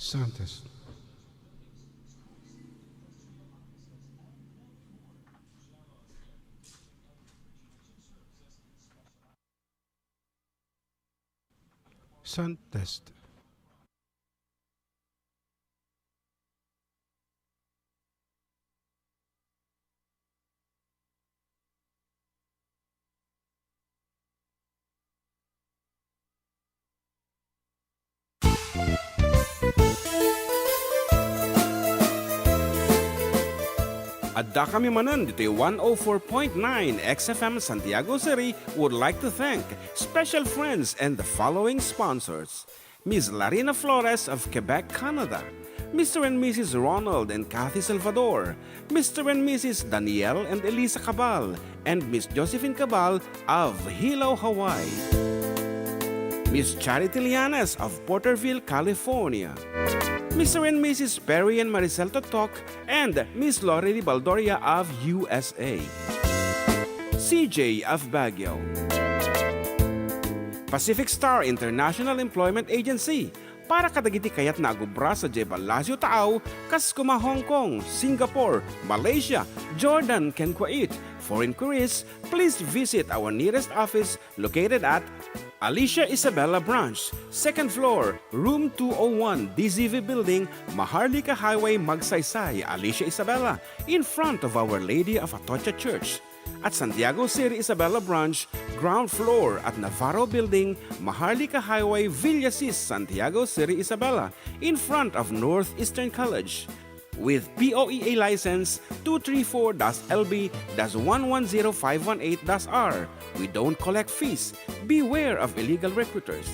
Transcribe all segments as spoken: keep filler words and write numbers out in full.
Sound test. Sound test. Addakami manen ditoy one oh four point nine X F M Santiago City would like to thank special friends and the following sponsors: Miss Larina Flores of Quebec, Canada, Mister and Missus Ronald and Kathy Salvador, Mister and Missus Daniel and Elisa Cabal, and Miss Josephine Cabal of Hilo, Hawaii. Miss Charity Lianes of Porterville, California. Mister and Missus Perry and Maricel Totok and Miss Lori Di Baldoria of U S A. C J of Baguio. Pacific Star International Employment Agency, para kadagiti kayatna a gubra sadiay Palacio Taaw, kas kuma Hong Kong, Singapore, Malaysia, Jordan, ken Kuwait. For inquiries, please visit our nearest office located at Alicia Isabela Branch, second floor, room two oh one, D Z V Building, Maharlika Highway, Magsaysay, Alicia Isabela, in front of Our Lady of Atocha Church. At Santiago City Isabela Branch, ground floor at Navarro Building, Maharlika Highway, Villasis, Santiago City Isabela, in front of Northeastern College. With P O E A license two three four dash L B dash one one zero five one eight dash R. We don't collect fees. Beware of illegal recruiters.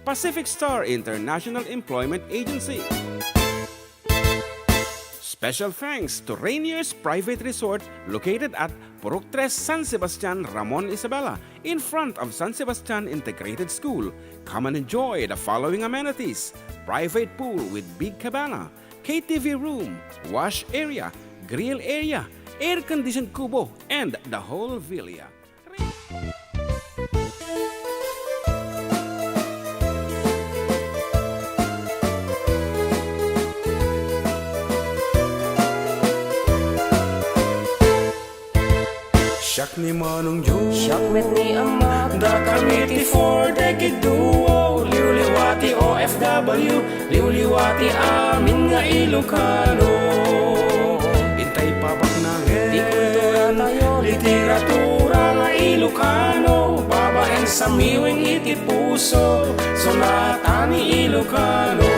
Pacific Star International Employment Agency. Special thanks to Rainier's Private Resort located at Purok Tres, San Sebastian, Ramon Isabela, in front of San Sebastian Integrated School. Come and enjoy the following amenities: private pool with big cabana, K T V room, wash area, grill area, air-conditioned kubo, and the whole villa. Siak ni Manong Joe. Siak met ni Amak. Dakami ti Four Decade Duo. Liwliwa ti O F W. Liwliwa ti amin nga Ilocano. Intay pabaknangen ti kulturatayo, literatura nga Ilocano, babaen sa miwing iti puso, sonata ni Ilocano.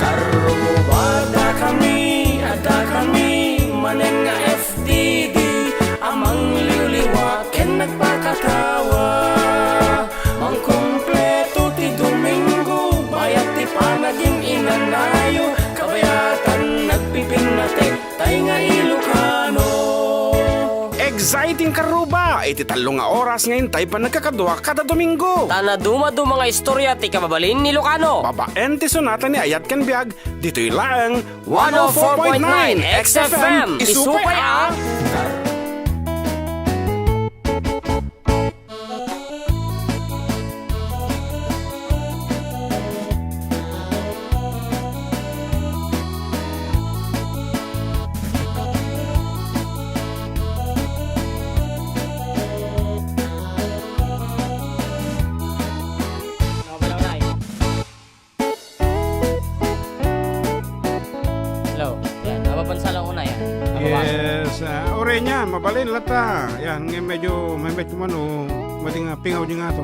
Karruba, addakami, addakami manen nga F D D a mangliwliwa ken nagpakatawa. Mangkumpleto ti Domingo, bayat ti panagin-inanayo, kabayatan nagpipinnatek tay nga Ilocano. Exciting karruba iti tallo nga oras nga intay panagkakadua kada Domingo. Ta nadumaduma nga istorya ti kababalin ni Ilocano. Babaen ti sonata ni Ayat ken Biag, ditoy laeng one oh four point nine X F M. Isupay a Hello. Yan, mapapansa lang una yan. Yes, ah, Orenya, mabalin lata. Yan, nga medyo may medyo mano, mading, ah, pingaw di nga to.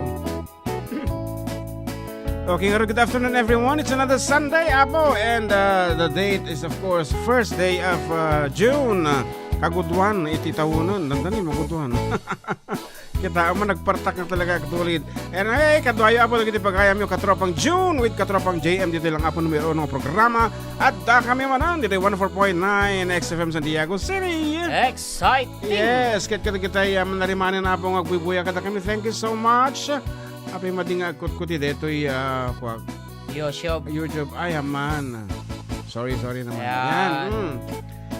Okay, good afternoon, everyone. It's another Sunday, Apo, and, uh, the date is, of course, first day of, uh, June. Uh, kaguduan iti tawonan. Dandani, maguduan. Kita mo, nagpartak na talaga, katulid. And, hey, kaduayo, Apo, dagiti pagayamyo, katropang June with katropang J M, dito lang, Apo, numero uno nga programa. At, uh, kami manan, dito one oh four point nine X F M Santiago City. Exciting! Yes, ket kadagitay, um, narimanen, Apo, nga agbuybuya kadakami. Thank you so much. Apay madi nga agkutkot detoy, ah, kuwag. YouTube. YouTube. Ay, aman. Sorry, sorry naman. Ayan. Yan. Mm.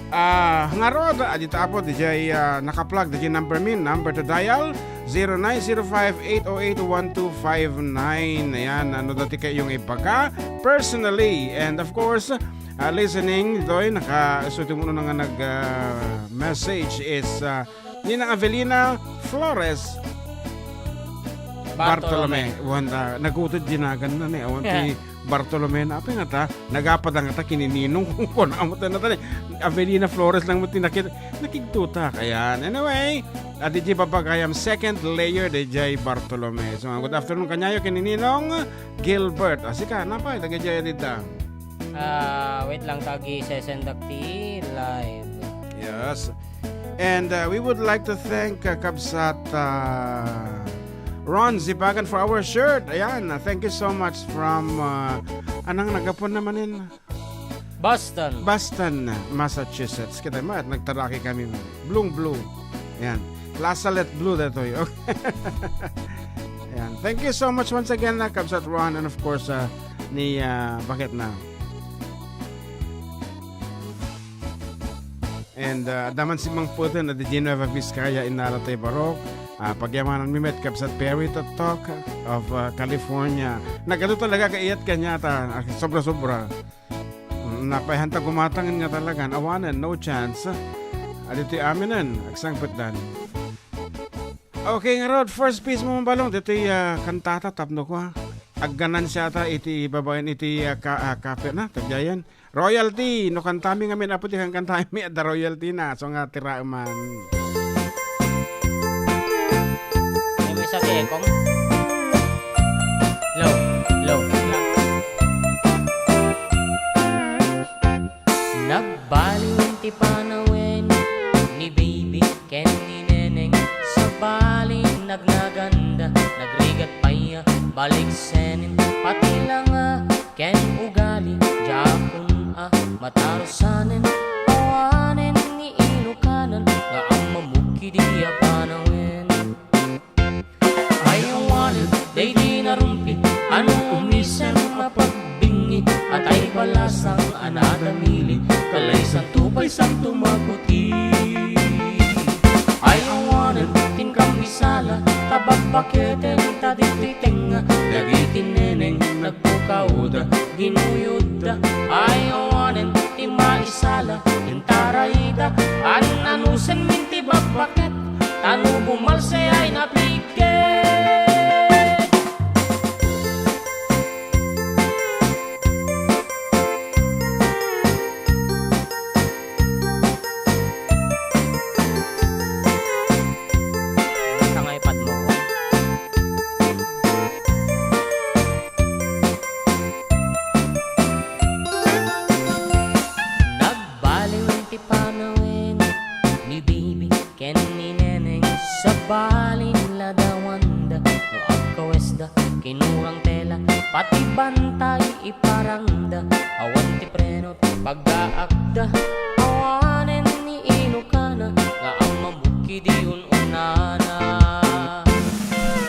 Ah, ngarud, ah, dita apo, dijay, ah, nakaplug, dijay number mi, number to dial, zero nine zero five eight oh eight one two five nine. Ayan, ano dati kayong ibaga personally. And of course, ah, listening, doy, naka, so, tumuno na nga nag, ah, message is, ah, Ninang Avelina Flores Bartolome. Bartolome. Wanda, nagutod dinagan na ni, awan ti Bartolome na, apay nga ta, nagapada nga ta, kinininong, kung kuwan, amo ta na ta ni, Avelina Flores lang mo tinakit, nakigtutak, ayan. Anyway, at di babagayam second layer, di jay Bartolome. So, good afternoon, kanyayo, kinininong Gilbert. Ah, sika, napay, taga jay dita. Ah, wait lang, tagi sesendak ti live. Yes. And, uh, we would like to thank, uh, Kabsat, uh, Ron Zibagan for our shirt. Ayan, uh, thank you so much from, uh, anang nagapon naman in Boston. Boston, Massachusetts. Kita mo, at nagtaraki kami. Blue, blue. Ayan. Lasalet blue datoy. Okay. Ayan. Thank you so much once again, uh, Kabsat Ron, and of course, uh, ni, uh, Bakit na. And, uh, adda man simmangpeten a di Genueva Vizcaya, innala tay barok. Ah, pagyamanan mi met, Kabsat Perry Totok of, uh, California. Nagadu talaga kaiyaat kaniata, ah, sobra-sobra. Mm, napayhan ta gumatangen nga talagan. Awanen, no chance. Aditoy aminen, agsangpetdan. Okay, ngarud, first piece mo, Balong, ditoy, ah, kantata, tapno ko, ha. Agganansiata iti babaen iti, ah, ka-, ah, kape na, tagyayan. Royalty, no kantami ngamin, apo, ti kankantami, adda royalty na, so nga, tiraeman. May misa ti ekong. Low, low, low. Nagbaliwen ti panawen ni Baby ken ni Neneng. Sabali, nagnaganda, nagrigat pay a balik senen. Pati langa ken ugali, diakon a matarusanen. Awanen ni Ilokanan nga ammamok idi a panawen. Ay awanen daydi narumpit, ano umisen a pagbingi, atay balasang a nadamili, kalaysanto pay santo maputi. Ay awanen ti inkam isala, ta babbaketen ta ditoy tengnga, dagiti neneng nagpukaoda, ginuyodda. Ay awanen ti maisala, intarayda, an-anusenmin ti babbaket, ta no bumalse ay napiket. Basta nga ipad mo ko. Nagbaliwen ti panawen ni Bibi ken ni Neneng, sabali, ladawanda no agkawesda, kinurang tela, pati bantay iparangda, awan ti preno ti paggaakda, awanen ni Ilokana nga ammamok idi un-unana.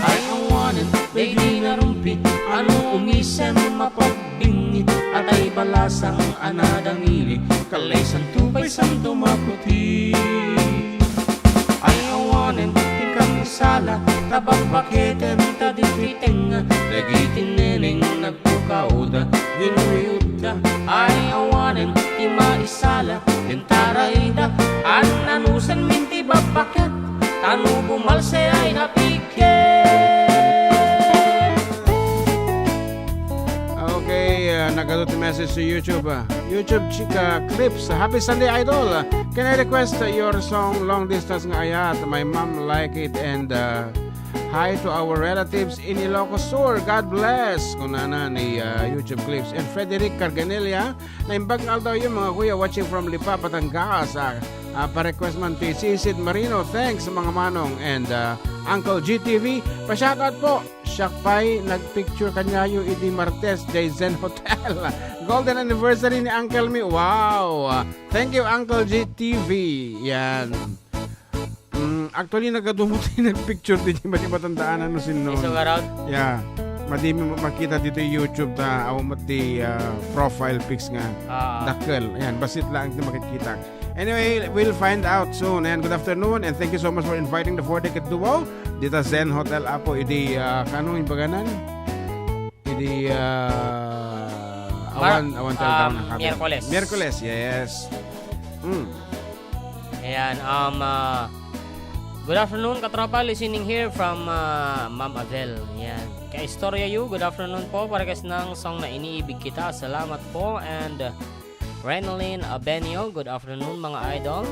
Ay awanen daydi narumpit, ano umisen mapagbinngit, atay balasang a nadamili, kalaysanto pay santo maputi. Ay awanen ti inkam isala, ta babbaketen ta ditoy tengnga, dagiti neneng nagpukaoda, ginuyodda. Ay awanen ti maisala, intarayda, an-anusenmin ti babbaket, ta no bumalse ay napiket. Okay, uh, nagadu ti message sa YouTube, ah. YouTube Chica Clips. Happy Sunday, Idol. Can I request, uh, your song Long Distance nga Ayat? My mom like it and, uh, hi to our relatives in Ilocos Sur. God bless. Kunana ni, uh, YouTube Clips. And Frederick Carganilla, naimbag nga aldawyo, mga kuya, watching from Lipa, Batangas. Ah, ah, pa-request man ti Sisid Marino. Thanks, mga manong. And, uh, Uncle G T V, pa-shoutout po. Siak pay nagpicture kaniayo idi Martes, jay Zen Hotel. Golden anniversary ni Uncle mi. Wow! Thank you, Uncle G T V. Yan. Mm, actually, nagadu met ti nagpicture diay, madi matandaan no sinno. Isu garod? Yeah. Madi mi makita ditoy YouTube ta, awan met ti, ah, profile pics nga. Ah. Dakkel. Ayan, bassit lang ti makikita. Anyway, we'll find out soon. And good afternoon, and thank you so much for inviting the Four Decade Duo. Dita Zen Hotel, Apo, idi, ah, kano yung baganan? Idi, ah, Mar-, awan, awan talaga um, ang kami. Miyerkules. Miyerkules, yes. Mm. Ayan, um, ah, good afternoon, katropa. Listening here from, ah, Ma'am Avel. Ayan. Kaistorya you, good afternoon po. Para kas nang song na iniibig kita. Salamat po. And, uh, Renalyn Abenio, good afternoon, mga idol.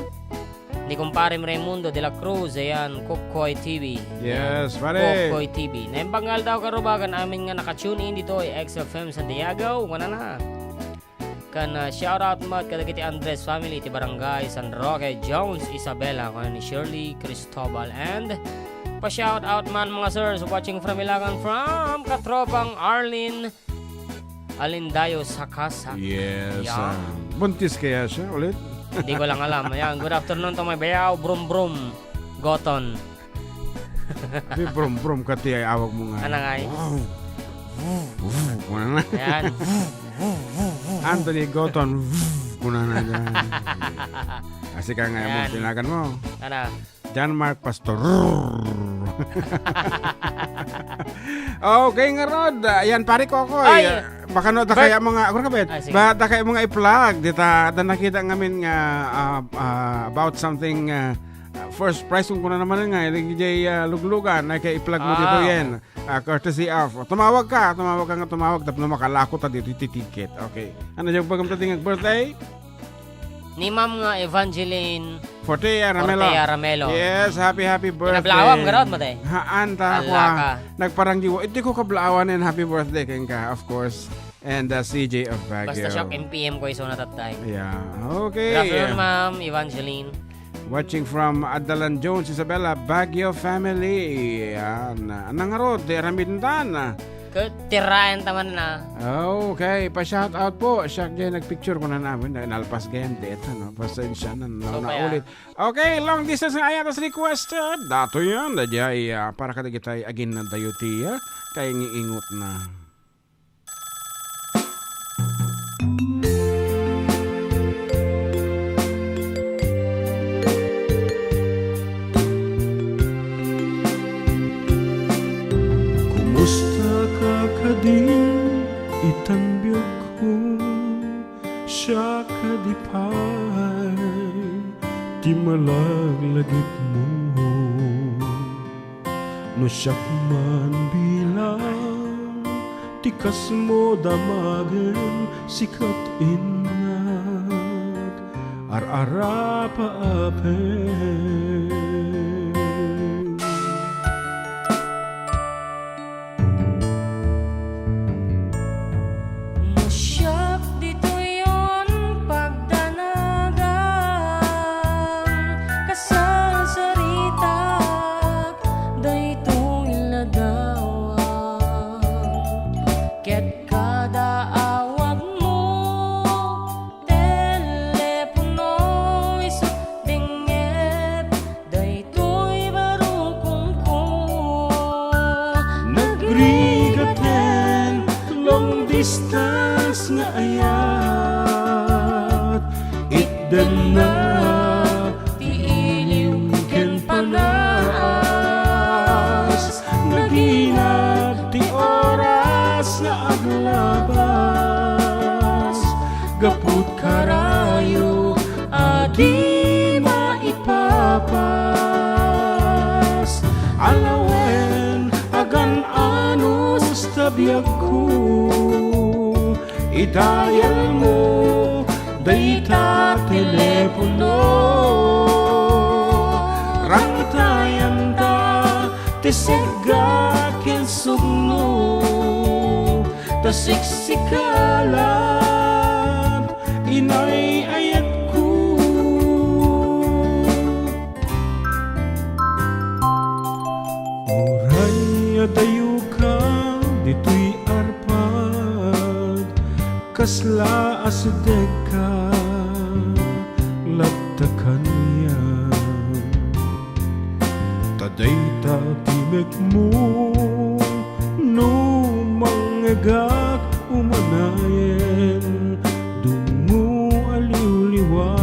Ni kumparem Raimundo de la Cruz, ayan, Kukoy T V. Yes, ayan, pare. Kukoy T V. Naimbag nga aldaw, karubagan amin nga naka-tune in ditoy X F M Santiago. Wala na. Kan, ah, shout out met kadagiti Andres family ti Barangay San Roque, Jones, Isabela, kuna ni Shirley Cristobal, and pa-shout out man, mga sirs, watching from Ilagan from katropang Arlene Alindayo Sakasa. Yes, yeah. Ah, buntis kaya siya ulit? Hindi ko lang alam. Ayan, good afternoon to my bayaw, Brum Brum, Goton. Di brum brum ka ti ay awag mo nga. Ano nga eh? Wow. Wow. Wow. Kuna na. Ayan. Anthony Goton. Wow. Kuna na dyan. Kasi ka nga mo, ayan, tinagan mo. Ano? John Mark Pastor. Okay, nga rod. Ayan, pare ko ako. Ay, eh. Baka no, da kaya mga, ako na, ah, sige. Ba, da kaya mga i-plug. Dita, da nakita ngamin nga, ah, ah, about something, ah, first prize kung kuna naman nga, eh, jay, ah, luglugan, ay kay i-plug mo dito, ah, yan. Ah, courtesy of, tumawag ka, tumawag ka nga tumawag, tapno makalako ta dito, iti ticket. Okay. Ano yung bagam tating birthday? Ni Ma'am nga Evangeline Fortea Ramelo. Fortea Ramelo. Yes, happy, happy birthday. Pinablawam, garot mo, te? Haan ta, ala kwa, ka. Nagparanggiwa. Iti ko kablawan and happy birthday, kenka, of course. And, uh, C J of Baguio. Basta siya, M P M ko, iso na that time. Yeah, okay. Good afternoon, Ma'am Evangeline. Watching from Adalan Jones, Isabela, Baguio family. Yan. Nangarod, di ramintan. Ket tiraen taman na. Okay, pa-shout out po. Siak jay nagpicture ko na namin. Nalpas gayam, di ito, no? Pasensya na, na, so, kaya naulit. Okay, long distance nga ayat as requested. Dato yan, da jay, ah, para kadagitay agin na dayo ti, ah, kay ngiingot na. Kumusta ka kadi itan biagko? Siak kadi pay ti malaglagipmo. No siak man bilang ti kasmo damagen, sikat innak ar-arapaapen. No siak ditoy yon pagdanagan, kasarsaritak daytoy ladawang, ket kada awagmo, telepono isu dengngep daytoy barukongko. Nagrigaten long distance nga ayat, itdennak ti iliw ken panas, naginad ti oras nga aglabas, gaput karayo a di maipapas. Alawen, agan-anos ta biagko, idayalmo dayta telepono. Rangtayanta ti segga ken sugno, ta siksikalat inay-ayatko. Uray adayoka ditoy arpad, kasla a sedekka latta kaniak. Ta dayta ti mekmo, no mangngegak umanayen, dungngo a liwliwa.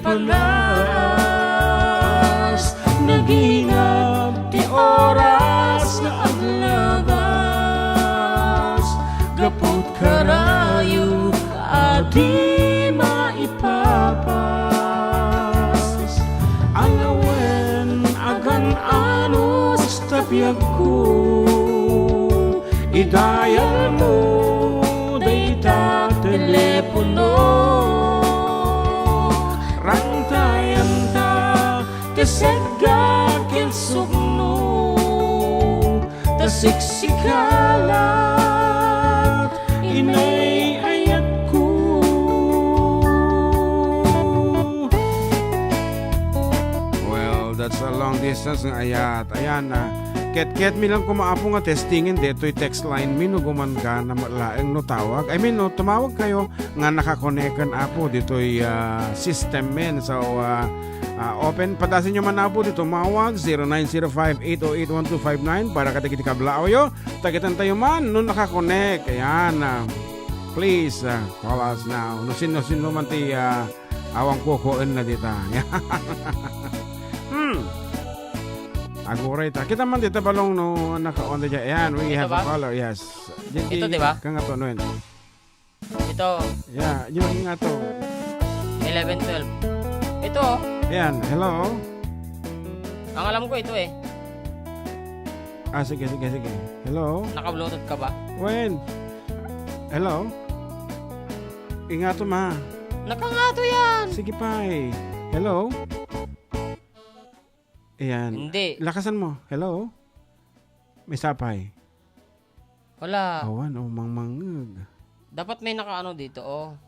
Alas, naginab ti oras nga aglagas, gaput karayo a di maipapas. Alawen, agan-anos ta biagko, idayalmo dayta telepono. Rangtayanta ti segga ken sukno, ta siksikalat inay ayatko. Well, that's a long distance nga ayat. Ayan, ah, ket-ket mi lang kuma, Apo, nga testingen ditoy text line mi no gumanggana met laeng no tawag. I mean, no tumawag kayo nga nakakoneken, Apo, ditoy, ah, system men. So, ah, ah, open, padasen nyo man, Apo, ditoy tumawag, zero nine zero five eight oh eight one two five nine, para kadagiti kablaawyo. Tagitan tayo man no nakakonek. Ayan, ah, please, ah, call us now. No sino-sino man ti, ah, awan kukuenna dita. Hmm. Aguray ta. Kita man dita balong no naka-on dita. Ayan, we Ito have a ba? caller. Yes. Ito, di ba? Kang ato, no, yun. Ito, Yeah, yun nga to. eleven twelve. Ito, oh. Ayan, hello? Ang alam ko, ito eh. Ah, sige, sige, sige. Hello? Naka-Bluetooth ka ba? When? Hello? Ingato, ma. Nakangato yan! Sige pa eh. Hello? Ayan. Hindi. Lakasan mo. Hello? May sapay. Wala. Awan, oh, mangmangeg. Dapat may nakaano dito, oh.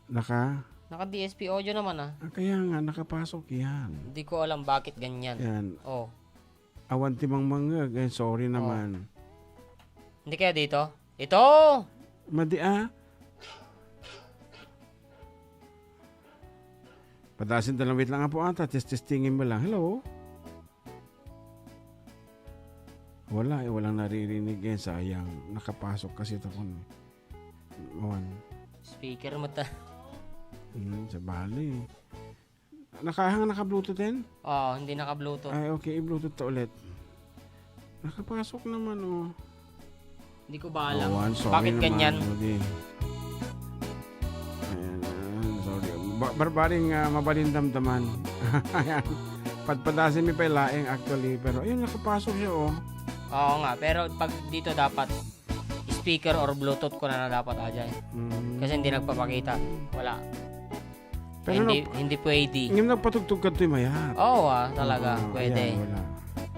Naka? Naka D S P audio naman, ah. Ah, kaya nga, nakapasok yan. Hindi ko alam bakit ganyan. Yan. Oh. Awan ti mangmangeg. Eh, sorry Oh. naman. Hindi kaya dito? Ito! Madi, ah. Padasin ta lang, wait lang, Apo, ata. Test-testingin mo lang. Hello? Wala eh, walang naririnig eh. Sayang. Nakapasok kasi ito kun. Awan. Speaker mo ta. Hmm, sa bali. Nakahang naka-Bluetooth din? Oo, hindi naka-Bluetooth. Ay, okay. I-Bluetooth ta ulit. Nakapasok naman, oh. Hindi ko ba alam. Awan, sorry Bakit naman, ganyan? Madi. Ayan, ayan, sorry. Ba- barbaring, ah, mabalin damdaman. Ayan. Padpadasin mi pa laeng actually. Pero ayun, nakapasok siya, oh. Oo nga, pero pag dito dapat speaker or Bluetooth ko na, na dapat, Ajay. Mm. Kasi hindi nagpapakita. Wala. Pero hindi, nag- hindi pwede. Ngayon nagpatugtog ka ito'y mayat. Oo, ah, talaga. Oo, Pwede. ayan, wala.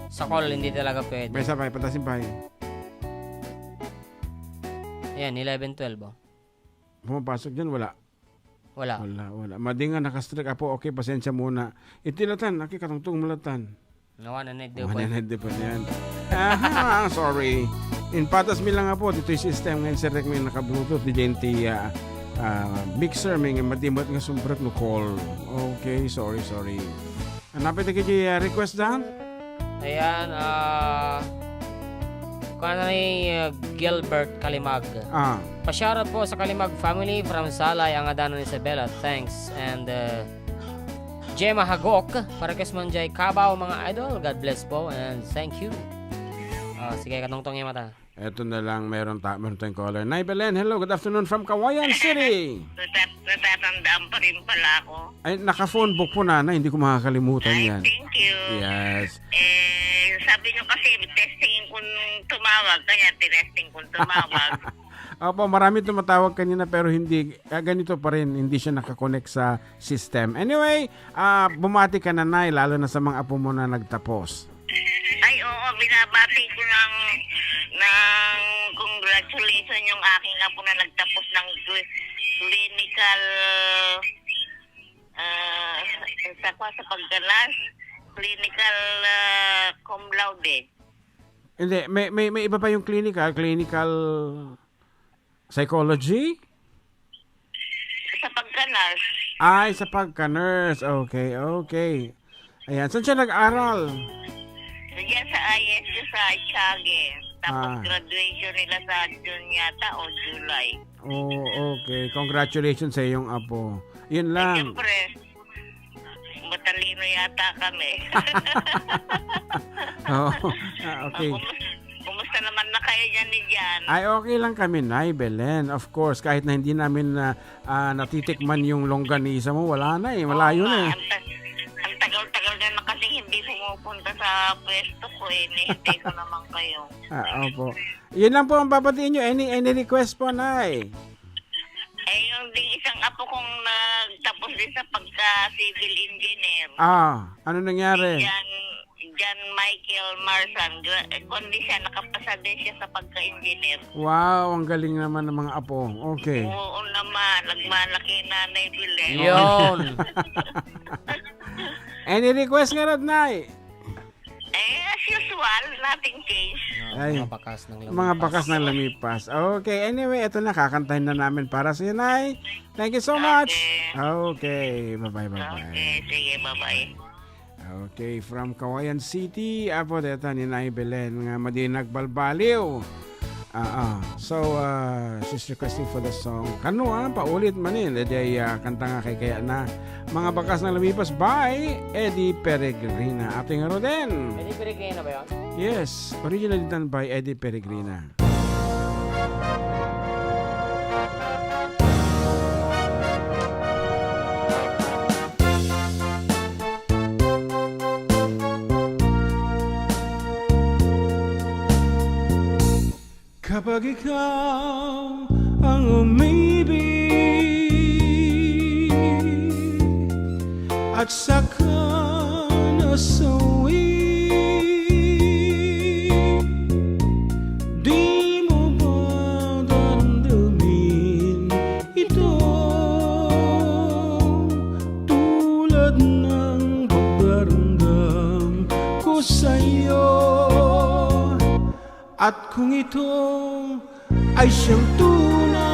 Sa call, hindi talaga pwede. May sabay, patasin pa eh. Ayan, eleven twelve, oh. Pumapasok dyan, wala. Wala. Wala, wala. Madi nga nakastrike, Apo. Okay, pasensya muna. Iti latan, aki katungtong malatan. Nawanan na idda Wala pa. na idda pa yan. Aha, sorry. In patas mi lang, Apo, dito'y system nga insertek mi naka-Bluetooth, di dyan ti, ah, ah, mixer mi nga madimat nga sumbrek no call. Okay, sorry, sorry. Hanapit na kiti, ah, request dan? Ayan, ah, kuha na ni, ah, Gilbert Kalimag. Ah. Pa-shoutout po sa Kalimag family from Salay, Angadanan, Isabela. Thanks. And, ah, Gemma Hagok, para kas man jay kabaw, mga idol. God bless po and thank you. Ah, sige, katungtong yung mata. Eto na lang, meron ta-, meron tayong caller. Nay Belen, hello, good afternoon from Cauayan City. Natat-, natatandaan pa rin pala ako. Ay, naka-phone book po, nanay. Hindi ko makakalimutan Ay, yan. thank you. Yes. Eh, sabi nyo kasi, testing kung tumawag, kaya tinesting kung tumawag. Opo, marami tumatawag kanina pero hindi, ah, ganito pa rin, hindi siya nakakonect sa system. Anyway, ah, bumati ka, nanay, lalo na sa mga apo mo na nagtapos. Ay, oo, binabati ko ng, ng congratulations yung aking apo na nagtapos ng cli-, clinical, ah, sa, sa pagkalas, clinical, ah, cum laude. Hindi, may, may, may iba pa yung clinical, clinical psychology? Sa pagka-nurse. Ay, sa pagka-nurse. Okay, okay. Ayan. Saan siya nag-aral? Diyan sa I S U sa Tiague. Tapos Ah. graduation nila sa June yata o July. Oh, okay. Congratulations sa iyong apo. Yun Eh, lang. siyempre, Pilipino yata kami. Oo. Ah, okay. Ah, kumus-, kumusta naman na kayo dyan ni Jan? Ay, okay lang kami, Nay Belen. Of course, kahit na hindi namin, ah, ah, natitikman yung longganisa mo, wala na eh. Malayo Oo na nga, eh. Ang tag-, ang tagal-tagal na kasi hindi pumupunta sa pwesto ko eh. Hinihintay ko naman kayo. Ah, opo. Yun lang po ang babatiin nyo. Any, any request po, Nay? Eh, yung ding isang apo kong nagtapos din sa pagka-civil engineer. Ah, ano nangyari? Si John, John Michael Marsan. Gra-, eh, kundi siya, nakapasa din siya sa pagka-engineer. Wow, ang galing naman ng mga apo. Okay. Oo naman, nagmalaki Nanay Belen. Yun. Any request nga rod, Nay? Eh, as usual, nothing changed. No, Ay, mga bakas ng mga lumipas. Bakas ng lumipas. Okay, anyway, ito na, kakantahin na namin para sa iyo, Nay. Thank you so much. Okay. Okay, bye-bye, bye-bye. Okay, sige, bye-bye. Okay, from Cauayan City, apo, deta ni Nay Belen nga madi nagbalbaliw. Ah, ah. So, ah, Sister Christy for the song. Kano, ah, paulit man eh. Dede ay, ah, kanta nga kay kaya na. Mga Bakas ng Lumipas by Eddie Peregrina. Ating Roden. Eddie Peregrina ba yun? Yes, originally done by Eddie Peregrina. Kapag ikaw ang umibig at saka nasawi, di mo ba damdamin ito tulad ng pagdaramdam ko sa'yo? At kung ito ay siyang tunay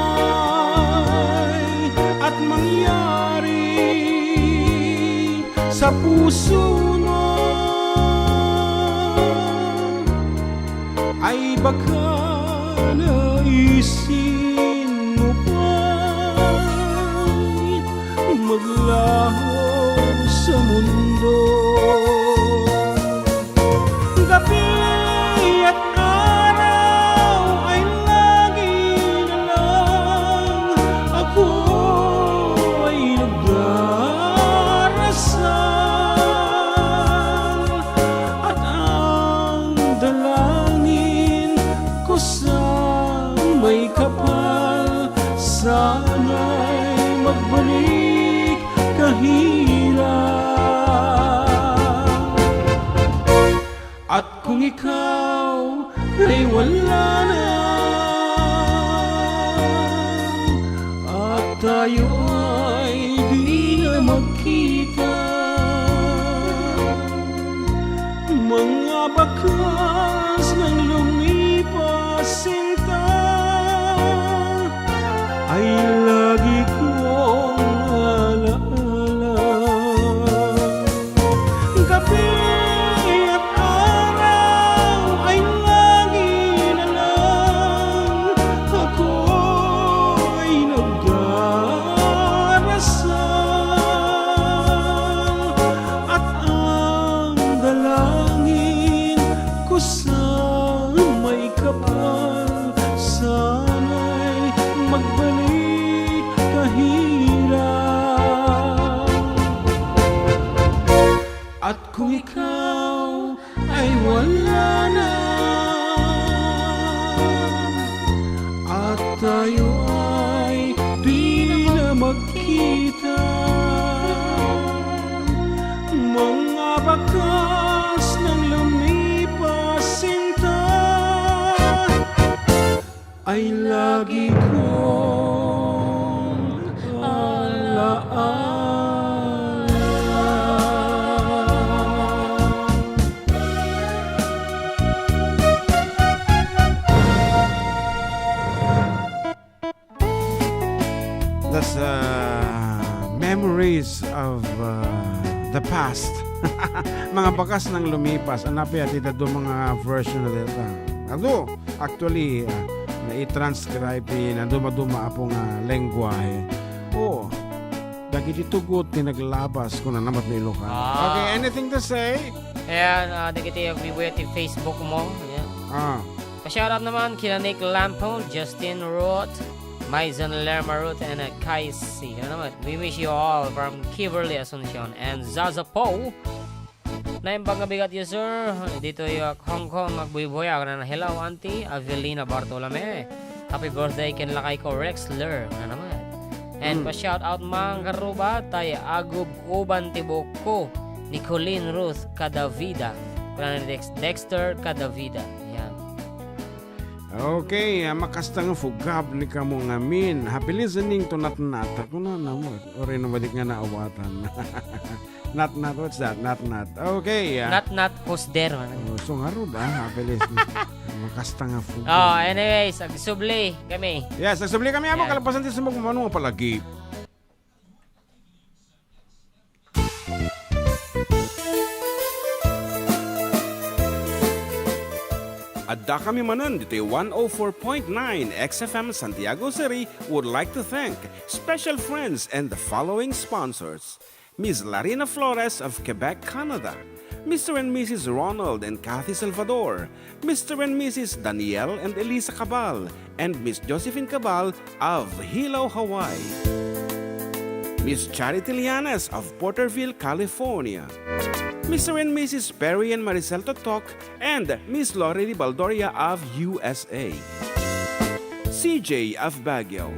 at mangyari sa puso mo, ay baka naisin mo pa'y maglaho sa mundo. Gabi at araw ay lagi na lang ako ay nagdarasal, at ang dalangin ko sa may kapal, sana'y magbalik ka hira. At kung ikaw ay wala na, at tayo ay di na magkita, mga bakas ng lumipas, sinta, ay lagi kong alaala. Gabi at araw ay lagi na lang ako'y nagdarasal, at ang dalangin ko sa may kapal, sana'y magbalik ka hira. At kung ikaw ay wala na, at tayo ay di na magkita, mga bakas ng lumipas, sinta, ay lagi kong alaala. That's, uh, memories of, uh, the past. Mga bakas ng lumipas. Ania pay ti dadduma nga version na deta. Adu, actually, uh, nai-transcribe ti nadumaduma apo nga lengguahe. Oo. Dagiti tugot ti naglabas, kunana met no Ilocano. Ah. Okay, anything to say? Ayan, ah, dagiti agbibuya ti Facebook mo. Ayan. Ah. Pa-shoutout naman kina Nick Lampo, Justin Roth, Maison Lerma Roth, and, uh, Kai C. Ano naman? We wish you all from Kimberly Asuncion and Zaza Poe. Naimbag nga bigat, yes, sir. Ditoy, uh, Hong Kong, agbuybuya. Ano na, hello, Auntie Avelina Bartolome. Happy birthday ken lakay ko, Rex Ler. Ano naman? And Mm. pa-shout out man, karuba, tay agub-uban ti buokko ni Colleen Ruth Cadavida. Kuna ni Dex-, Dexter Cadavida. Yan. Okay, ah, makasta nga fugab ni kamo ngamin. Happy listening to Natnat. Ako na naman. Uri na balik nga naawatan. Natnat, what's that? Natnat. Okay, ah. Natnat, who's there, man? Oh, so nga rod, ah. Happy listening. Makasta nga fugab. Oh, anyways, agsubli kami. Yes, agsubli kami, amo, Yan. kalapasan ti sumag-, mano nga palagi. Adda kami manen ditoy one oh four point nine X F M Santiago City would like to thank special friends and the following sponsors: Miss Larina Flores of Quebec, Canada, Mister and Missus Ronald and Kathy Salvador, Mister and Missus Daniel and Elisa Cabal, and Miss Josephine Cabal of Hilo, Hawaii. Miss Charity Lianes of Porterville, California. Mister and Missus Perry and Maricel Totok and Miss Lori Baldoria of U S A. C J of Baguio.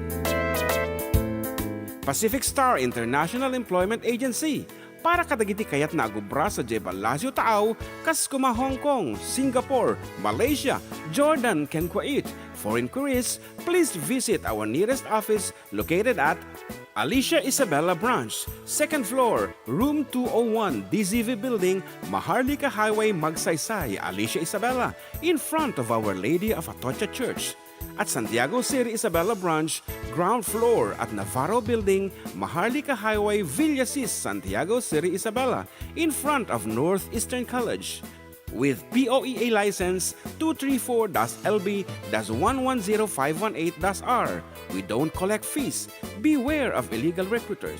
Pacific Star International Employment Agency, para kadagiti kayatna agubra sadiay Palacio Taaw, kas koma Hong Kong, Singapore, Malaysia, Jordan, ken Kuwait. For inquiries, please visit our nearest office located at Alicia Isabela Branch, second floor, room two oh one, D Z V Building, Maharlika Highway, Magsaysay, Alicia Isabela, in front of Our Lady of Atocha Church. At Santiago City Isabela Branch, ground floor at Navarro Building, Maharlika Highway, Villasis, Santiago City Isabela, in front of Northeastern College. With P O E A license two three four dash L B dash one one zero five one eight dash R, we don't collect fees. Beware of illegal recruiters.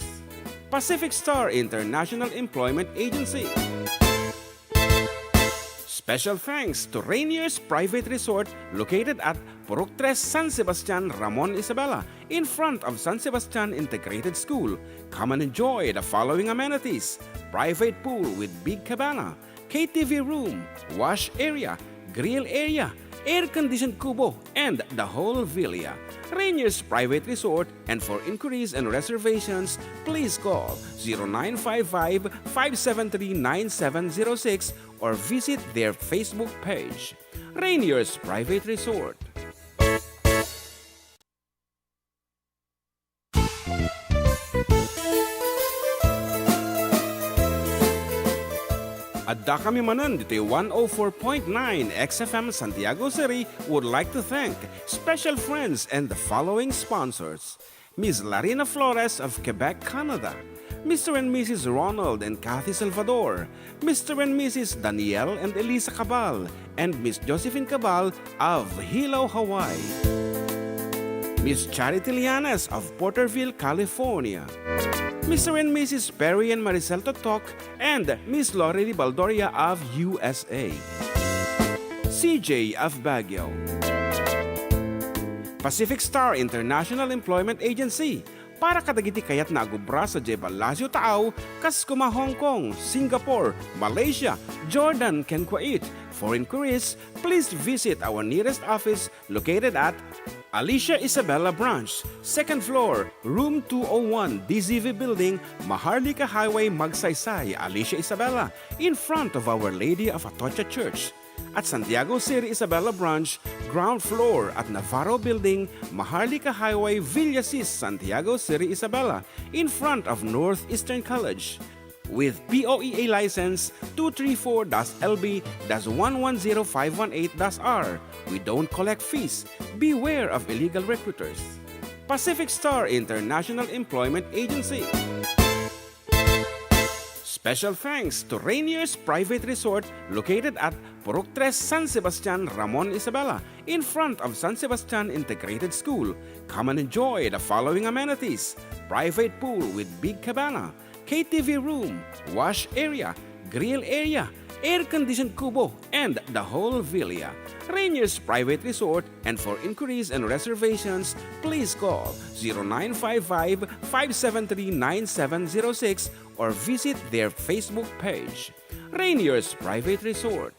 Pacific Star International Employment Agency. Special thanks to Rainier's Private Resort located at Purok Tres, San Sebastian, Ramon Isabela, in front of San Sebastian Integrated School. Come and enjoy the following amenities: private pool with big cabana, K T V room, wash area, grill area, air-conditioned kubo, and the whole villa. Rainier's Private Resort, and for inquiries and reservations, please call zero nine five five, five seven three, nine seven zero six or visit their Facebook page. Rainier's Private Resort. Adda kami manen ditoy one oh four point nine X F M Santiago City would like to thank special friends and the following sponsors: Miss Larina Flores of Quebec, Canada, Mister and Missus Ronald and Kathy Salvador, Mister and Missus Daniel and Elisa Cabal, and Miss Josephine Cabal of Hilo, Hawaii. Miss Charity Lianes of Porterville, California. Mister and Missus Perry and Maricel Totok and Miss Lori Baldoria of U S A. C J of Baguio. Pacific Star International Employment Agency, para kadagiti kayatna agubra sadiay Palacio Taaw, kas koma Hong Kong, Singapore, Malaysia, Jordan, ken Kuwait. For inquiries, please visit our nearest office located at Alicia Isabela Branch, second floor, room two oh one, D Z V Building, Maharlika Highway, Magsaysay, Alicia Isabela, in front of Our Lady of Atocha Church. At Santiago City Isabela Branch, ground floor at Navarro Building, Maharlika Highway, Villasis, Santiago City Isabela, in front of Northeastern College. With P O E A license two three four dash L B dash one one zero five one eight dash R, we don't collect fees. Beware of illegal recruiters. Pacific Star International Employment Agency. Special thanks to Rainier's Private Resort located at Purok Tres, San Sebastian, Ramon, Isabela, in front of San Sebastian Integrated School. Come and enjoy the following amenities: private pool with big cabana, K T V room, wash area, grill area, air-conditioned kubo, and the whole villa. Rainier's Private Resort, and for inquiries and reservations, please call zero nine five five, five seven three, nine seven zero six or visit their Facebook page. Rainier's Private Resort.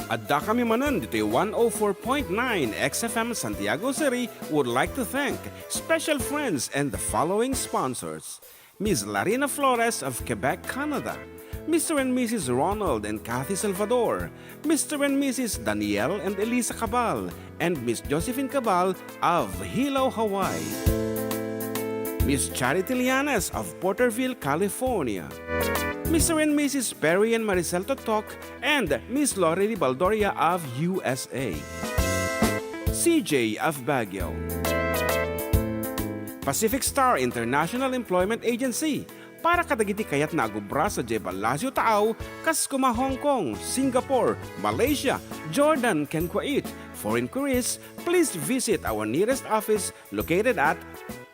Adda kami manen ditoy one oh four point nine X F M Santiago City would like to thank special friends and the following sponsors: Miss Larina Flores of Quebec, Canada, Mister and Missus Ronald and Kathy Salvador, Mister and Missus Daniel and Elisa Cabal, and Miss Josephine Cabal of Hilo, Hawaii, Miss Charity Lianes of Porterville, California, Mister and Missus Perry and Maricel Totok, and Miss Lorely Baldoria of U S A, C J of Baguio, Pacific Star International Employment Agency, para kadagiti kayatna a agubra sadiay Palacio Taaw, kas koma Hong Kong, Singapore, Malaysia, Jordan, ken Kuwait. For inquiries, please visit our nearest office located at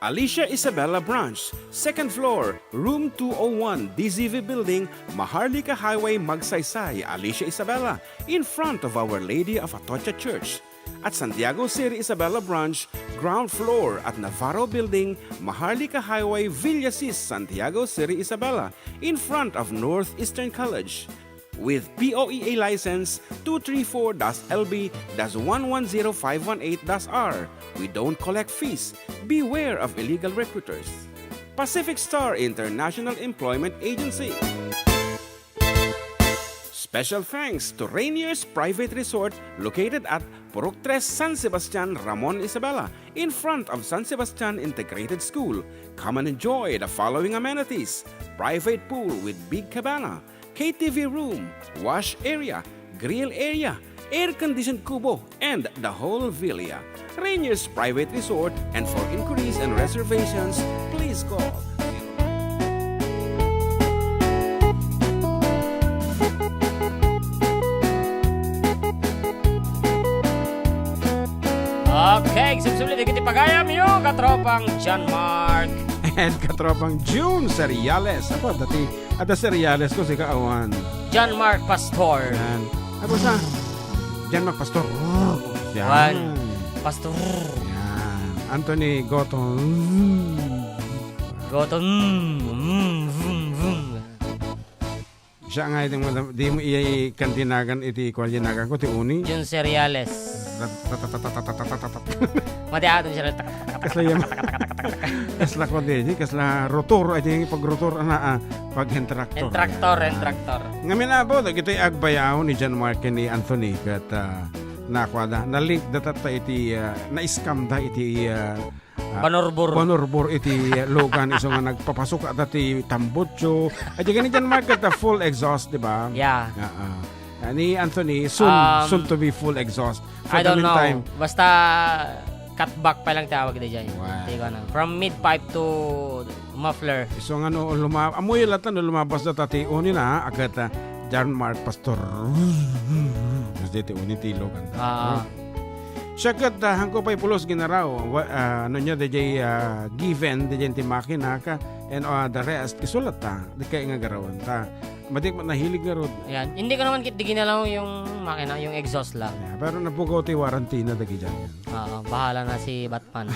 Alicia Isabela Branch, second floor, room two oh one, D Z V Building, Maharlika Highway, Magsaysay, Alicia Isabela, in front of Our Lady of Atocha Church. At Santiago City Isabela Branch, ground floor at Navarro Building, Maharlika Highway, Villasis, Santiago City Isabela, in front of Northeastern College. With P O E A license two three four dash L B dash one one zero five one eight dash R, we don't collect fees. Beware of illegal recruiters. Pacific Star International Employment Agency. Special thanks to Rainier's Private Resort located at Purok Tres, San Sebastian, Ramon, Isabela, in front of San Sebastian Integrated School. Come and enjoy the following amenities: private pool with big cabana, K T V room, wash area, grill area, air-conditioned kubo, and the whole villa. Rainier's Private Resort, and for inquiries and reservations, please call. Okay, sumsumli dagiti pagayam yo, katropang John Mark. And katropang June Seriales. Apo, dati, ada Seriales ko, sika awan. John Mark Pastor. Yan. Apo sa, John Mark Pastor. Yan. Wan. Pastor. Yan. Anthony Goto. Goto. Mm, mm, mm, mm. Siya nga iti madam-, di mo iyay kantinagan iti kuan, yanagan ko, ti uni. Jun Cereales. Tat-, tat-, tat-, tat-, tat-, tat-, tat-, tat-, tat-, tat-, Madi aton siya. Kasla yan. Kasla ko di, di, kasla rotor, ay, di, pag rotor, ana, ah, pag hen traktor. Hen traktor, hen traktor. Ngamin apo, dagitoy agbayaw ni John Mark ken ni Anthony, ket, ah, nakuada, na-link da tatta iti, ah, na-scam da iti, ah, ah, Banurbur. Banurbur iti lugan, isu nga nagpapasukada ti tambutso. Ay, di gani diay market, ah, full exhaust, di ba? Yeah. Ah, ah. Ah, ni Anthony, soon, Um, soon to be full exhaust. For I the don't know. Meantime, basta cut back pa lang tawag di diay. Wow. Di ko na. From mid pipe to muffler. Isu nga no luma-, amoy latta no lumabas da tati uni na, agat, ah, John Mark Pastor. Mas di ti uni ti lugan. Ah. Oh. Siya ket, ah, hanko pay pulos ginaraw, wa-, ah, no nia, diay, ah, given, diay ti makina ka, and, ah, the rest, isu latta, di kay nga garawan ta. Madik man nahilig nga rod. Ayan. Hindi ko naman kit-, di ginalaw yung makina, yung exhaust lang. Yeah, pero napugaw ti warranty na dagi dyan. Oo, bahala na si Batman.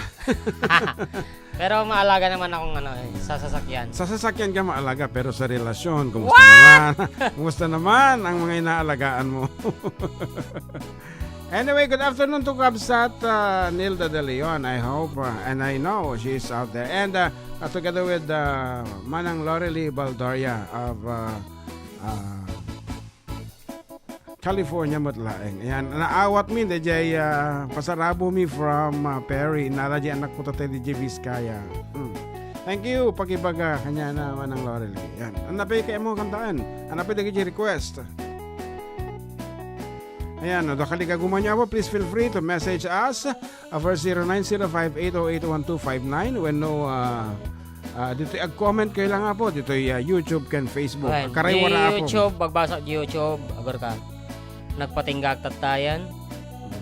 Pero maalaga naman akong ano, eh, sa sasakyan. Sa sasakyan ka maalaga, pero sa relasyon, kumusta What? Naman? Kumusta naman ang mga inaalagaan mo? Anyway, good afternoon to Kabsat, uh, Nilda De Leon. I hope, uh, and I know she's out there. And, uh, uh, together with, uh, Manang Lorely Baldoria of, uh, uh, California met laeng. Ayan, naawat mi, diay, uh, pasarabo mi from, uh, Perry. Nala diay anak ko tatay diay Vizcaya. Hmm. Thank you, pakibaga, kanya na Manang Lorely. Ayan. Anapay kay mo kantaan. Anapay dagiti request. Ayan, no, dakali kagumanyo, Apo, please feel free to message us, uh, for zero nine zero five eight oh eight one two five nine. Wenno, uh, uh, dito ag-comment kayo lang, Apo, dito, uh, YouTube ken Facebook. Ayan, Karay di wala, Apo. YouTube, magbasa di YouTube, agar ka. Nagpatinggak tattayan.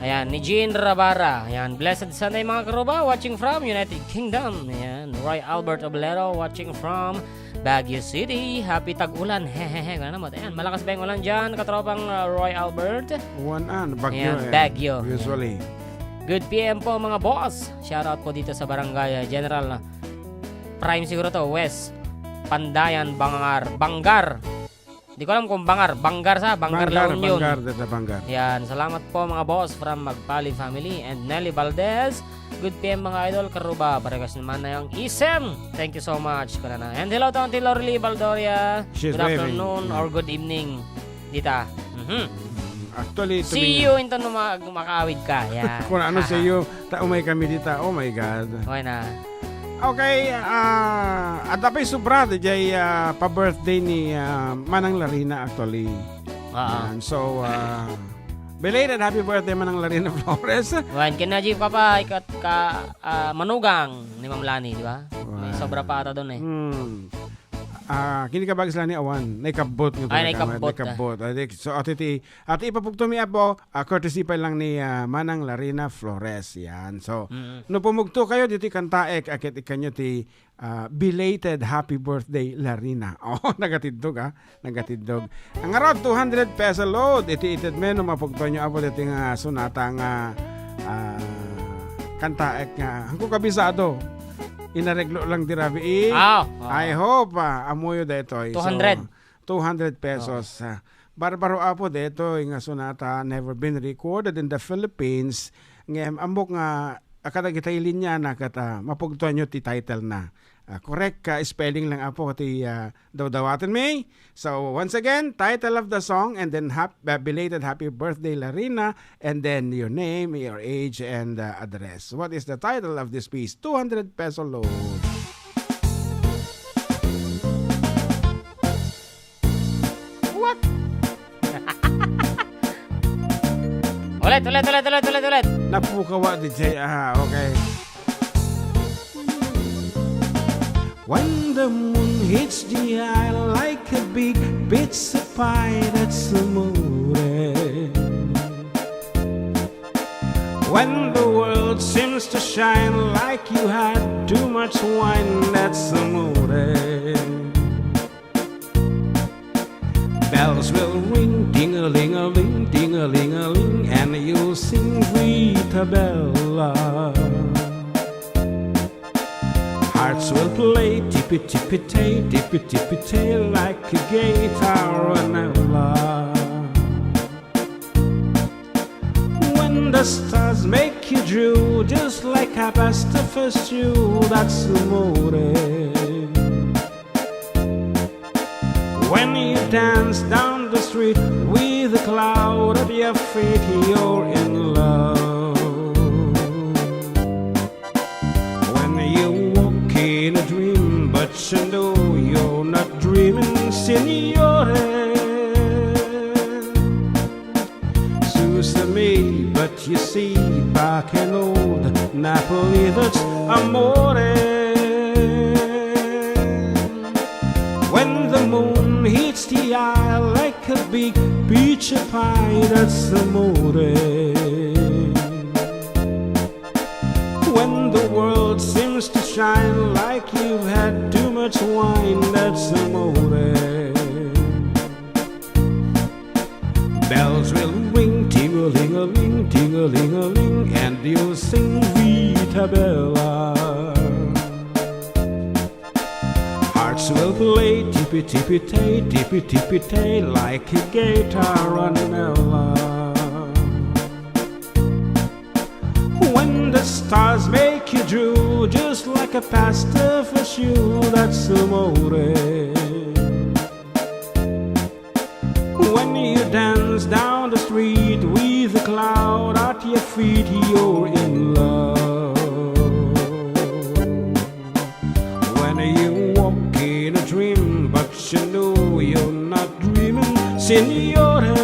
Ayan, ni Jean Rabara. Ayan, blessed Sunday, mga karuba, watching from United Kingdom. Ayan, Roy Albert Oblero, watching from Baguio City. Happy tag-ulan. Hehehe. Ano naman? Ayan, malakas ba yung ulan dyan, katropang, uh, Roy Albert? Uwan, ah, bagyo, Ayan, eh. Baguio. Usually. Good P M po, mga boss. Shoutout po dito sa barangay, uh, General, uh, Prime siguro to, West Pandayan, Bangar. Bangar. Di ko alam kung Bangar. Bangar sa, Bangar, La Union. Bangar, dada Bangar. Yan. Salamat po, mga boss, from Magpali family and Nelly Valdez. Good P M, mga idol, karuba. Paregas naman na yung isem. Thank you so much, kanana. And hello to Auntie Lorly Baldoria. She's Good waving. afternoon Yeah. or good evening. Dita. Mhm. Actually, See tuminga- you into no ma-, makaawid ka. Yeah. Kung ano see you, ta umay kami dita. Oh my God. Okay na. Okay, ah, adda pay sobra, diay, ah, pa-birthday ni, ah, Manang Larina, actually. Oo. Yan. So, ah, belated happy birthday, Manang Larina Flores. Wan, kina G Papa, ikat ka, ah, manugang ni Ma'am Lani, di ba? May Wan. sobra pa ata doon eh. Hmm. Ah, kini kabagis lang ni awan, naikabbot nga Ay, talaga, naikabbot, ah. naikabbot. Ay, di, so, ati ti, ati ipapugto mi, Apo, ah, courtesy pa lang ni, ah, Manang Larina Flores. Yan. So, Mm. no pumugto kayo, dito kantaek, akit ikanyo ti, ah, belated happy birthday, Larina. Oh, nagatiddog, ah. Nagatiddog. Ang arad, two hundred peso load. Iti ited men, no mapugto nyo, Apo, dito nga sunata nga, ah, kantaek nga. Ang ko kabisado. Inareglo lang di rabii. Ah, oo. I hope, ah, amuyo detoy. So, Two hundred. two hundred pesos, ah. Barbaro, Apo, detoy nga sonata never been recorded in the Philippines. Ngem ammok nga, ah, kadagitay linya na ket, ah, mapugtuanyo ti title na. Ah, correct ka spelling lang, Apo, ti, ah, dawdawaten mi. So, once again, title of the song and then hap-, uh, belated happy birthday, Larina, and then your name, your age, and, uh, address. What is the title of this piece? Two hundred peso load. What? Ulit, ulit, ulit, ulit, ulit, ulit. Napukaw, D J. Ah, okay. When the moon hits the eye like a big pizza pie, that's amore. When the world seems to shine like you had too much wine, that's amore. Bells will ring, ding-a-ling-a-ling, ding-a-ling-a-ling, and you'll sing Vita Bella. Hearts will play, tippy-tippy-tay, tippy-tippy-tay, like a gay tarantella. When the stars make you drool, just like a pasta for you, that's amore. When you dance down the street with a cloud at your feet, you're in love. When you walk in a dream, but you know you're not dreaming, signore. Sus a me, but you see, back in old Napoli, that's amore. When the moon hits the eye like a big pizza pie, that's amore. When the world seems to shine like you've had too much wine, that's amore. Bells will ring, ting-a-ling-a-ling, ting-a-ling-a-ling, and you'll sing Vita Bella. Hearts will play tippy-tippy-tay, tippy-tippy-tay, like a gay tarantella. When the stars make you drool, just like a pasta for you, that's amore. When you dance down the street with a cloud at your feet, you're in love. When you walk in a dream, but you know you're not dreaming, signore.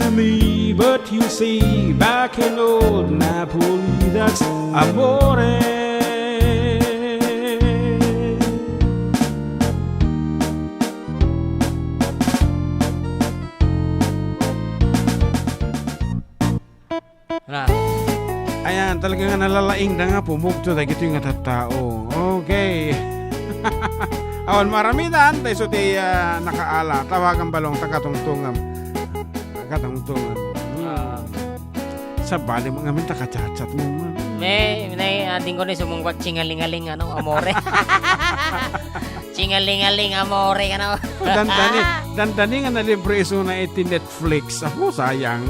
me, but you see, back in old Napoli, that's amore. Na. Ayan, talaga nga nalalaing na nga pumugto dagitoy nga tattao. Okay. Awan maramidan, tayo so ti, ah, nakaala. Tawagan balong, takatungtungam. Takatungtungam. Hmm. Ah. Sabali mo ngamin, takachat-chat mo man. May, may, ah, dingko ni sumungbat, chingalingaling, ano, amore. Chingalingaling, amore, ano. Dandani, dandani nga nalibre isuna iti Netflix. Apo, sayang.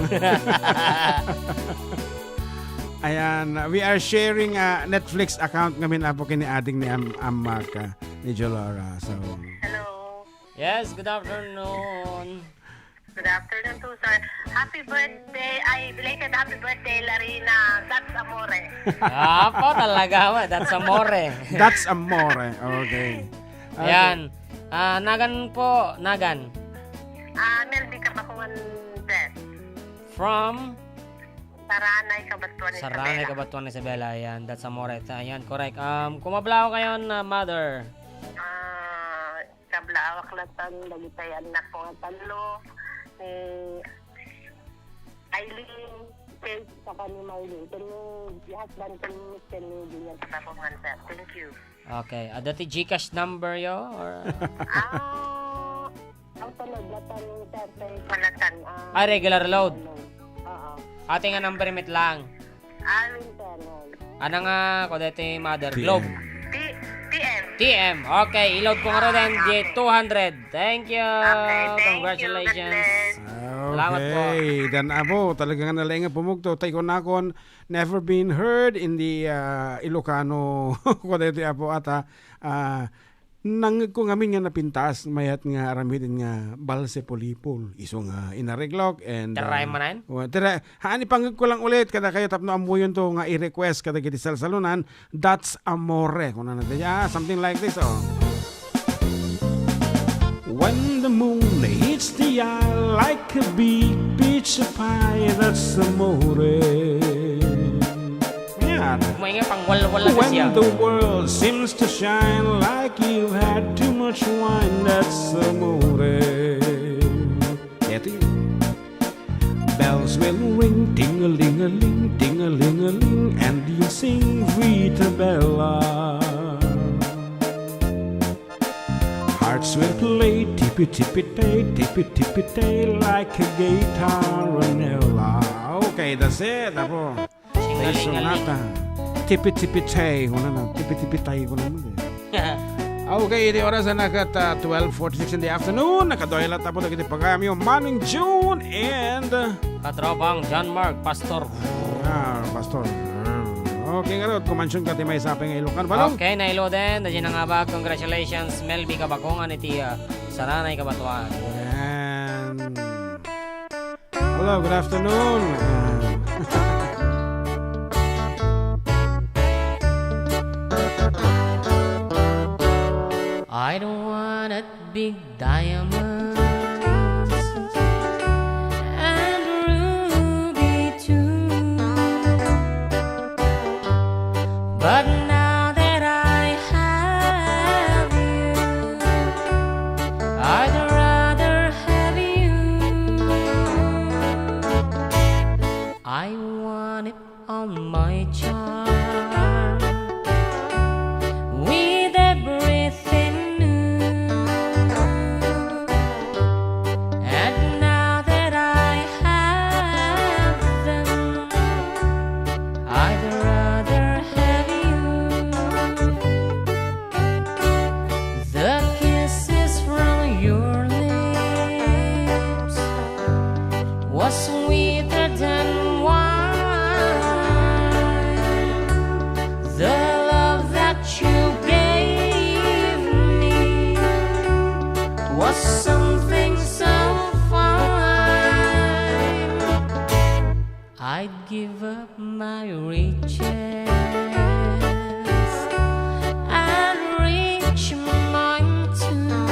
Ayan, we are sharing a Netflix account ngamin, apo, kini ading ni Am-, Amak, ah, ni Jolora. So, hello. Yes, good afternoon. Good afternoon to, sir. Happy birthday, ay, belated happy birthday, Larina. That's amore. Apo, talaga, ma. That's amore. That's amore. Okay. Okay. Ayan. Ah, Nagan po, Nagan. Ah, Melby Kabakungan, sir. From? Saranay, Cabatuan, Saranay, Isabela. Cabatuan, Isabela. Ayan, that's amore. Ayan, correct. Um, kumablaw kayo na mother. Ah, kablaawak latta dagiti annak ko nga tallo, ni Eileen, Faith, saka ni Marlene. Ken ni husband ko ni Mister Lady, yan sa Kabakungan, sir. Thank you. Okay. Adda ti GCash number yo, or? Ah, ang sunod, latta ni Sir Faith. Manatan, ah, Ay, regular load. Ano. Oo. Ati nga number met lang. Alin, sir, no? Ana nga, kuda ti Mother Globe. T-, T M. T M. Okay, i-load ko nga ro den, di two hundred. Thank you. Okay, thank you. God bless. Congratulations. Salamat po. Okay, dan apo, talaga nga nalaing nga pumugto. Tay kunakon, never been heard in the, ah, Ilocano. Kuda ti apo ata, ah, nangngegko ngamin nga napintas, mayat nga aramiden nga balse pulipol. Isu nga inareglok and, ah, Tiray manen? Wa-, tira-, haan, ipangngegko lang ulit kadakayo tapno ammuyonto nga i-request kadagiti salsalonan, That's Amore. Kunana, ah, something like this, oh. When the moon hits the eye like a big pizza pie, that's amore. Yan. Umay nga, pangwalwala na siya. When the world seems to shine like you've had too much wine, that's amore. Ito yun. Bells will ring, ting-a-ling-a-ling, ting-a-ling-a-ling, and you sing Vita Bella. Hearts will play tippy-tippy-tay, tippy-tippy-tay, like a gay taranella. Okay, that's it, apo. Tay sonata. Tipi-tipi tay, kuna na. Tipi-tipi tay, kuna na. Okay, iti oras a nakat, ah, twelve forty-six in the afternoon. Nakaduay la tapo dagiti pagayamyo, Manong June and, ah, Katropang John Mark, Pastor. Ah, Pastor. Okay, ngarud, kumansion ka ti maysa pay nga Ilocano, balong? Okay, nailoden. Daydi nga ba, congratulations, Melby Kabakungan iti, ah, Saranay Cabatuan. And hello, good afternoon. I don't want a big diamonds and ruby too. But now that I have you, I'd rather have you. I want it on my chart with everything new. And now that I have them, I'd rather have you. The kisses from your lips was sweeter than wine. The love that you gave me was something so fine. I'd give up my riches and reach mine too.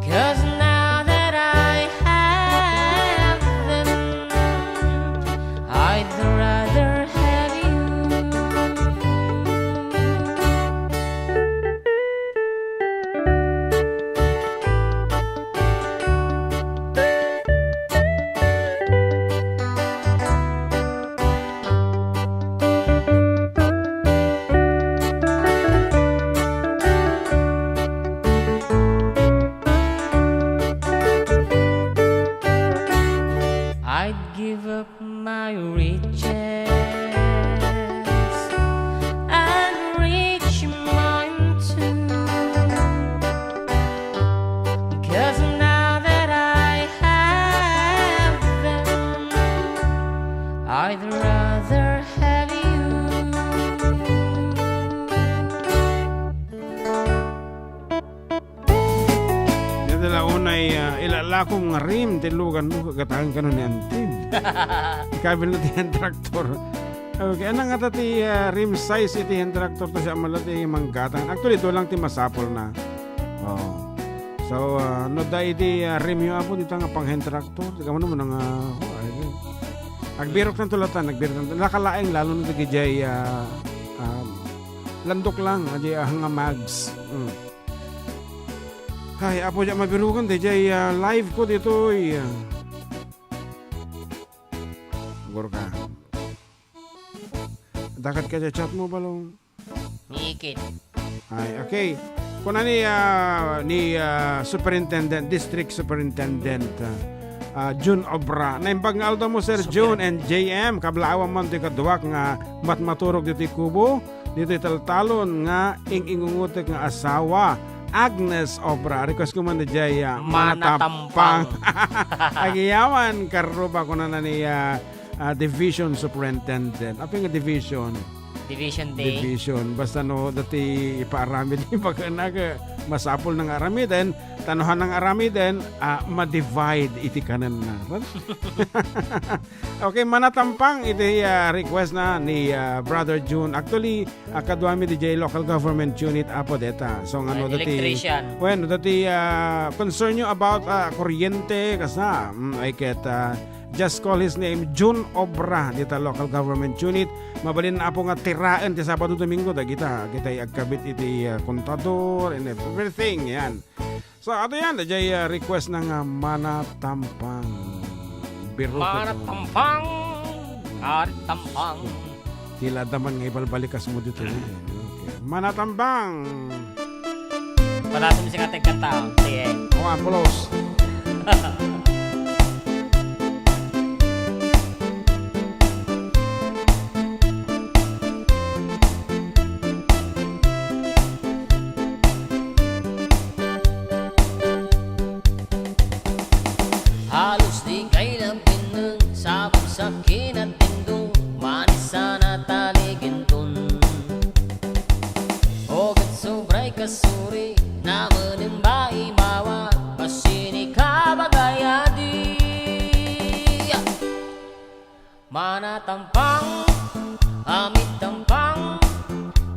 'Cause now that I My riches and rich mine too. 'Cause now that I have them, I'd rather have you. Dita la unay, ah, ilalakom nga rim ti lugan mo, kagataen kano ni Antim. Ikabil na ti hand tractor. Okay, ano nga ta ti, ah, rim size iti hand tractor to siya mala ti manggatang. Actually, ito lang ti masapol na. Oh. So, ah, no da iti, ah, rim yo, apo, dita nga pang hand tractor. Di ka mo naman nga, oh, ay, agbirok na tulatan, agbirok na. Nakalaeng lalo na ti gijay, ah, ah, landok lang, adi, ah, nga mags. Mm. Ay, apo, diak mabirukan, dayjay, ah, live ko ditoy. Gurka. Dakat ka sa chat mo, balong. Niikit. Ay, okay. Kuna ni, ah, ni, ah, Superintendent, District Superintendent, ah, ah, Jun Obra. Naimbag nga aldaw mo, Sir Jun and J M. Kablaawan man ti kaduak nga matmaturog ditoy kubo. Ditoy taltalon nga ing-ingungutek nga asawa, Agnes Obra. Request ko man dayjay, ah, Manatampang. Manatampang. Agiyaman, karuba, kunana ni, ah, ah, Division Superintendent. Apay nga division? Division Day. Division. Basta no, dati ipaaramid, ibaga na ka, masapul na nga aramiden, tanohan nga aramiden, ah, ma-divide iti kanan na. Okay, Manatampang iti, ah, request na ni, ah, Brother June. Actually, ah, kaduami dayjay local government unit, apo, deta. So, nga no, dati, electrician. Bueno, dati, ah, concern nyo about, ah, kuryente, kasta, mm, ay ket, ah, just call his name, June Obra, dita local government unit. Mabalin, apo, nga tiraen ti Sabado, Domingo, dagita, kitay agkabit iti, ah, kontador and everything, yan. So, ato yan, dayjay, ah, request na nga Manatampang. Biro ko to. Manatampang, Ari Tampang. Tila daman nga ibalbalikas mo dito, eh. Okay. Manatampang. Palatum si Kate Kanta, sige. O, ampulos. Halos di kay labinnen, sabon sa kinatindong, manis sana taliginton. O ket sobray kasuri, namenem baibawa, basini kabagayadi. Manatampang, Amitampang,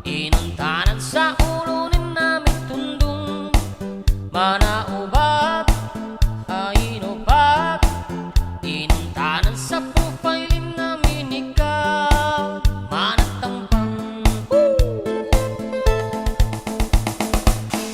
inuntanan sa ulo ni Namitundong. Manaubab, ainupat, inuntanan sa profile ni Naminika. Manatampang, woo!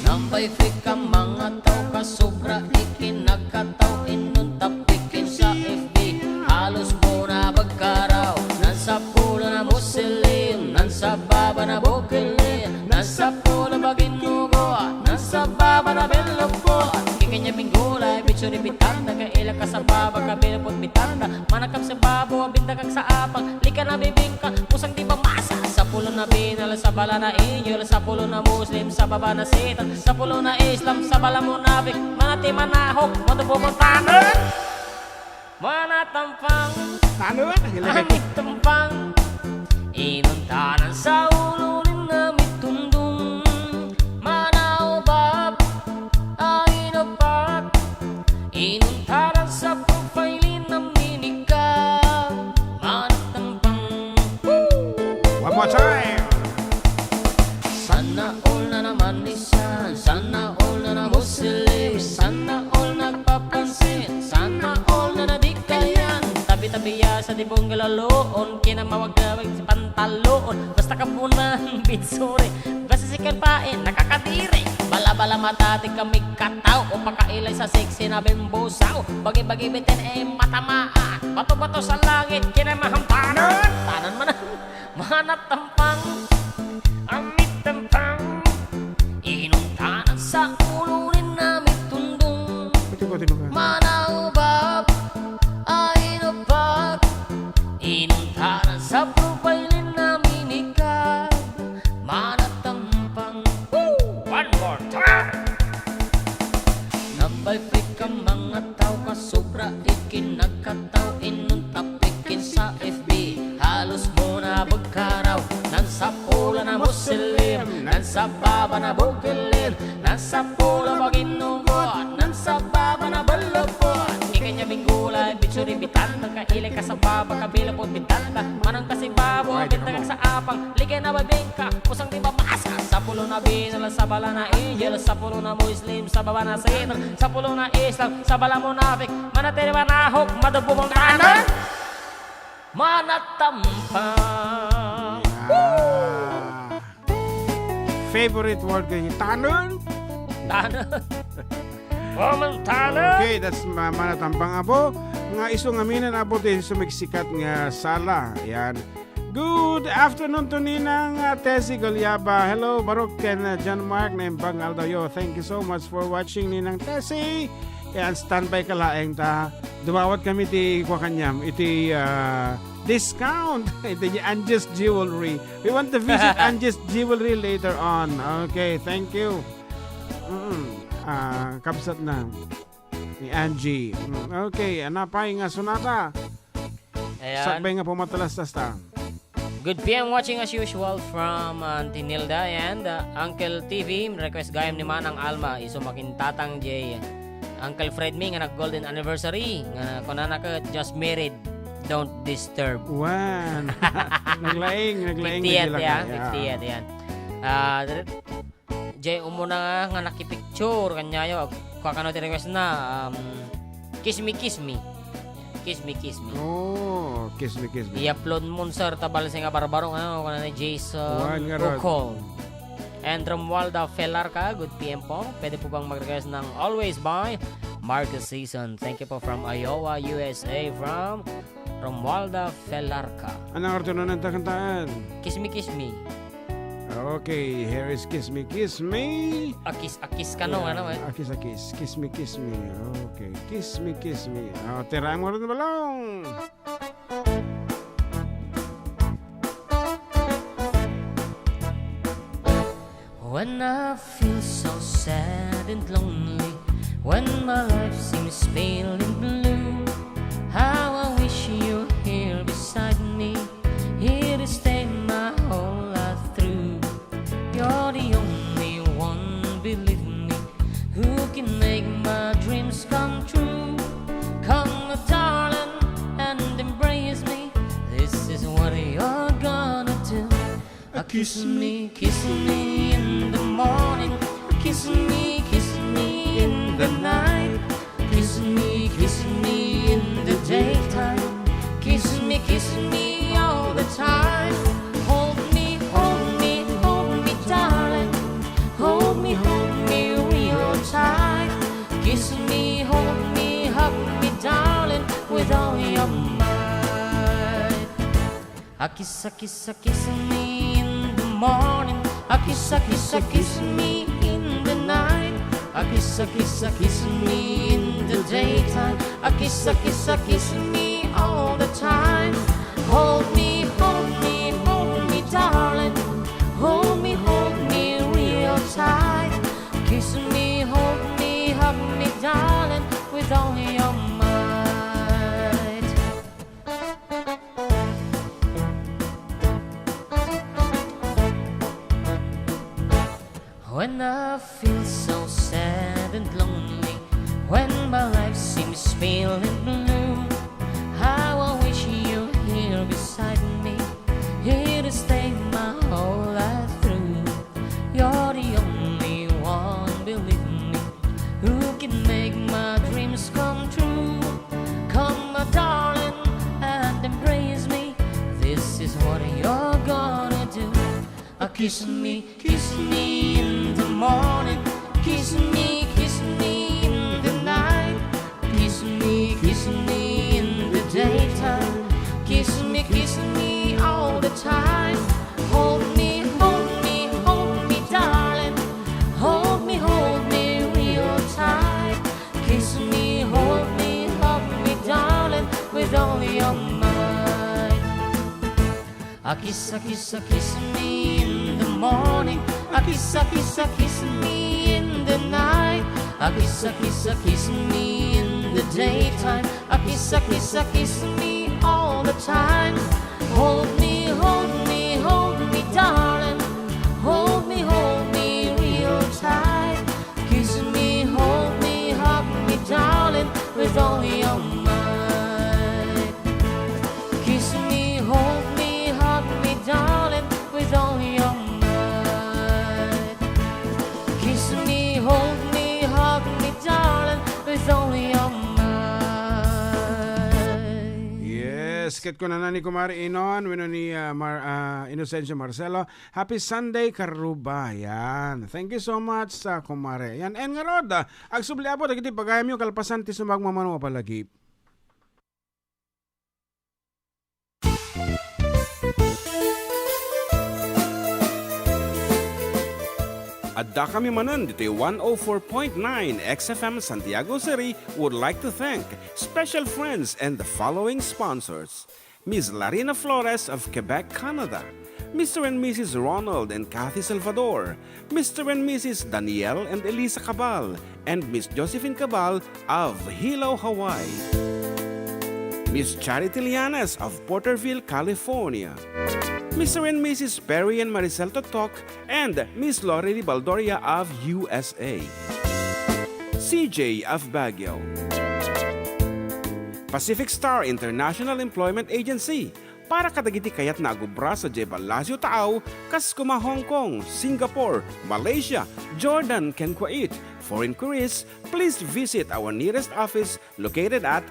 Nambay fake ka, mangataw ka, sobra ikinagkataw, inunta pikin sa F B. Halos puro na bagkaraw, nan sa pulo na Muslim, nan sa baba na Bukilin, nan sa pulo Baginugo, nan sa baba na Belokpo. Kikanya minggulay, bitso ni bitanda, kaila ka sa baba, kabilapot bitanda, manakam sa babo, abinda kag sa apang, lika na bibingka, pusang di ba masa, sa pulo na binal, sa bala na inyol, sa pulo na Muslim, sa baba na Satan, sa pulo na Islam, sa bala munafik, manati manahok, matubo mo tanan. Manatampang, Ano? Amitampang, inuntanan sa ulo ni Namitundong. Manaubab, ainupat, inuntanan sa profile ni Naminika. Manatampang. Woo! One more time. Sana all na naman ni San, sana all na na Muslim, sana all nagpapansin, sana all na na di kayan. Tabi-tabi ya sa dibong galaloon, kinamawag-awag sa pantaloon, basta kabunan, binsuri, basta si kalpain, nakakadiri. Bala-bala matatik kami katao, o pakailay sa sexy na bimbusaw, bagi-bagi bitin e matamaan, bato-bato sa langit, kinamahampanan, tanan man. Manatampang, Amitampang, inuntanan sa ulo ni Namitundong. Ito ko, tinukan. Manaubab, ainupat, Tao ka sobra ikin nagkatao, innon tapik kin sa F B. Halos mo na bagkaraw, nan sa pula na Muslim, nan sa baba na bugilim, nan sa pula baginunggo, nan sa baba na balubot. Ikanya minggula, bitsuri bitanda, ka ilay ka sa baba, kabila po bitanda, manang kasi babo, Ay, bintang tama. Sa apang, ligay na babing ka, usang di mamasa. Sa pulo na binal, sa bala na angel, sa pulo na Muslim, sa baba na Satan, sa pulo na Islam, sa bala munafik, manatili manahok, madagbo mong tanan. Manatampang. Ah. Favorite word ko yung tanan. Tanan. Woman tanan. Okay, that's ma manatampang, apo. Nga isu nga amin, apo, ti sumagsikat nga sala. Yan. Good afternoon to Ninang, uh, Tessie Goliaba. Hello, Baruch ken, uh, John Mark, naimbag nga aldawyo. Thank you so much for watching, Ninang Tessie. Yan, standby ka laeng ta. Dumawat kami ti kua kaniam, iti, uh, discount, iti Angie's Jewelry. We want to visit Angie's Jewelry later on. Okay, thank you. Mm, ah, kabsat na ni Angie. Mm, okay, anapay nga sonata? Ayan. Sakbay nga pumatalas ta. Good P M watching as usual from, uh, Auntie Nilda and, uh, Uncle T V. Request gayam ni Manang Alma, isu makin Tatang J. Uncle Fred mi nga nag-golden anniversary. Nga kunana ka, just married. Don't disturb. Wan. Naglaing, naglaing. Fiftieth, yeah, yeah. Fiftieth, yan. Ah, Jay, umuna nga nakipicture, kanyayo, ag-, kakano ti request na, um, Kiss Me, Kiss Me. Kiss Me, Kiss Me. Oh, Kiss Me, Kiss Me. I-upload mo, sir, ta balse nga barbaro, ano, kuna ni Jason Ukol. And Romualda Felarca, good P M po. Pwede po bang mag-request ng Always by Marcus Season? Thank you po from Iowa, U S A, from Romualda Felarca. Anong arto na nagtakantaan? Kiss Me, Kiss Me. Okay, here is Kiss Me, Kiss Me. Akis, akis ka, no? Yeah, ano, eh? Akis, akis. Kiss Me, Kiss Me. Okay, Kiss Me, Kiss Me. Oh, tiraem mo rin balong. When I feel so sad and lonely, when my life seems pale and blue, how I wish you're here beside me, here to stay my whole life through. You're the only one, believe me, who can make my dreams come true. Come, my darling, and embrace me. This is what you're gonna do. A kiss me, kiss me in the morning. A kiss me, kiss me in the night. Kiss me, kiss me in the daytime. Kiss me, kiss me all the time. Hold me, hold me, hold me, darling. Hold me, hold me real tight. Kiss me, hold me, hug me, darling, with all your might. A kiss, a kiss, a kiss me in the morning. A kiss, a kiss, a kiss me in the night. A kiss, a kiss, a kiss me in the daytime. A kiss, a kiss, a kiss me all the time. Hold me, hold me, hold me, darling. Hold me, hold me real tight. Kiss me, hold me, hug me, darling, with all your might. When I feel so sad and lonely, when my life seems pale and blue, how I wish you're here beside me, here to stay my whole life through. You're the only one, believe me, who can make my dreams come true. Come, my darling, and embrace me. This is what you're gonna do. A kiss me, kiss me in the morning. Kiss me, kiss me in the night. Kiss me, kiss me in the daytime. Kiss me, kiss me all the time. Hold me, hold me, hold me, darling. Hold me, hold me real tight. Kiss me, hold me, hug me, darling, with all your might. A kiss, a kiss, a kiss me in the morning. A kiss, a kiss, a kiss me in the night. A kiss, a kiss, a kiss me in the Kiss, kiss, kiss me all the time. Hold me, hold me, hold me, darling. Hold me, hold me real tight. Kiss me, hold me, hug me, darling, with all your might. Kiss me, hold me, hug me, darling, with all your might. Kiss me, hold me, hug me, darling, with all your might. Yes, ket kunana ni Kumare Inon wenno ni, ah, Mar-, ah, Inocencio Marcelo, "Happy Sunday, Karubayan." Thank you so much, ah, Kumare. Yan, and ngarud, ah, agsubli, Apo, dagiti pagayamyo kalpasan ti sumagmamano a palagip. Addakami manen ditoy one oh four point nine X F M Santiago City would like to thank special friends and the following sponsors: Miss Larina Flores of Quebec, Canada, Mister and Missus Ronald and Kathy Salvador, Mister and Missus Daniel and Elisa Cabal, and Miss Josephine Cabal of Hilo, Hawaii. Miss Charity Lianes of Porterville, California. Mister and Missus Perry and Maricel Totok and Miss Lorely Baldoria of U S A. C J of Baguio. Pacific Star International Employment Agency, para kadagiti kayatna a gubra sadiay Palacio Taaw, kas koma Hong Kong, Singapore, Malaysia, Jordan, ken Kuwait. For inquiries, please visit our nearest office located at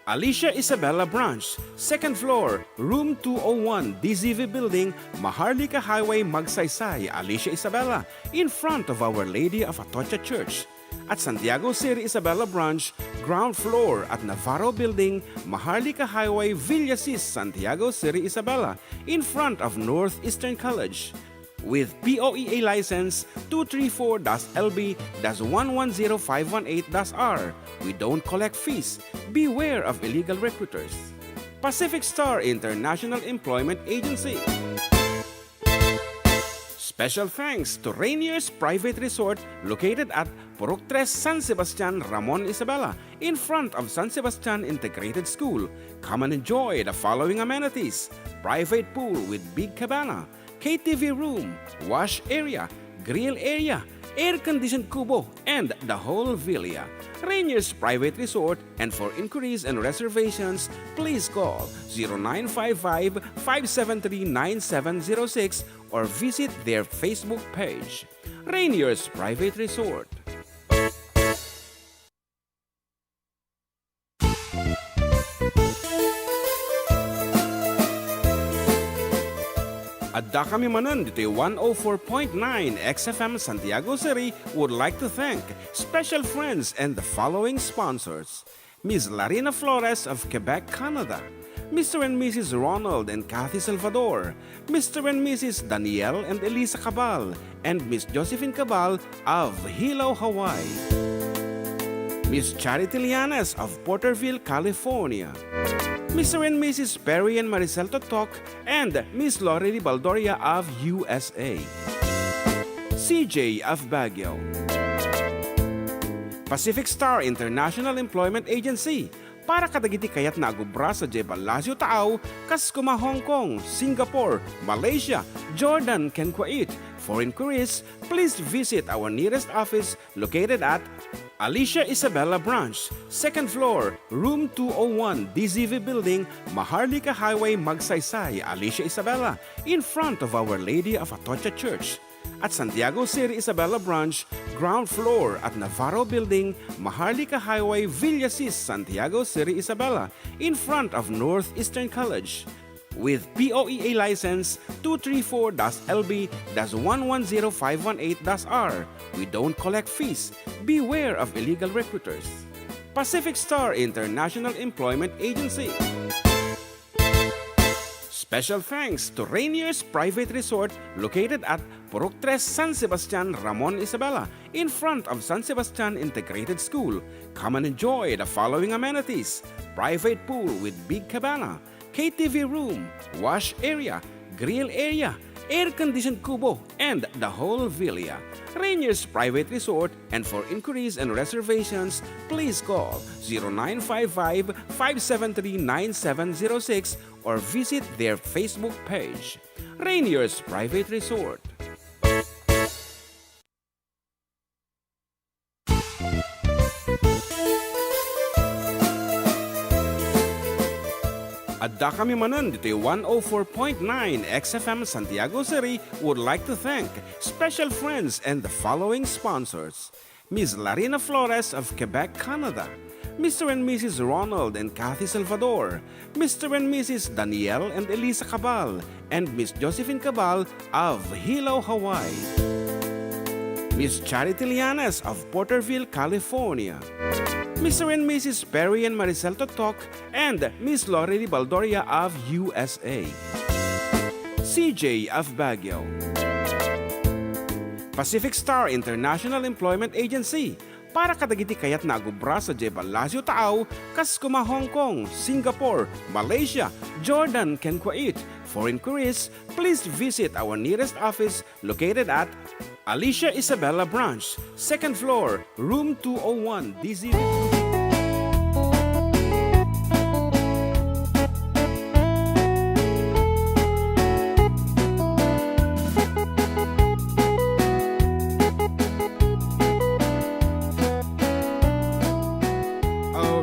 Alicia Isabela Branch, second floor, room two oh one, D Z V Building, Maharlika Highway, Magsaysay, Alicia Isabela, in front of Our Lady of Atocha Church. At Santiago City Isabela Branch, ground floor at Navarro Building, Maharlika Highway, Villasis, Santiago City Isabela, in front of Northeastern College. With P O E A license two three four dash L B dash one one zero five one eight dash R, we don't collect fees. Beware of illegal recruiters. Pacific Star International Employment Agency. Special thanks to Rainier's Private Resort located at Purok Tres, San Sebastian, Ramon Isabela, in front of San Sebastian Integrated School. Come and enjoy the following amenities: private pool with big cabana, K T V room, wash area, grill area, air-conditioned kubo, and the whole villa. Rainier's Private Resort, and for inquiries and reservations, please call zero nine five five, five seven three, nine seven zero six or visit their Facebook page. Rainier's Private Resort. Addakami manen ditoy one oh four point nine X F M Santiago City would like to thank special friends and the following sponsors: Miss Larina Flores of Quebec, Canada, Mister and Missus Ronald and Kathy Salvador, Mister and Missus Daniel and Elisa Cabal, and Miss Josephine Cabal of Hilo, Hawaii. Miss Charity Lianes of Porterville, California. Mister and Missus Perry and Maricel Totok and Miss Lorely Baldoria of U S A. C J of Baguio. Pacific Star International Employment Agency, para kadagiti kayatna a gubra sadiay Palacio Taaw, kas koma Hong Kong, Singapore, Malaysia, Jordan, ken Kuwait. For inquiries, please visit our nearest office located at Alicia Isabela Branch, second floor, room two oh one, D Z V Building, Maharlika Highway, Magsaysay, Alicia Isabela, in front of Our Lady of Atocha Church. At Santiago City Isabela Branch, ground floor at Navarro Building, Maharlika Highway, Villasis, Santiago City Isabela, in front of Northeastern College. With P O E A license two three four dash L B dash one one zero five one eight dash R, we don't collect fees. Beware of illegal recruiters. Pacific Star International Employment Agency. Special thanks to Rainier's Private Resort located at Purok Tres, San Sebastian, Ramon Isabela, in front of San Sebastian Integrated School. Come and enjoy the following amenities: private pool with big cabana, K T V room, wash area, grill area, air-conditioned kubo, and the whole villa. Rainier's Private Resort, and for inquiries and reservations, please call zero nine five five, five seven three, nine seven zero six or visit their Facebook page. Rainier's Private Resort. Addakami manen ditoy one oh four point nine X F M Santiago City would like to thank special friends and the following sponsors: Miss Larina Flores of Quebec, Canada, Mister and Missus Ronald and Kathy Salvador, Mister and Missus Daniel and Elisa Cabal, and Miss Josephine Cabal of Hilo, Hawaii. Miss Charity Lianes of Porterville, California. Mister and Missus Perry and Maricel Totok and Miss Lorely Baldoria of U S A. C J of Baguio. Pacific Star International Employment Agency, para kadagiti kayatna a agubra sadiay Palacio Taaw, kas koma Hong Kong, Singapore, Malaysia, Jordan, ken Kuwait. For inquiries, please visit our nearest office located at Alicia Isabela Branch, second floor, room two oh one, D Z.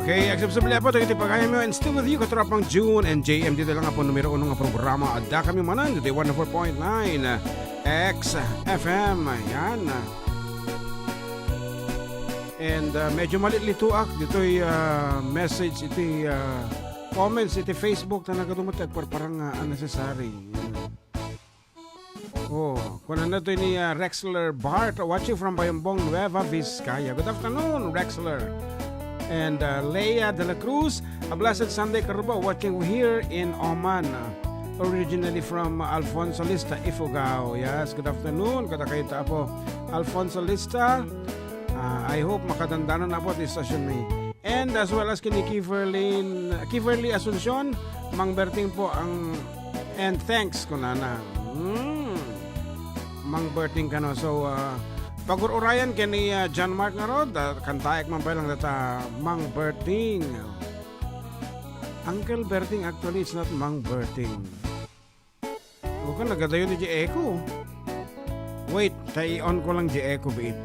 Okay, agsubsubli po dagiti pagayamyo and still with you, katropa June and J M, ditoy lang po numero uno nga programa. Addakami manen ditoy one oh four point nine X F M. Yan. And, uh, medyo malitlitoak ditoy, uh, message iti, uh, comments iti Facebook ta nagadu met ti agparparang nga unnecessary. Oh, kunana to ni, uh, Rexler Bart, watching from Bayambong, Nueva Vizcaya. Good afternoon, Rexler. And, uh, Lea de la Cruz, a blessed Sunday, Karuba, watching here in Oman. Originally from Alfonso Lista, Ifugao. Yes, good afternoon. Kadakayo ta, Apo Alfonso Lista. Ah, I hope makadandanan na po ti istasyon mi. And as well as kini Kiverlin, Kiverly Asuncion, Mang Berting po ang, and thanks, kunana. Hmm. Mang Berting kano. So, ah, pagur-urayan kini, ah, John Mark nga rod, ah, kantaek man pay lang data Mang Berting. Uncle Berting, actually, it's not Mang Berting. Bukan nagadayo ni di echo. Wait, ta i-on ko lang di echo, biit.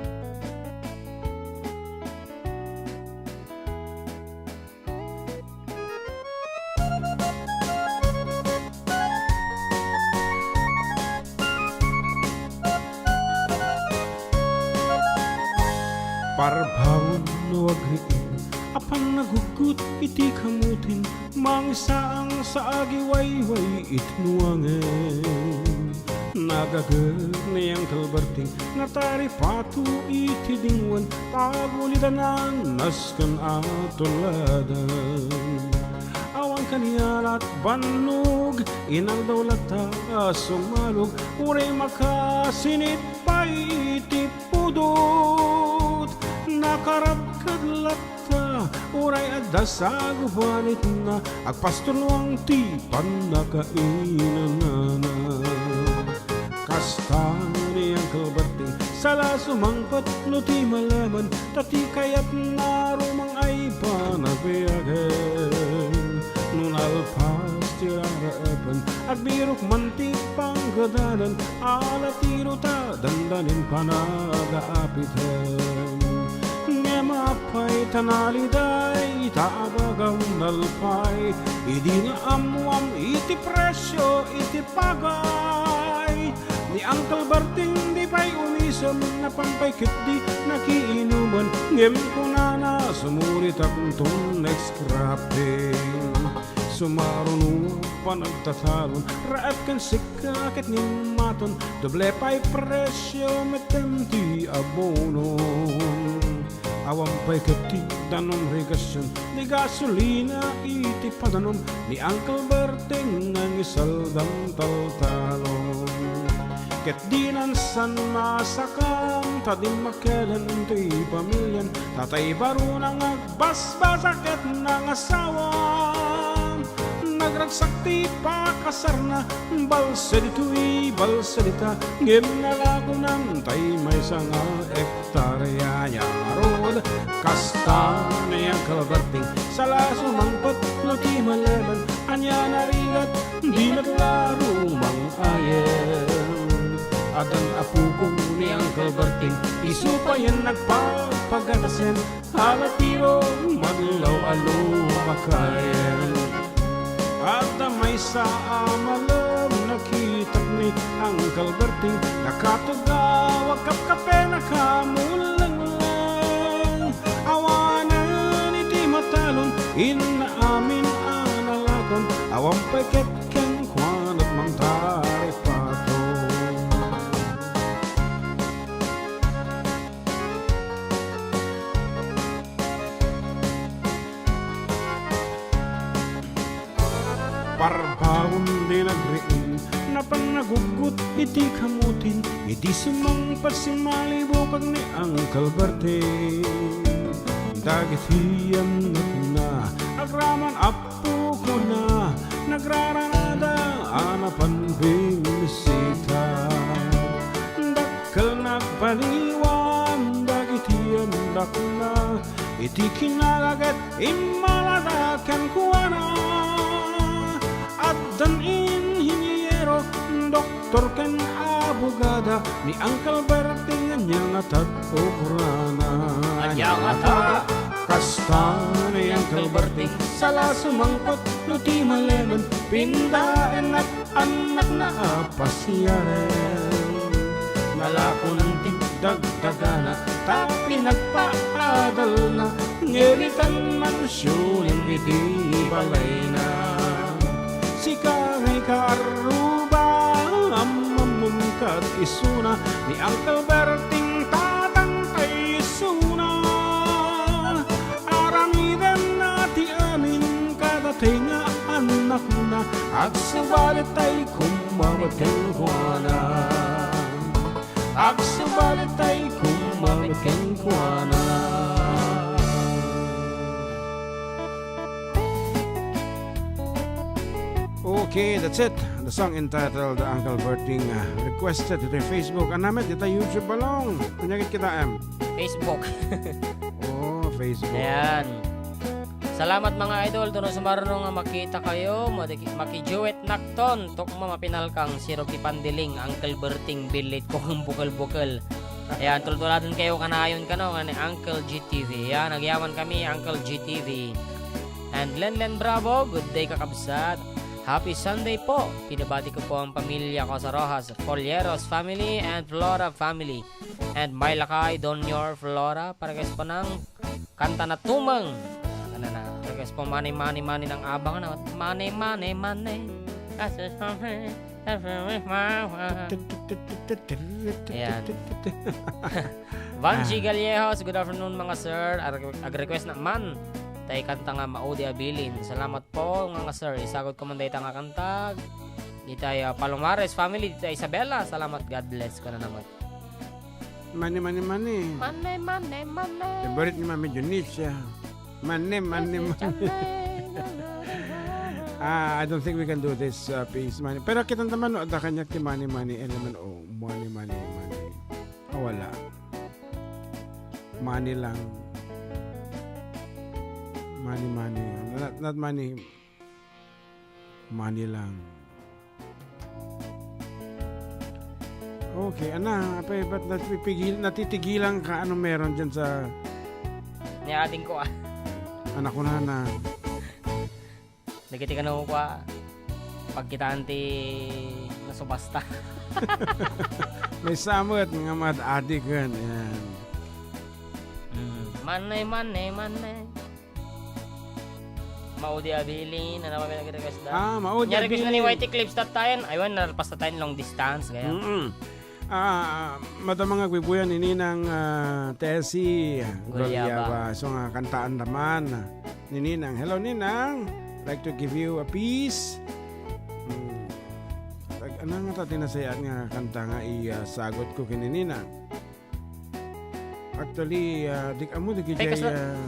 Parpaon no agriin, a pannaguggut iti kamutin, mangisaang sa agiwayway iti nuangen. Nagagek ni Uncle Berting nga taripato iti dingwen, tagulidanan nasken a tulladan. Awan kania't bannog, inaldaw latta a sumalog, uray makasinit pay iti pudot. Nakarabkad latta, uray adda sagubanitna, agpastunuang ti pannakainanana. Kasta ni Uncle Berting, sala sumangpet no ti malemen, ta ti kayatna rumang ay panabiagen. No nalpas ti raraepen, agbirok man ti panggedanan, ala ti ruta, dandanin panagaapiten. Ngem apay ta naliday, ta abagam nalpay, idi naammuam iti presio iti pagay. Ni Uncle Berting di pay umisem, napan pay ketdi nakiinumen, ngem kunana, sumuritak ton next cropping. Sumaruno panagtatalon, raep ken sik- Kaket ngem maton, doble pay presio metten ti abono. Awan pay ket ti danom regasion, ni gasolina iti padanom, ni Uncle Berting nga ngisaldan taltalon. Ket dinan san masakam, ta dimmakelen ti pamilian, tatay baruna nga basbasa ket nangasawa. Nag- Ragsak ti pakasarna, balsa ditoy, balsa dita, ngem nalakonan tay maysa nga hektarya. Ngarud, kasta ni Uncle Berting, sala sumangpet no ti malemen, ania narigat, di met la rumang-ayen. Addan a pukong ni Uncle Berting, isu payen nagpapagatasen, ala ti rumadlaw a lumakayen. Adda maysa a malem nakitak ni Uncle Berting, nakatugaw a kapkape, nakamulengleng. Awanen iti matalon, inna amin a nalakon, awan pay ket kenkuana mangtaripato. Parbaon di nagriing, napan naguggot iti kamutin, idi simmangpet simmalibukag ni Uncle Berting. Dagiti annakna, agraman a pukona, nagraranada a napan bimmisita. Dakkel nagpaliwan dagiti annakna, iti kinalaget immalada kenkuana. Addan inhiniero, doktor ken abogada, ni Uncle Berting ania nga tad-ukrana. Ania nga ta? Kasta ni Uncle Berting, sala sumangpet no ti malemen, pindaennak annakna a pasiaren. Nalakon ti dagdagana, ta pinagpaadalna, ngem itan mansionen iti balayna. Sika nga ikaarruba, ammammon kad isuna, ni Uncle Berting tatang tay isuna. Aramiden na ti amin kadatayo nga annakna, agsubali tay kumma met kenkuana. Agsubali tay kumma met kenkuana. Okay, that's it. The song entitled Uncle Berting, uh, requested to the Facebook. Ania met, dita YouTube balong. Ania ket kita, em? Facebook. Oh, Facebook. Ayan. Salamat, mga idol. Duno sumarno nga makita kayo. Maki-, maki-duet nakton. Tukma mapinalkang sirok ti pandiling. Uncle Berting, billit ko ang bukel-bukel. Ayan, tultuladen kayo kanayon kano nga ni Uncle G T V. Ayan, nagyaman kami, Uncle G T V. And Lenlen Bravo, good day, kakabsat. Happy Sunday po. Pinabati ko po ang pamilya ko sa Rojas, Folleros family and Flora family. And my lakay, Don Yor Flora, para kay Spanang, kanta na tumeng. Ano na, para kay Spa-, money, money, money ng abang na. Money, money, money. That's just money. That's what we want. Ayan. Vanji Ah. Gallejos, good afternoon, mga sir. Ag-, ag-request na man. Tay kanta nga maudi a bilin. Salamat po, nga, nga sir. Isagot ko man dayta nga kanta. Itay, ah, Palomares family, itay Isabela. Salamat, God bless ko na naman. Money, money, money. Money, money, money. Favorite ni Mami Dionisia. Money, money, money. Ah, I don't think we can do this, uh, piece, money. Pero kita naman, no, adda kaniak ti money, money, element, oh, money, money, money. Ah, wala. Money lang. Money, money. Not, not money. Money lang. Okay, ana, apay, ba't natipigil-, natitigilan ka? Anong meron dyan sa Ni ading ko, ah. Anak ko na na. Dagiti kano ko, ah, pagkitaan ti nasubasta. May samot nga mad-adik yan. Ayan. Mm. Money, money, money. Maudi a bilin, ano ba may nag-request da? Ah, maudi a bilin. Nya request na ni Y T Clips that time. Aywan, nalpas that time, long distance, kaya. Mm-mm. Ah, madama nga agbubuyan ni Ninang, ah, Tessie Gulyaba. Gulyaba. So nga, kantaan naman ni Ninang. Hello, Ninang. Like to give you a piece. Mm. Tag-, ano nga ta tinasayaat nga kanta nga i-, ah, sagot ko kini Ninang? Actually, ah, di, amo, di Ay, kajay, kasla- ah,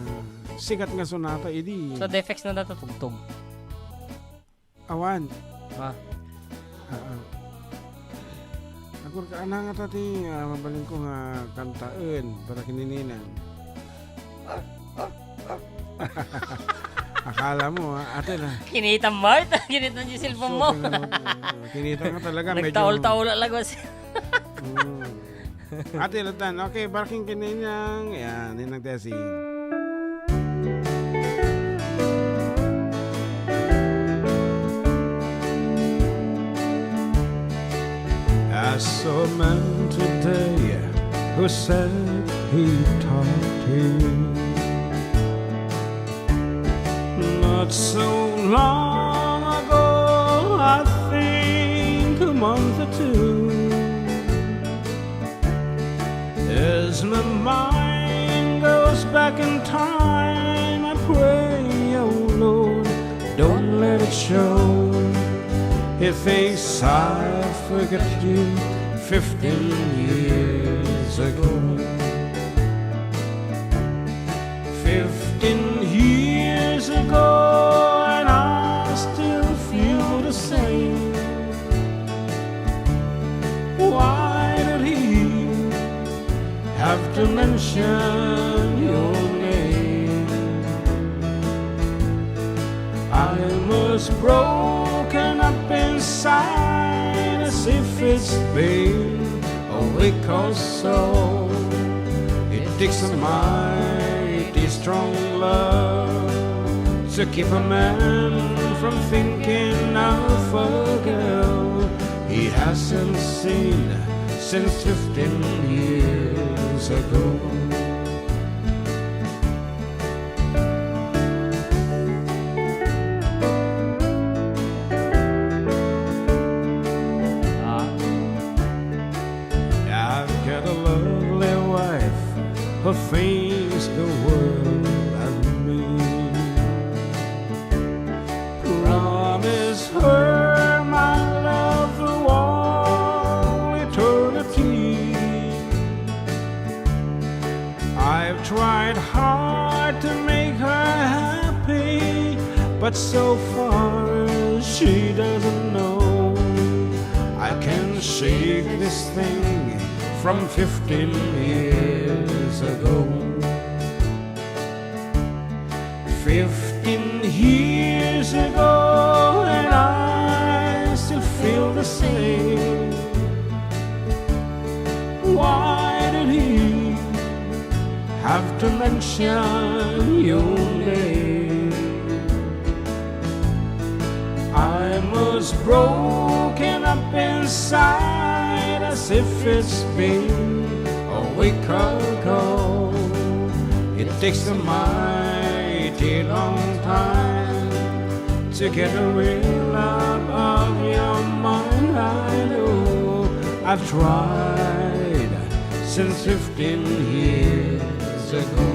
sikat nga sonata, idi. So, defects na daw tugtog. Awan. Ah. Ah, ah. Agurka, anang ngata ti, ah, mabalin ko nga kantaen para ken ni Ninang? Akala mo, ah, ate na. Kinita, Mart. Kinita niyo yung cellphone mo. Super, ano, kinita nga talaga, medyo nagtaol-taol la lagos. Mm. Ate Latan, okay, para ken ni Ninang. Yan, Ninang Tessie. I saw a man today who said he taught you. Not so long ago, I think a month or two, as my mind goes back in time, I pray, oh Lord, don't let it show. He thinks I forget you fifteen years ago. Fifteen years ago, and I still feel the same. Why did he have to mention your name? I was broken up inside as if it's been a week or so. It takes a mighty strong love to keep a man from thinking of a girl he hasn't seen since fifteen years ago. Ah. I've got a lovely wife who thinks the world of me. Promise her my love through all eternity. I've tried hard to make her happy, but so far she doesn't know. I can't shake this thing from fifteen years ago. Fifteen years ago, and I still feel the same. Why did he have to mention your name? I'm as broken up inside as if it's been a week ago. It takes a mighty long time to get a real love of your mind. I know I've tried since fifteen years ago.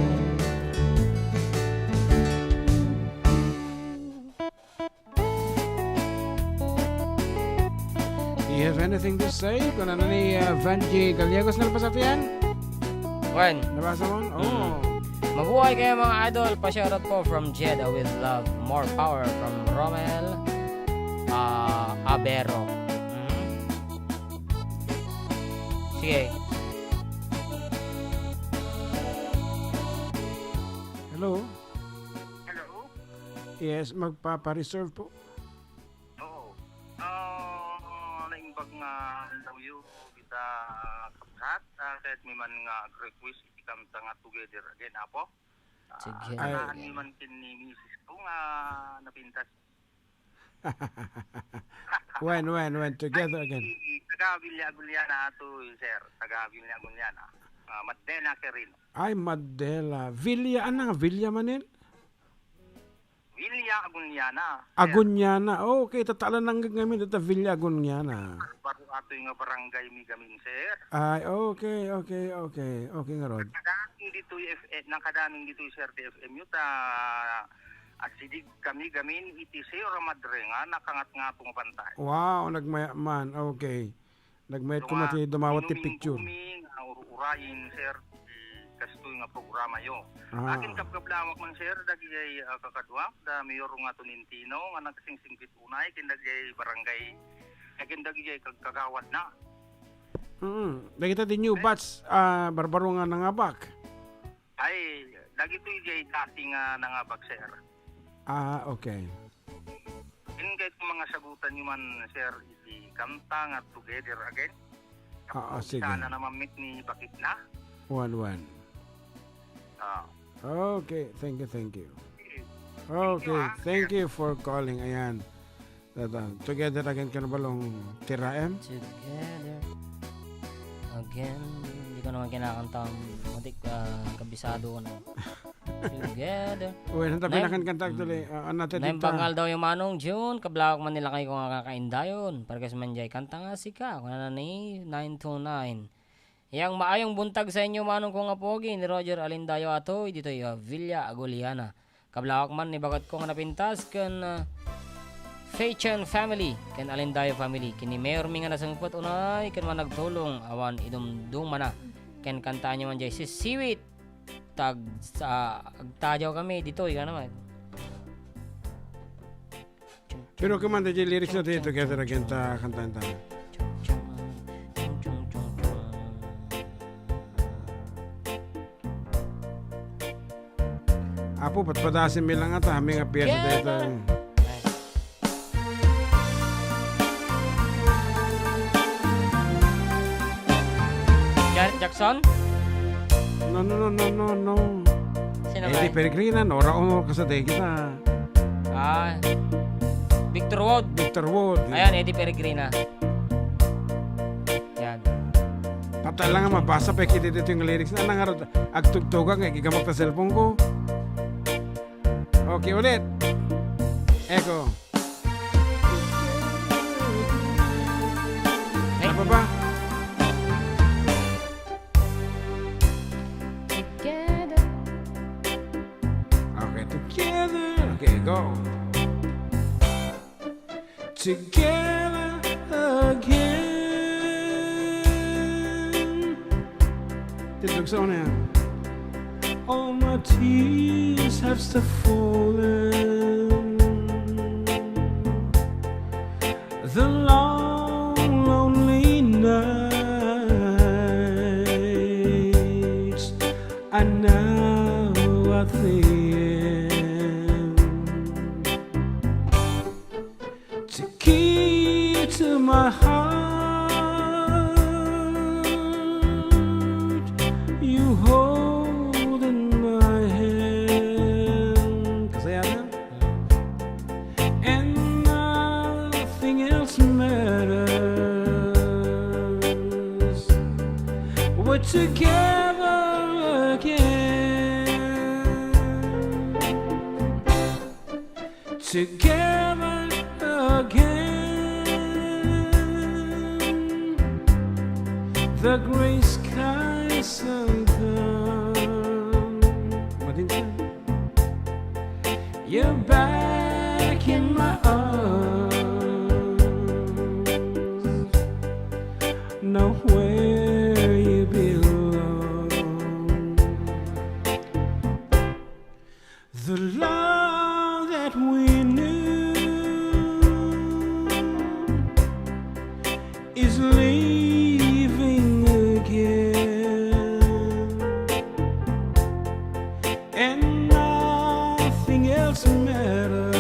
Do you have anything to say? Kunana ni, uh, Vanji Gallegos, nalabas ata yan? Wen. Nabasa mo? Oo. Mm. Mabuhay kayo, mga idol. Pa-shoutout po from Jeddah with love. More power from Romel, ah, Abero. Mhm. Sige. Hello? Hello? Yes, magpapa-reserve po. Oo. Ah, naimbag nga aldaw yu, kita kabsat, ah, ket mi man nga ag-request iti kanta nga Together Again, Apo. Ah, Together Again. Kanaan mi man ken ni misis ko nga napintas. When, when, when? Together Again. Ay, taga Villa Aguiliana ato, sir. Taga Villa Aguiliana. Ah, Madela Quirino. Ay, Madela. Villa, ano nga Villa manen? Villa Aguiliana, sir. Aguiliana. Okay, tatalan lang ngamin dito, Villa Aguiliana. Baro ato nga barangay mi gamin, sir. Ay, okay, okay, okay. Okay, nga rod. Nakadaming ditoy F-, eh, nakadaming ditoy, sir, ti F M U ta, asidig kami gamin iti Sierra Madre nga nakangat nga ato nga bantay. Wow, nagmaya man. Okay. Nagmayat koma ti dumawat ti picture. Minuminggo mi nga ur-, urayen, sir, ti kastoy nga programayo. Ah. Akin kabkablawak man, sir, dagijay, ah, kakaduak, da Mayor nga Tolentino, nga nagsingsingbit unay, ken dagijay barangay, eh, ken dagijay kag-, kagawad na. Mm. Dagita di new batch, ah, barbaro nga nangabak. Ay, dagitoy jay dati nga nangabak, sir. Ah, okay. Ken kayat ko nga sagutanyo man, sir, iti kanta nga Together Again. Ah, ah, sige. Sana naman mit ni Bakit na. Wen, wen. Ah. Okay, thank you, thank you. Thank you, Okay, ah. thank you for calling. Ayan. Tata, Together Again ken Balong Tira M. Together again. Hindi ko naman kinakanta. Matik, ah, kabisado ko na. Together. Well, ang tabi Nay, na kan kanta actually, ah, ang natin Nay, dita. Bangal daw yung Manong June, kablawak man nila kayo kung kakain dayon. Parkas man jay kanta nga sika, kuna na ni nine two nine. Yang maayong buntag sa inyo, manong ko nga pogi, ni Roger Alindayo Atoy, ditoy, ah, Villa Aguliana. Kablawak man ni bagat ko nga napintas ken, ah, Fechan family, ken Alindayo family. Ken ni Mayor mi nga nasungpet unay, ken managtulong, awan idumdumana. Ken kantaanyo man jay sisiwit, tag-, sa-, agtadaw kami, ditoy, ka naman. Pero kumanta di lyrics na tayo together again ta kantahan ta. Apo, patpadasin mi lang ata, kami nga piyesa tayo ta. Janet Jackson? No, no, no, no, no, no. Sino Eddie ba? Peregrina, Nora Honor, kasaday kita. Ah, Victor Wood. Victor Wood. Ayan, Eddie Peregrina. Yan. Patay lang nga mabasa pa kita dito yung lyrics na nangarot agtugtugan nga ikigamot sa cellphone ko. Okay, ulit. Echo. Ay. Ano pa ba? Together. Okay, together. Okay, go. Together again. Tindog sa una yan. All my tears have stopped falling. The long, lonely nights are now at the end. The key to my heart, you hold in my hand. Kasaya na. And nothing else matters. We're together again. Together again, the gray skies are gone. Madin siya. You're back in my arms. Now where you belong. The love that we knew is leaving again, and nothing else matters.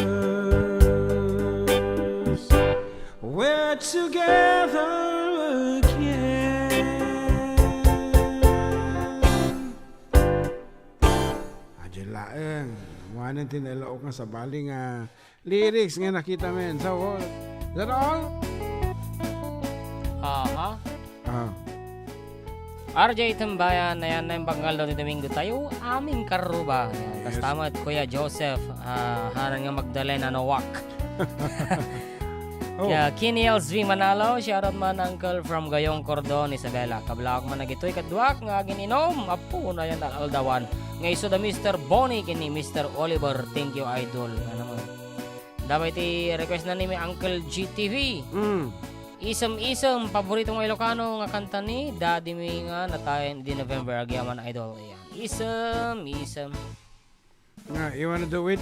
We're together again. Adya laeng. Awanen ti nailaok nga sabali nga lyrics nga nakita men. So, is that all? Aha. Ah. R J Tambayan, ayan na yung banggal daw ti Domingo tayo, aming karuba. Ayan, Yes. Kastamat, Kuya Joseph, ah, Hanan nga Magdalena Nowak. Oh. Kaya Kini L Z V Manalo, shoutout man, Uncle, from Gayong Cordon, Isabela. Kablak man nagitoy kaduak nga agin-inom, apo na yan aldawan. Nga iso da Mister Bonnie kini Mister Oliver, thank you, idol. Ano mo? Dabay ti request na ni mi Uncle G T V. Mm. Isem-isem, paborito nga Ilocano nga kanta ni Daddy mi nga natayen di November, agyaman, idol. Ayan. Isem, isem. Nga, you wanna do it?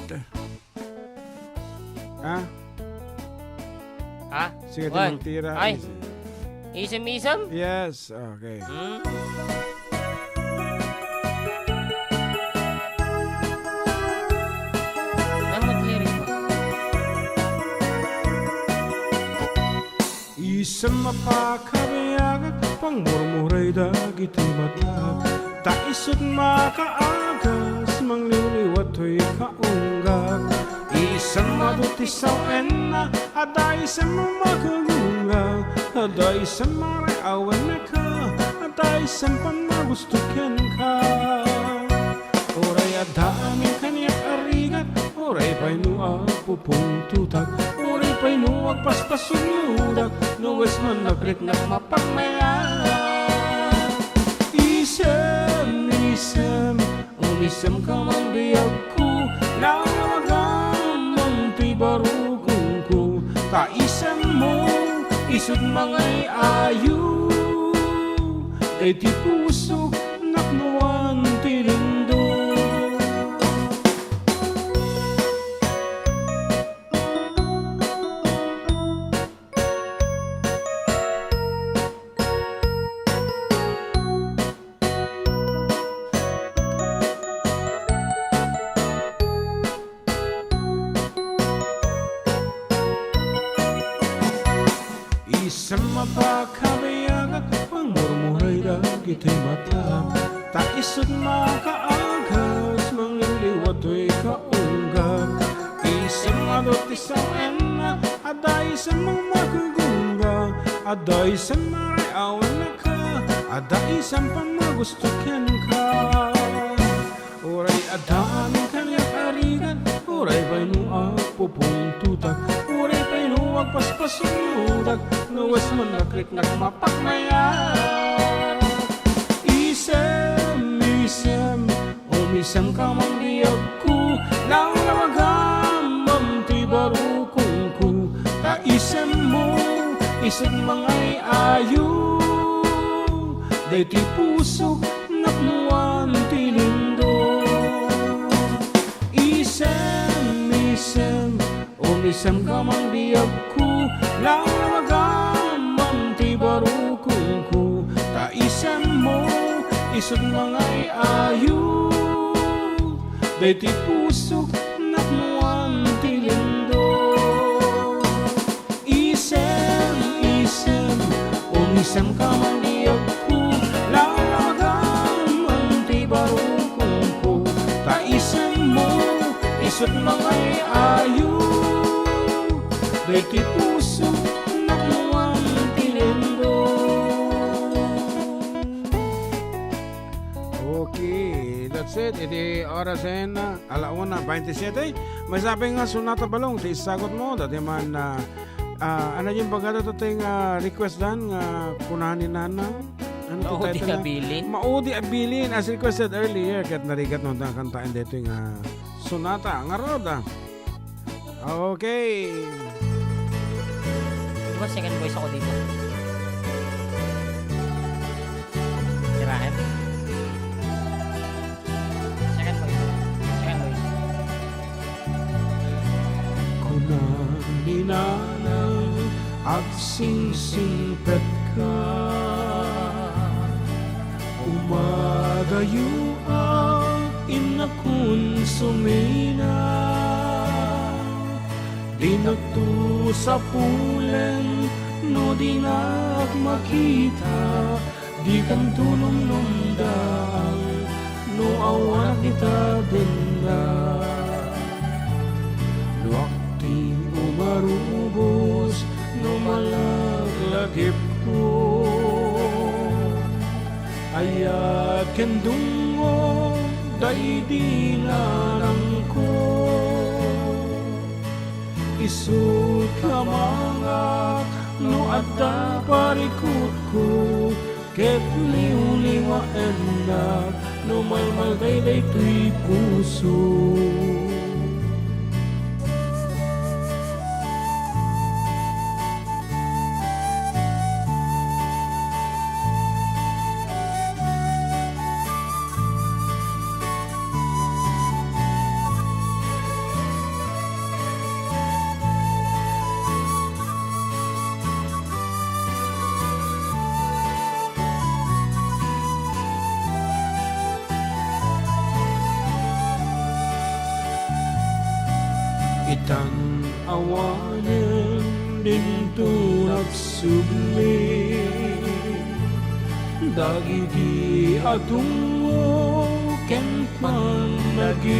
Ha? Ha? Sige, Wan. Timang tira. Ay. Isem. Isem, isem? Yes, okay. Hmm? Ano mo lyric mo? Isem a pakabiagak, pangmurmuray dagiti matak. Ta isut makaagas, mangliwliwa toy kaunggak. Isem adu ti sawenna, adda isem a makagura, adda isem a re-awen ka, adda isem panagusto kenka. Uray adda amin kaniak a rigat, uray pay no agpupungtotak, uray pay no agpaspasugnodak, no wisem man nakriknak mapagmayat. Isem, isem, umisemka man biagko, lawagam man ti barukongko, ta isemmo, isut mangay-ayo. Daytoy pusok, napnuan ti lindong. Isem a pakabiagak, pangmurmuray dagiti matak. Ta isut makaagas, mangliwliwa toy kaunggak. Isem adu ti sawenna, adda isem a makagura, adda isem a re-awen ka, adda isem panagusto kenka. Uray adda amin kaniak a rigat, uray pay no agpupungtotak, uray pay no agpaspasugnodak, no wisem man nakriknak mapagmayat. Isem, isem, umisemka man biagko, lawlawagam man ti barukongko, ta isemmo, isut mangay-ayo. Daytoy pusok, napnuan ti lindong. Isem, isem, umisemka man biagko, lawlawagam man ti barukongko, ta isemmo, isut mangay-ayo. Daytoy pusok, napnuan ti lindong. Isem, isem, umisemka man biagko, lawlawagam man ti barukongko, ta isemmo, isut mangay-ayo. Daytoy pusok, napnuan ti lindong. Okay, that's it. Iti orasen, ala una, baintisiete. Masapay nga sonata balong ti isagutmo, dati man, ah, ah, ano yung bagada to ting, ah, request dan nga kuna ni Nana? Ano ti Maudi title a na? Bilin. Maudi a Bilin, as requested earlier, ket narigat no, kantaen dito nga sonata. Ngarud, ah. Okay. Di ba second voice ako dito? Sirahan? Second voice. Second voice. Kuna ni Nanang, agsingsingpetka. Umagayo ak, innakon sumina. Dinak to sapulen no dinak makita. Dikan to numnumdaan no awanak ita dennak. Duak ti umarubos no malaglagipko. Ayat ken dungngo daydi nanangko. Isut kamangak no adda parikutko, ket liwliwaennak no malmalday daytoy puso. Awanen dinto nagsubli dagiti atungo ken pannagibig.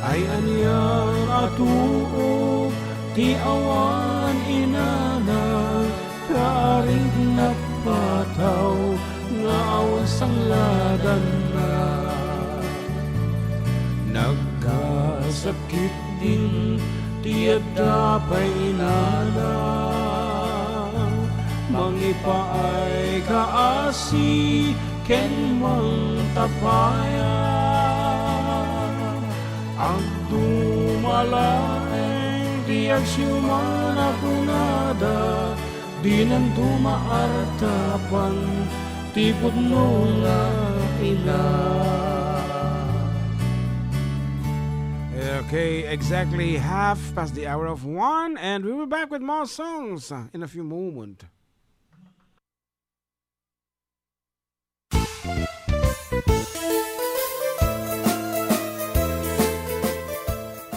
Ay anian a tuo ti awan inana, kaaring nagpataw nga awan sangladanna. Nagkasakit din ti adda pay inana, mangipaay kaasi ken mangtapaya. Agduma laeng ti agsiuman a kunada, dinanto maartapan ti pudno nga ina. Okay, exactly half past the hour of one, and we'll be back with more songs, uh, in a few moments.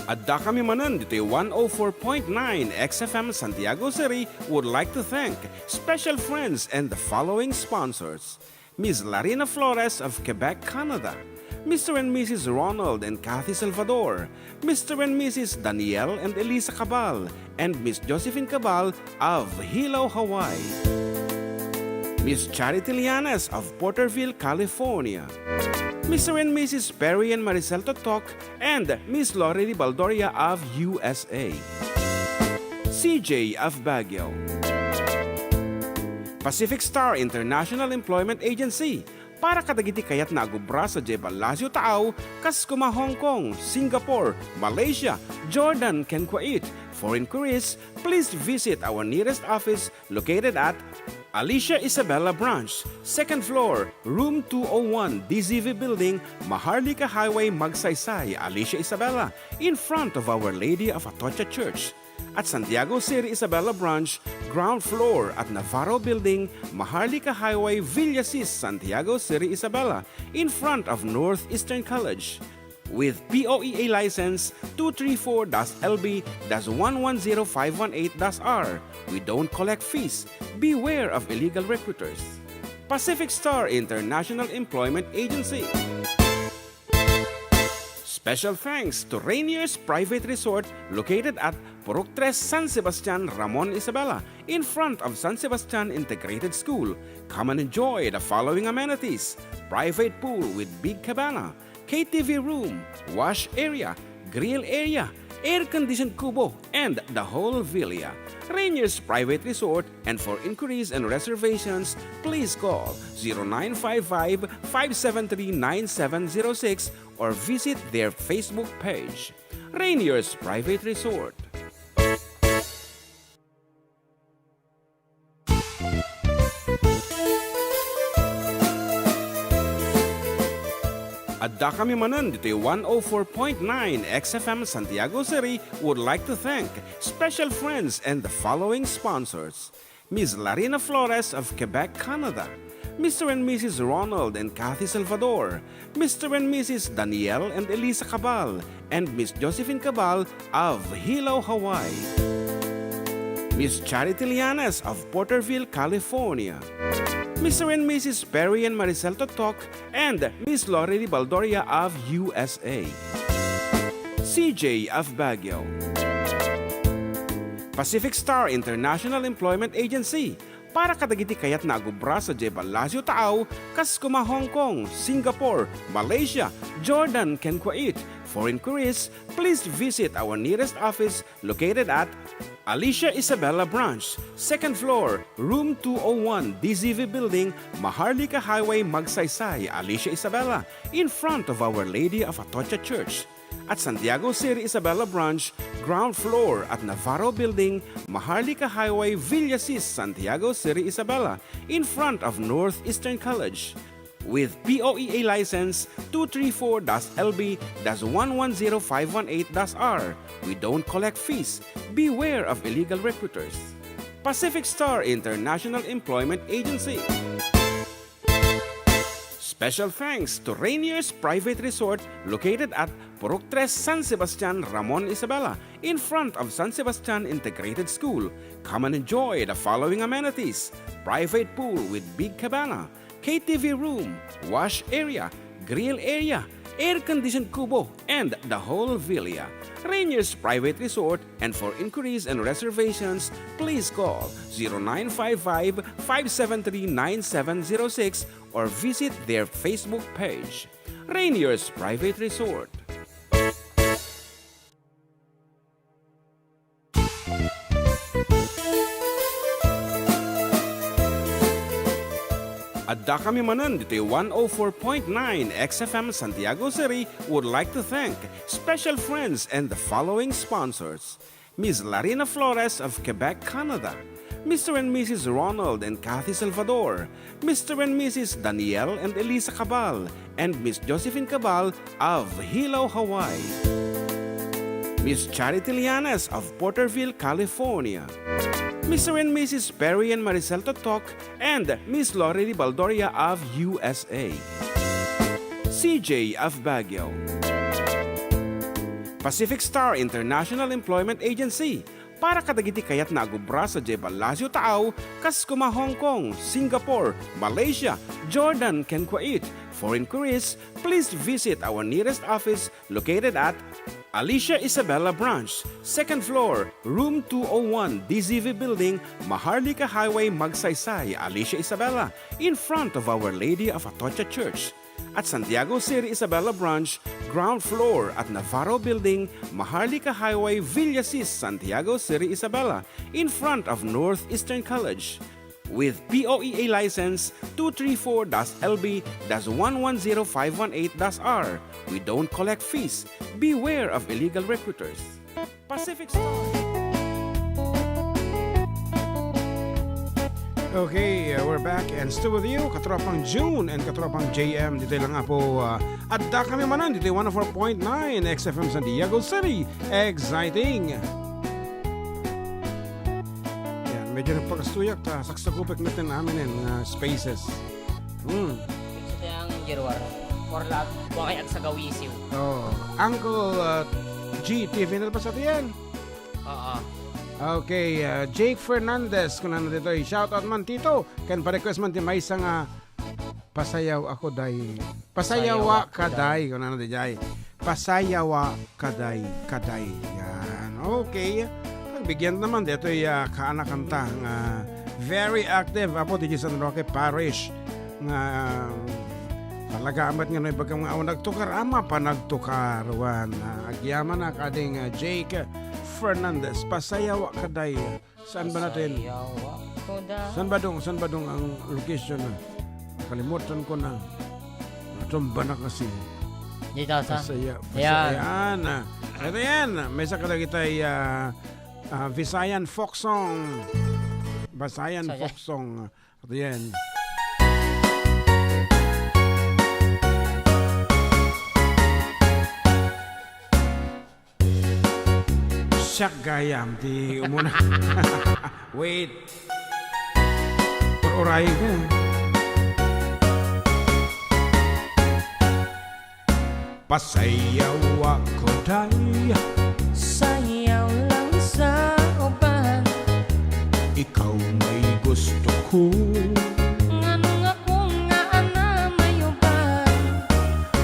Addakami manen ditoy one oh four point nine X F M Santiago City would like to thank special friends and the following sponsors: Miss Larina Flores of Quebec, Canada, Mister and Missus Ronald and Kathy Salvador, Mister and Missus Daniel and Elisa Cabal, and Miss Josephine Cabal of Hilo, Hawaii. Miss Charity Lianes of Porterville, California. Mister and Missus Perry and Maricel Totok and Miss Lori Baldoria of U S A. C J of Baguio. Pacific Star International Employment Agency, para kadagiti kayatna a agubra sadiay Palacio Taaw, kas koma Hong Kong, Singapore, Malaysia, Jordan, ken Kuwait. For inquiries, please visit our nearest office located at Alicia Isabela Branch, second floor, room two oh one, D Z V Building, Maharlika Highway, Magsaysay, Alicia Isabela, in front of Our Lady of Atocha Church. At Santiago City Isabela Branch, ground floor at Navarro Building, Maharlika Highway, Villasis, Santiago City Isabela, in front of Northeastern College. With P O E A license two three four dash L B dash one one zero five one eight dash R, we don't collect fees. Beware of illegal recruiters. Pacific Star International Employment Agency. Special thanks to Rainier's Private Resort, located at Purok Tres, San Sebastian, Ramon Isabela, in front of San Sebastian Integrated School. Come and enjoy the following amenities: private pool with big cabana, K T V room, wash area, grill area, air-conditioned kubo, and the whole villa. Rainier's Private Resort, and for inquiries and reservations, please call zero nine five five, five seven three, nine seven zero six or visit their Facebook page. Rainier's Private Resort. Addakami manen ditoy one oh four point nine X F M Santiago City would like to thank special friends and the following sponsors: Miss Larina Flores of Quebec, Canada, Mister and Missus Ronald and Kathy Salvador, Mister and Missus Daniel and Elisa Cabal, and Miss Josephine Cabal of Hilo, Hawaii. Miss Charity Lianes of Porterville, California. Mister and Missus Perry and Maricel Totok and Miss Lori Baldoria of U S A. C J of Baguio. Pacific Star International Employment Agency, para kadagiti kayatna a gubra sadiay Palacio Taaw, kas koma Hong Kong, Singapore, Malaysia, Jordan, ken Kuwait. For inquiries, please visit our nearest office located at Alicia Isabela Branch, second floor, room two oh one, D Z V Building, Maharlika Highway, Magsaysay, Alicia Isabela, in front of Our Lady of Atocha Church. At Santiago City Isabela Branch, ground floor at Navarro Building, Maharlika Highway, Villasis, Santiago City Isabela, in front of Northeastern College. With P O E A license two three four dash L B dash one one zero five one eight dash R, we don't collect fees. Beware of illegal recruiters. Pacific Star International Employment Agency. Special thanks to Rainier's Private Resort, located at Purok Tres San Sebastian, Ramon Isabela, in front of San Sebastian Integrated School. Come and enjoy the following amenities: private pool with big cabana, K T V room, wash area, grill area, air-conditioned kubo, and the whole villa. Rainier's Private Resort, and for inquiries and reservations, please call zero nine five five, five seven three, nine seven zero six or visit their Facebook page. Rainier's Private Resort. Adda kami manen ditoy one oh four point nine X F M Santiago City would like to thank special friends and the following sponsors: Miss Larina Flores of Quebec, Canada, Mister and Missus Ronald and Kathy Salvador, Mister and Missus Daniel and Elisa Cabal, and Miss Josephine Cabal of Hilo, Hawaii, Miss Charity Llanes of Porterville, California, Mister and Missus Perry and Maricel Totok, and Miss Lori Baldoria of U S A, C J of Baguio, Pacific Star International Employment Agency, para kadagiti kayatna a agubra sadiay Palacio Taaw, kas kuma Hong Kong, Singapore, Malaysia, Jordan, ken Kuwait. For inquiries, please visit our nearest office located at Alicia Isabela Branch, second floor, room two oh one, D Z V Building, Maharlika Highway, Magsaysay, Alicia Isabela, in front of Our Lady of Atocha Church. At Santiago City Isabela Branch, ground floor at Navarro Building, Maharlika Highway, Villasis, Santiago City Isabela, in front of Northeastern College. With P O E A license two three four dash L B dash one one zero five one eight dash R. We don't collect fees. Beware of illegal recruiters. Pacific Star. Okay, uh, we're back and still with you, Katropang June and Katropang J M. Ditoy lang nga po, uh, adda kami manen ditoy one oh four point nine X F M Santiago City. Exciting! Yan, medyo nagpakastuyak ta, saksakupek natin amin yan, uh, spaces. Hmm. Sa tiyang Jerwar, or lag, buwangay agsagawisiw. Oh, Uncle, uh, G, T V na pa sa tiyan. Oo. Okay, uh, Jake Fernandez, kunana ditoy, shout out man, Tito. Ken pa-request man ti maysa nga pasayaw ako, day. Pasayawa ka, day. Kunana di, day. Pasayawa ka, day. Ka, day. Yan. Okay. Pagbigyan naman dito, ya, kaanakanta nga very active, apo, di San Roque Parish. Nga, talaga, amat nga no, ibagam nga awan nagtukar, ama pa nagtukar, wan. Ah, agyaman na kading, ah, Jake Fernandez, pasayawa ka, day. Saan ba natin? Pasayawa ko da. Saan ba dong? Saan ba dong ang location na? Nakalimutan ko na. Natumba na kasi. Dito sa? Pasaya-, Ayan. Pasayan, ah. Ito yan. May isa ka lagi tayo, ah, ah, Visayan folk song. Visayan Saya. Folk song. Ito yan. Siak gayam ti umuna. Wait. Ur-uray ko. Pasayaw ako, day. Sayaw lang sa uban. Ikaw may gusto ko. Ngano nga kung nga ana may uban?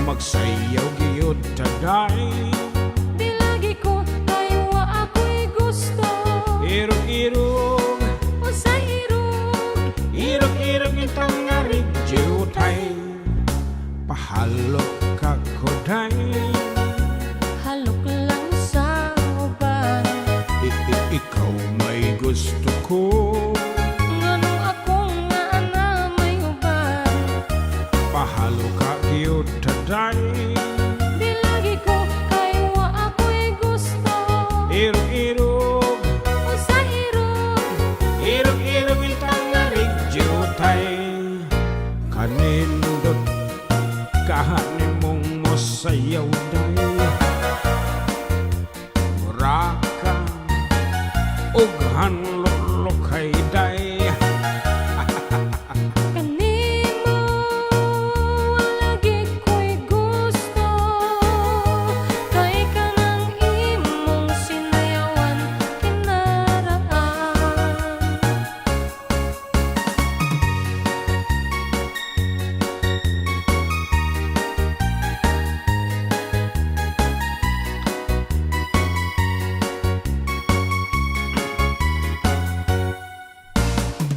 Magsayaw gayud ta, day. Bilagi ko, kaywa ako'y gusto. Irog-irog. Usa irog. Irog-irog intang nga radyo tay. Pahalok ka, kuday. Halok lang sa uban. I-, i-, ikaw may gusto ko. Ngano ako nga ana may uban? Pahalok ka, kiyot, taday. Bilagi ko, kaywa ako'y gusto. Irog-irog. Usa irog. Irog-irog intang nga radyo tay. Kanindot kahanimong masayaw, day. Muraka, ughan luklukay, day. Kanimo, lagi ko'y gusto.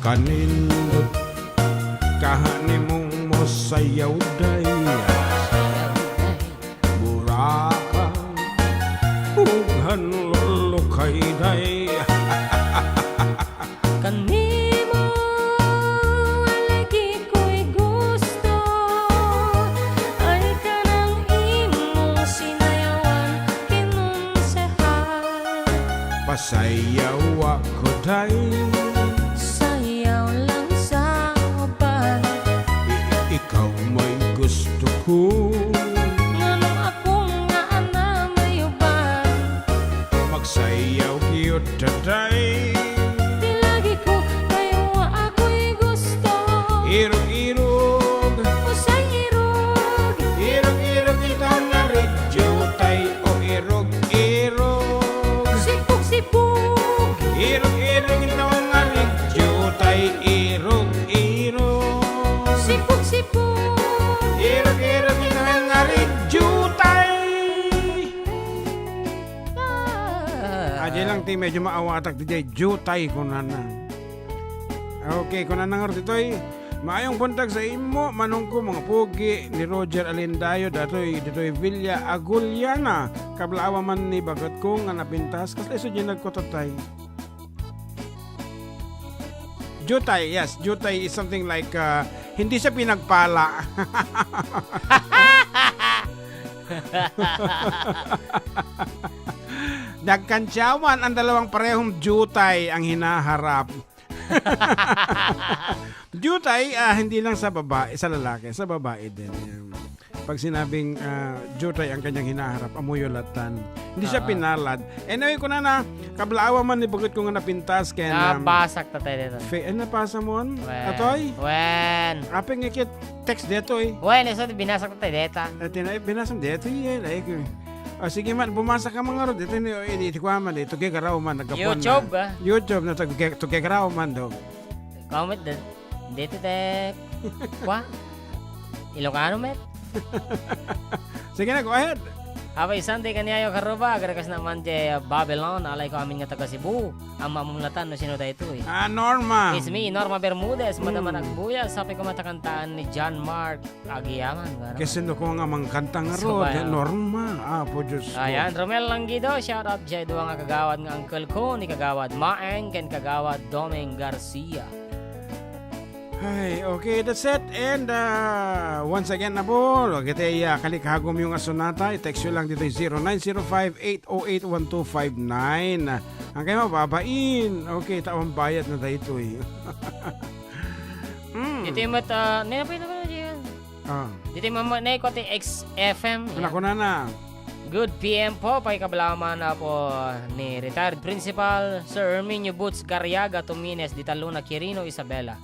Anindot kahanimong mo sayaw day. Burakan, ughan lulukay day. Kanimo, alagi ko'y gusto. Ay kanang imong sinayawan, kinonsehal. Pasayawak ko, day. Sayaw lang sa uban. I-, ikaw may gusto ko. Ngano ako nga anam ay uban? Magsayaw kiyot, day. Ti lagi ko, kayo ako'y gusto. Irog-irog. Usay irog. Irog-irog ita nga radio tay, o irog-irog. Sipog-sipog. Irog-irog ita nga radio tay, irog-irog. Sipog-sipog. Irog-irog ita nga radio tay. Ah. Aja lang ti medyo maawatak ti jay jutay kunana. Okay, kunana ngarud ditoy. Maayong buntag sa imo, manongko, mga pogi ni Roger Alindayo, datoy, ditoy Villa Aguliana. Kablaawa man ni baket ko nga napintas, kasla isu di nagkutatay. Jutay, yes, jutay is something like, uh, hindi siya pinagpala. Nagkantyawan ang dalawang parehong jutay ang hinaharap. Jutay, ah, hindi lang sa babae, sa lalaki, sa babae din. Yan. Pag sinabing, ah, jutay ang kanyang hinaharap, amuyo latan. Hindi siya Oo. pinalad. Anyway, kunana, kablaawa man ni baket ko nga napintas, kaya na, Nabasak ta tayo dito. Fe-, ano, napasa mo? Wen. Atoy? Wen. Apeng ikit text dito eh. Wen, iso binasak ta tayo dito. At ina-, binasang dito eh. Like, eh. O, sige man, bumasa ka mga rod. Ito ni, eh, ito kwa man, eh, tugay karaw man, nagkapuan na. YouTube, ah. YouTube na tugay, tugay karaw man, do. Comment din. Dito te, kwa? Ilocano, met? Sige na, go ahead. Happy Sunday kaniayo, karuba. Agrekas naman di Babylon. Alay ko amin nga taga Cebu. Ang mamumlatan no sino tayo ito eh. Ah, Norma. It's me, Norma Bermudez. Madaman Hmm. agbuya. Sabi ko matakantaan ni John Mark Agiyaman. Garo. Kasi no ko nga mangkanta nga So, rod, ba- Norma. Apo Diyos ko. Ayan, Romel Langido. Shout out jay duwa nga kagawad nga uncle ko ni Kagawad Maeng ken Kagawad Doming Garcia. Ay, okay, that's it. And, uh, once again, abo, agitay, uh, kalikagom yung asunata, i-text nyo lang dito, zero nine zero five eight oh eight one two five nine. Ang kayo mababain. Okay, taong bayad na daytoy. Mm. Dito yung mat-, ah, nena pa yun naman yun. Ah. Dito yung mama, na ko ti X F M. Anak ko na na. Good P M po, pakikabalaman na po ni Retired Principal Sir Herminio Boots Garriaga Tumines di Taluna, Quirino, Isabela.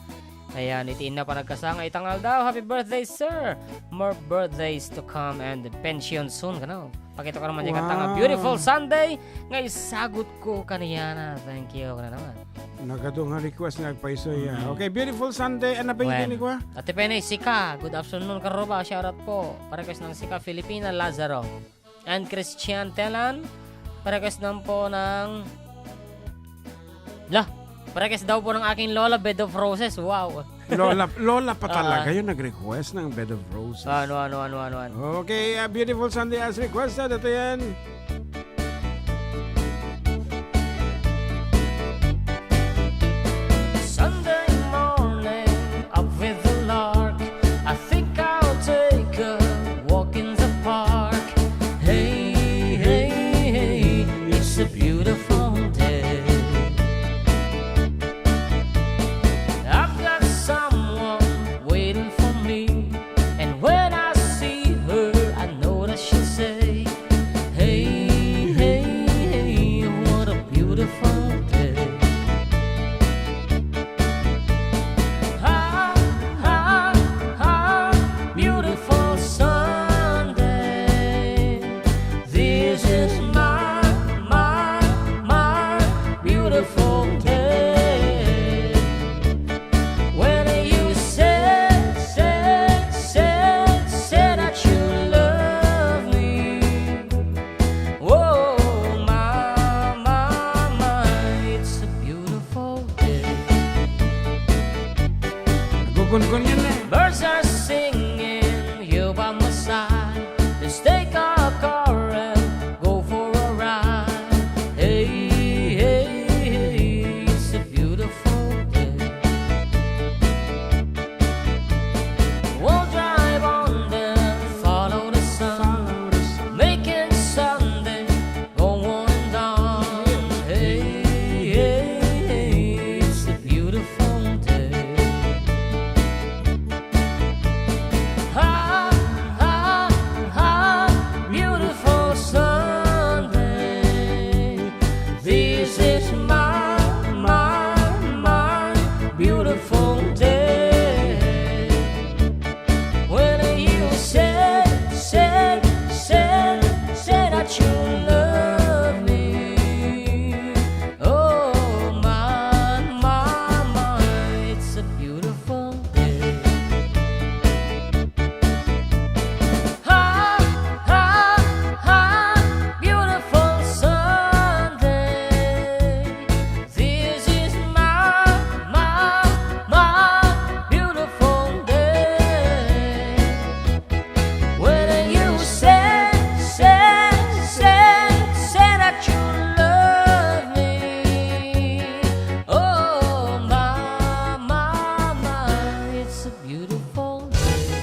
Ayan, iti inna panagkasanga itang aldaw. Happy birthday, sir! More birthdays to come and pension soon, kano? Pakita ko naman yung kanta nga Wow. Beautiful Sunday nga isagot ko kaniyana. Thank you, kana naman. Nagadu nga request nga agpaiso ya. Mm. Okay, Beautiful Sunday. Ano pa yung Wen. Kinikwa? Ate Penny, Sika. Good afternoon, karuba. Shout out po. Para request ng Sika, Filipina Lazaro. And Christian Telan. Para request naman po ng La, parekes daw po ng aking lola, Bed of Roses. Wow. Lola, lola pa Ah. talaga yung nag-request ng Bed of Roses. Ano, ano, ano, ano, ano? Okay, uh, Beautiful Sunday as requested. Ito yan. Sunday morning, up with the lark. I think I'll take a walk in the park. Hey, hey, hey, it's a beautiful day. I've got someone waiting for me, and when I see her, I know that she'll say, "Hey, Kunkunyan na eh. Birds are singing, you by my side. Let's take a car and go for a ride. Hey, hey, hey, it's a beautiful day. We'll drive on then follow the sun, making Sunday go on and on. Hey, hey, hey, it's a beautiful day. Ha, ha, ha, beautiful Sunday. This is my, my, my beautiful day. When you said, said, said, said that you love me. Oh, my, my, my, it's a beautiful day. Ha, ha, ha, beautiful Sunday. This is my, my, my beautiful day. When you said, said, said, said that you love me. Oh, my, my, my, it's a beautiful day.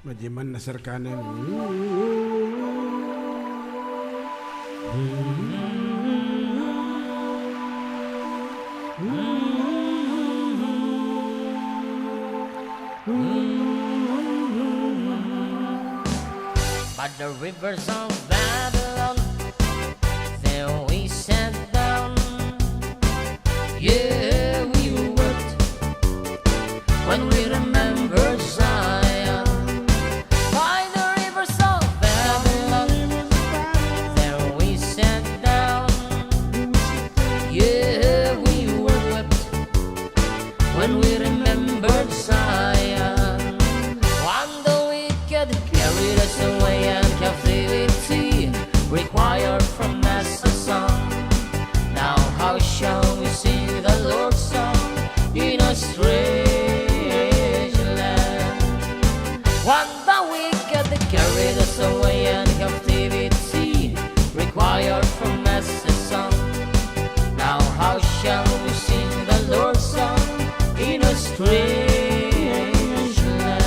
Madiman na sarkanen. By the rivers of Babylon, there we sat down. Yeah, we wept when we remembered Zion. By the rivers of Babylon, there we sat down. Yeah, we wept when we remembered Zion. When the wicked carried us away and captivity required from us a song. Now how shall we sing the Lord's song in a strange land? When the wicked carried us away and captivity required from us a song. Now how shall we sing the Lord's song in a strange land?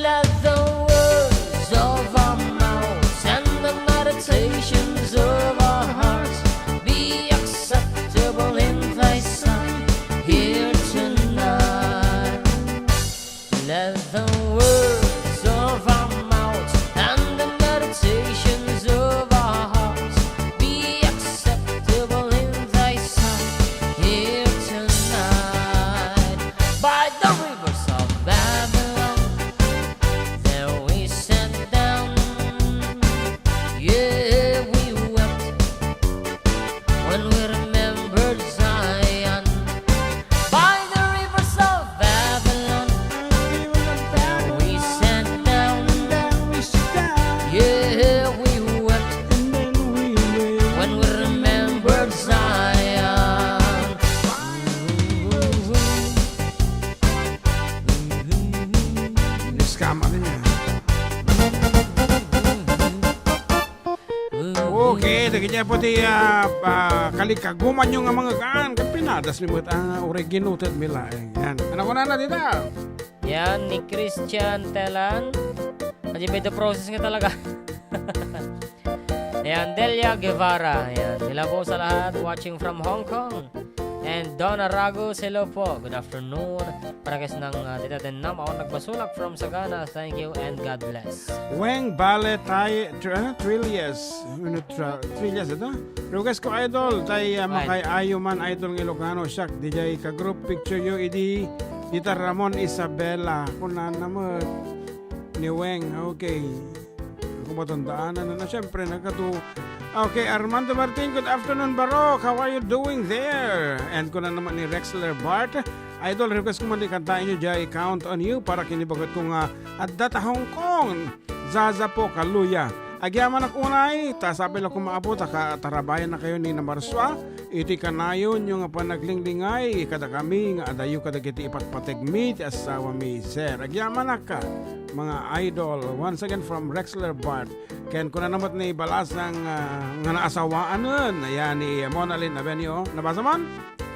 Let the words of our mouths and the meditations of our hearts be acceptable in thy sight here tonight. Let the words of our mouths and the meditations of our hearts be acceptable in thy sight here tonight. By the rivers of Babylon, there we sat down. Yeah, we wept when we remembered Zion. By the rivers of Babylon, we sat down. Yeah, we wept when we remembered Zion. Miss ka man niya. Okay, dagiti apo ti, ah, ah, kalikagumanyo nga mga gaan, ket pinadas mi met, ah, uray ginuted mi laeng. Yan. Ano ko na na dita? Yan, ni Christian Telan. Medyo may the process nga talaga. Yan, Delia Guevara. Yan, hello po sa lahat watching from Hong Kong. And Donna Ragos, hello po. Good afternoon. Para kas nang, ah, dita den nam, ako nagbasulak from Sagana. Thank you and God bless. Weng Bale tay, tr-, ano, Trillias. Ano, tra-, Trillias ito? Rugas ko, idol, tay, ah, Ay. Makay-ayo man, idol, nga Ilocano. Siak, dijay ka-group picture yo, idi, dita Ramon Isabela. Kunana mo, ni Weng, okay. Ako Batandaan, ano na, siyempre, nagkatu-, Okay, Armando Martin, good afternoon, Barok. How are you doing there? And kuna naman ni Rexler Bart, Idol, request ko man di kantaen nyo jay Count on You para kinibagat ko nga adda ta Hong Kong. Zaza po, kaluya. Agyamanak unay, ta sapay la ko maabot, aka-, tarabayan na kayo ni Namarsua. Iti kanayon nyo nga panaglinglingay, kadakami nga adayo kadagiti ipatpategmi ti asawa mi, sir. Agyamanak ka, mga idol. Once again, from Rexler Bart. Ken kuna na met ni Balasang, ah, nga naasawaanen, ayan, ni Monalyn Avenio. Nabasa man?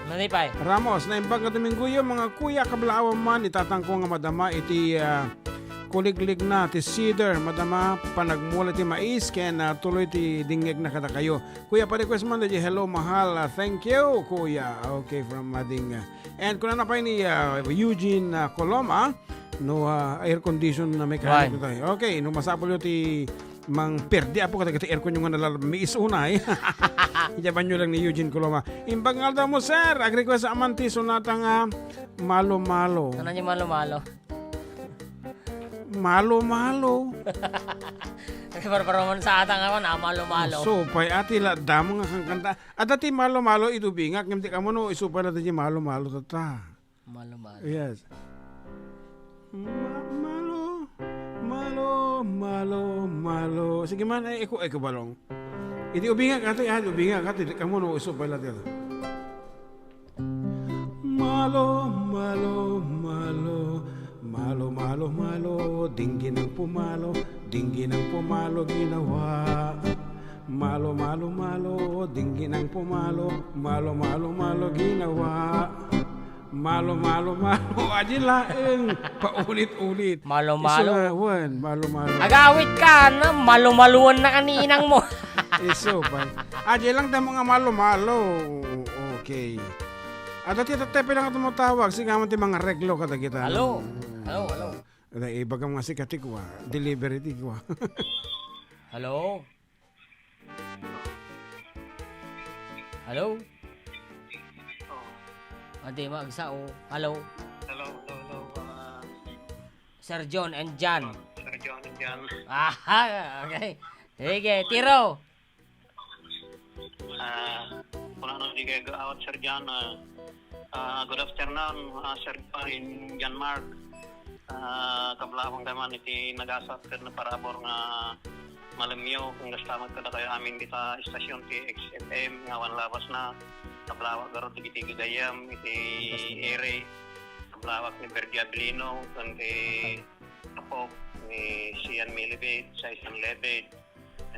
Nalipay. Ramos, naimbag nga Domingoyo, mga kuya, kablaawan man, itatangko nga madama iti, ah, kuligligna ti cedar, madama, panagmula ti mais, ken, ah, tuloy ti dingngegna kadakayo. Kuya, pa-request man, di, hello, mahal. Ah, thank you, kuya. Okay, from Mading, ah, And kuna na pay ni, ah, Eugene, ah, Coloma, no, ah, air condition na mechanic Why? Tayo. Okay, no masapul yo ti mang perdi apo kadagiti aircon yo nga nalamiis unay. Ijaban yo lang ni Eugene Coloma. Imbag nga aldaw mo, sir, ag-request aman ti sonata nga Malo Malo. Ano yung Malo Malo? Malo Malo. Kasi para para man sa atang naman, ah, Malo Malo. So, pay ati la damo nga kang kanta. Adda ti Malo Malo iti ubingak, ngem di kamo no isupay na ti Malo Malo tata. Malo Malo. Yes. Ma-, malo, malo, malo, malo. Sige man, ay, iko, iko balong. Iti ubingak, ati, ah, ubingak, ati, di kamo no isupay na ti. Malo, malo, malo, malo, malo, malo, dingginang pumalo, dingginang pumalo ginawa. Malo, malo, malo, dingginang pumalo, malo, malo, malo ginawa. Malo, malo, malo, adi laeng, paulit-ulit. Malo, malo. Isu nga, wen, malo, malo. Agawit ka, no? Malo-maloan na ka ni inang mo. Isu, pa. Adi lang damo nga malo-malo. Okay. Adda ti tattay pay lang tumutawag, sigaman ti mangareglo kadagita. Hello. Hello, hello. Ibagam nga si Katikwa, delivery tikwa. Hello? Hello? Oh. Adi, maagsa, oh. Hello? Hello, hello, hello, ah. Sir John and John. Oh, Sir John and John. Aha, okay. Sige, tiro. Ah, kung ano di kayo gaawat, Sir John, ah, ah, good afternoon, ah, Sir John and John Mark. Ah, kablaawan kayo man iti nagasat ken naparabur nga malemyo, kung gastamet kadakayo amin dita istasyon ti X F M nga awan labas na. Kablaawan garud dagiti gagayyem iti ere. Kablaawan ni Bergie Abilino, ken ti apok ni Sian Milibit, Saisan Lebet,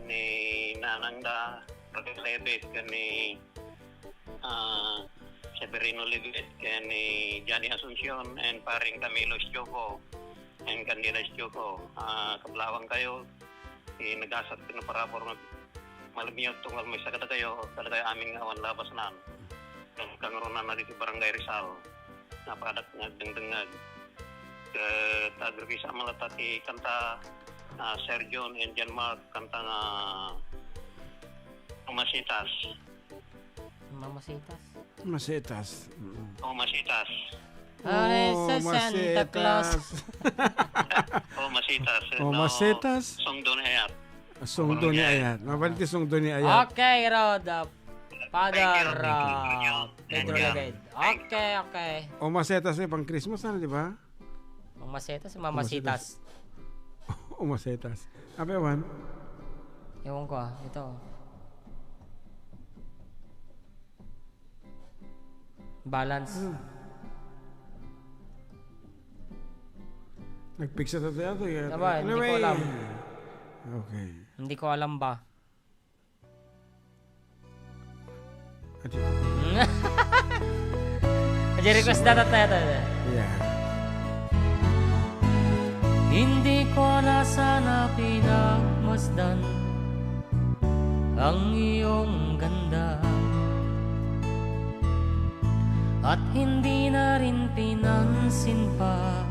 ni nanangda, Raquel Lebet, ken ni, ah, Severino Lebet, ken ni Johnny Asuncion, and paring Camilo Estioco, and Candida Estioco. Ah, kablaawan kayo, ti nagasat ken naparabur nga malemyo, tunggal maysa kadakayo, kadakayo amin nga awan labasnan. Ken kangrunana diti Barangay Rizal. Napadak nga agdengdengngeg. Ket agrikis a malata ti kanta, ah, Sir John and John Mark, kanta nga Mamasitas. Mamasitas. Masetas. Mm. O Masitas. Ano sa Santa Claus? Masetas. O Masitas. O No, Masetas. Sungdo ni Ayat. Sungdo ni Ayat. Mabalik ti sungdo ni Ayat. Okay, Rod. Uh, Father, Thank you, thank you, uh, Pedro Legaid. Thank you. Okay, okay. O Masetas ni pang Christmas, ano, di ba? Ang masetas, mamasitas. Umasetas. Umasetas. Apa yawan? Ewan ko, ah. Ito. Balance. Hmm. Nagpiksa tayo ito, eh. Tama, hindi ko alam. Okay. Hindi ko alam ba? Adi. Adi, request na tayo, tayo. Yeah. Hindi ko na sana pinagmasdan ang iyong ganda. At hindi na rin pinansin pa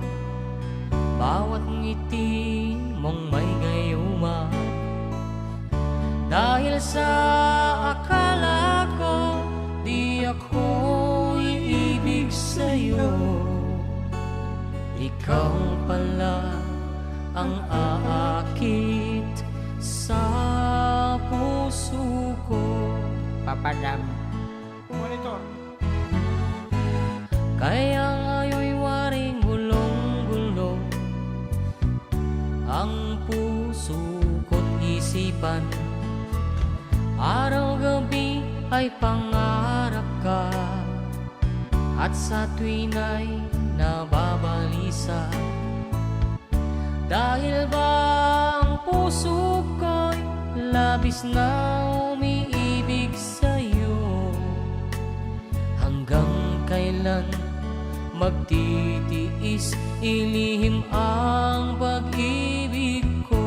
bawat ngiti mong may gayuma. Dahil sa akala ko, di ako iibig sa'yo. Ikaw pala ang aakit padam. Monitor. Kaya ngayoy waring gulong-gulong ang puso ko't isipan. Araw-gabi ay pangarap ka at sa tuwina'y nababalisa. Dahil ba ang puso ko'y labis na umiibig sa'yo? Hanggang kailan magtitiis ilihim ang pag-ibig ko?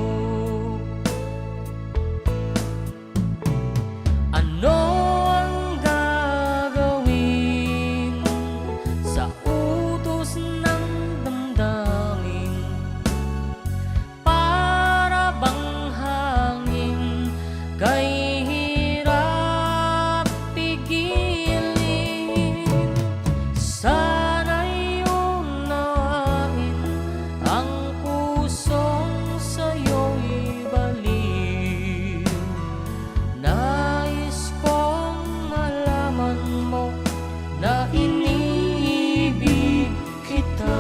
Ano ang gagawin sa utos ng damdamin? Para bang hangin kay hirap pigilin. Sana'y unawain ang pusong sa'yo'y baliw. Nais kong malaman mo na iniibig kita.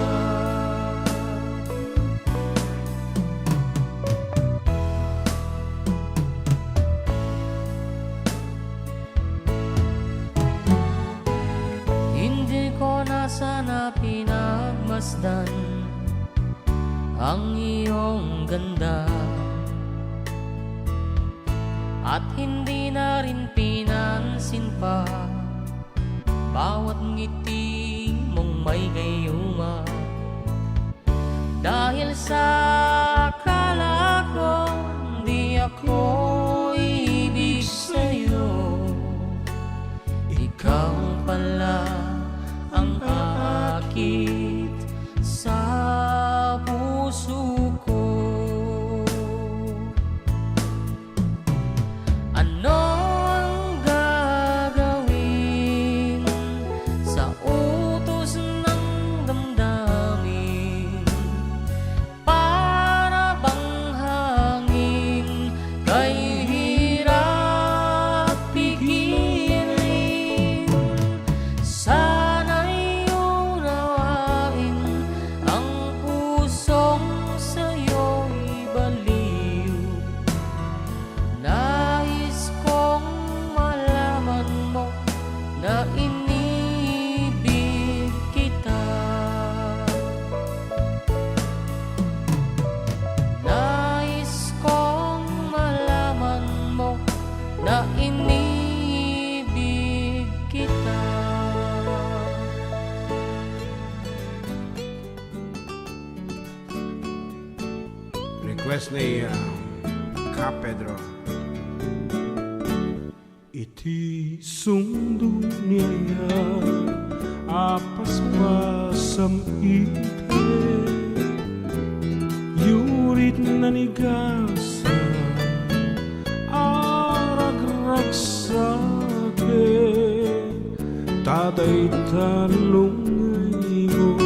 Hindi ko na sana pinagmasdan ang iyong ganda, at hindi na rin pinansin pa bawat ngiti mong may gayuma. Dahil sa akala ko di ako ibig sa'yo, ikaw pala ang aakit sa puso ko. Ano ang gagawin sa utos ng damdamin? Para bang hangin kay hirap pigilin. Sana'y unawain ang pusong sa'yo'y baliw. Nais kong malaman mo na iniibig kita. Nais kong malaman mo na iniibig kita. Request ni, ah, Ka Pedro. Iti sungdo ni aya a paspasam iti yurit nanigasan a ragragsaken, ta dayta lungaymo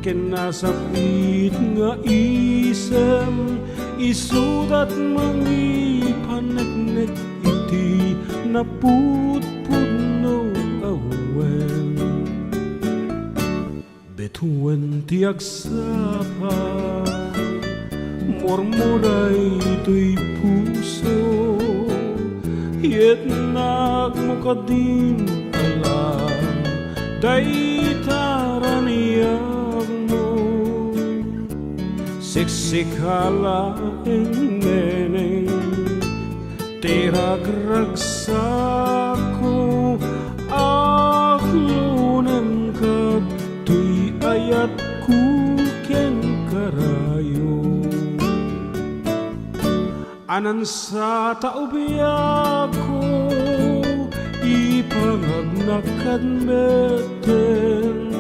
ken nasapit nga isem isudat mangipaneknek iti napudpudno a wen. Betuen ti agsapa, murmuray toy puso, yetnak mo kadin alam, dayta raniagmo. Siksikala, Neneng, ti ragragsakko, aglunem kadtoy ayatko ken karayo. Anansa ta ubiakko, ipangagnak kad metten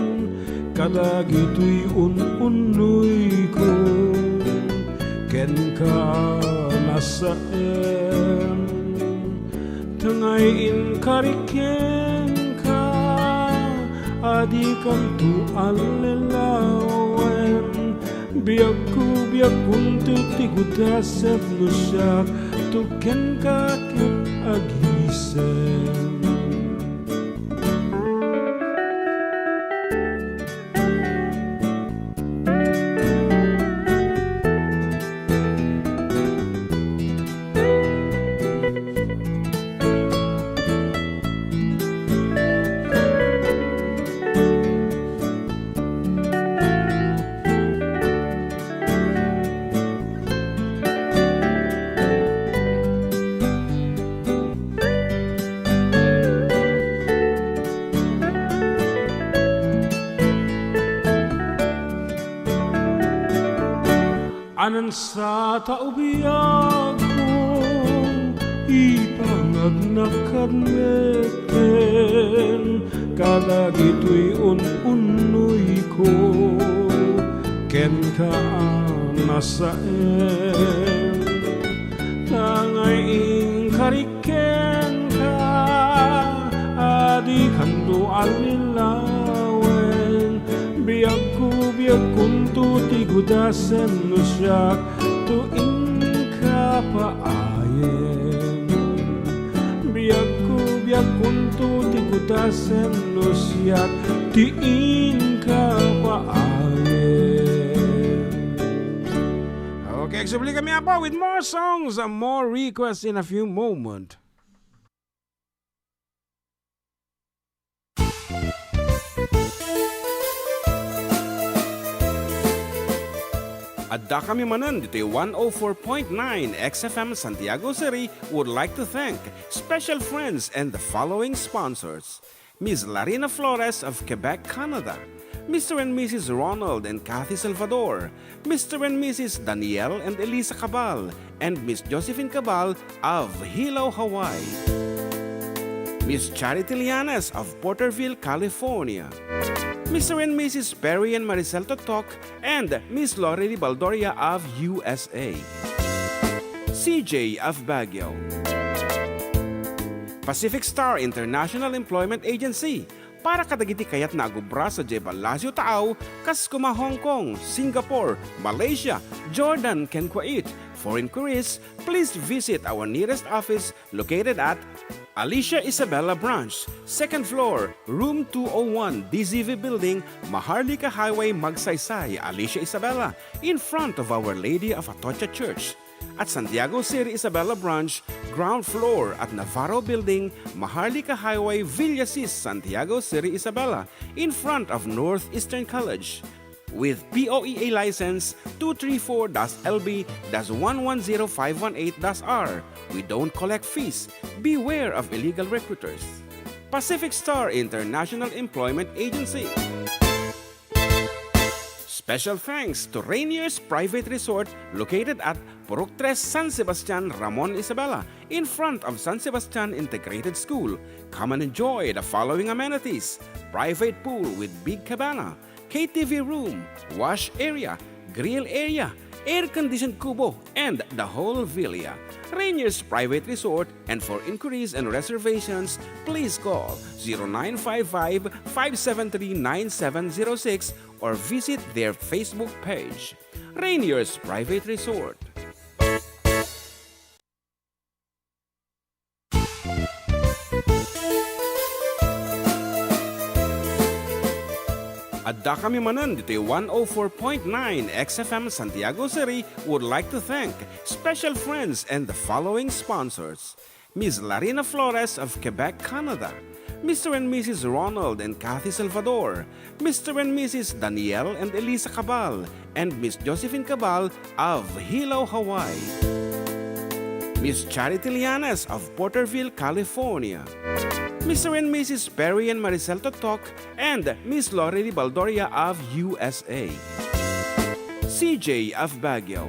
kadagitoy un-unnoyko kenka nasaem. Tengay inkari kenka a dikanto allelawen. Biagko, biagko, ti gudasep no siak to kenka ket agi Sen. Anansa ta ubiagko, ipangagnak kadnetten kadagitoy un-unnoyko kenka a nasaen. Ta ngay inkarik kenka, a dikanto allilawen. Biagko, biagkonto ti gudasen no siak to inka paayen. Biagko, biagkonto ti gudasen no siak ti inka paayen. Okay, agsubli kami, Apo, with more songs and more requests in a few moments. Adda kami manen ditoy one oh four point nine X F M Santiago City would like to thank special friends and the following sponsors: Miss Larina Flores of Quebec, Canada, Mister and Missus Ronald and Kathy Salvador, Mister and Missus Daniel and Elisa Cabal, and Miss Josephine Cabal of Hilo, Hawaii. Miss Charity Lianes of Porterville, California. Mister and Missus Perry and Maricel Totok and Miss Lorely Baldoria of U S A. C J of Baguio. Pacific Star International Employment Agency, para kadagiti kayatna a agubra sadiay ballasiw taaw, kas kuma Hong Kong, Singapore, Malaysia, Jordan, ken Kuwait. For inquiries, please visit our nearest office located at Alicia Isabela Branch, second floor, room two oh one, D Z V Building, Maharlika Highway, Magsaysay, Alicia Isabela, in front of Our Lady of Atocha Church. At Santiago City Isabela Branch, ground floor at Navarro Building, Maharlika Highway, Villasis, Santiago City Isabela, in front of Northeastern College. With P O E A license two three four dash L B dash one one zero five one eight dash R, we don't collect fees. Beware of illegal recruiters. Pacific Star International Employment Agency. Special thanks to Rainier's Private Resort, located at Purok Tres, San Sebastian, Ramon Isabela, in front of San Sebastian Integrated School. Come and enjoy the following amenities: private pool with big cabana, K T V room, wash area, grill area, air-conditioned kubo, and the whole villa. Rainier's Private Resort, and for inquiries and reservations, please call zero nine five five, five seven three, nine seven zero six or visit their Facebook page, Rainier's Private Resort. Adda kami manen ditoy one oh four point nine X F M Santiago City would like to thank special friends and the following sponsors: Miss Larina Flores of Quebec, Canada, Mister and Missus Ronald and Kathy Salvador, Mister and Missus Daniel and Elisa Cabal, and Miss Josephine Cabal of Hilo, Hawaii, Miss Charity Lianes of Porterville, California, Mister and Missus Perry and Maricel Totok, and Miss Lorely Baldoria of U S A, C J of Baguio,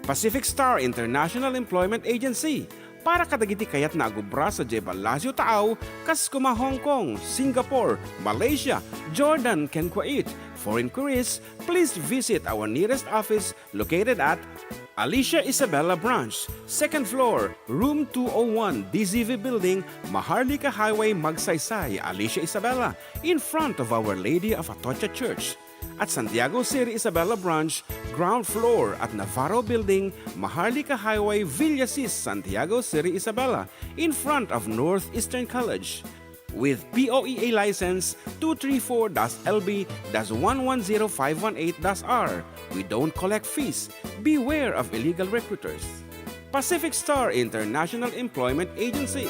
Pacific Star International Employment Agency, para kadagiti kayatna a gubra sadiay ballasiw taaw, kas kuma Hong Kong, Singapore, Malaysia, Jordan, ken Kuwait. For inquiries, please visit our nearest office located at Alicia Isabela Branch, second floor, room two oh one, D Z V Building, Maharlika Highway, Magsaysay, Alicia Isabela, in front of Our Lady of Atocha Church. At Santiago City Isabela Branch, ground floor at Navarro Building, Maharlika Highway, Villasis, Santiago City Isabela, in front of Northeastern College. With P O E A license two three four dash L B dash one one zero five one eight dash R, we don't collect fees. Beware of illegal recruiters. Pacific Star International Employment Agency.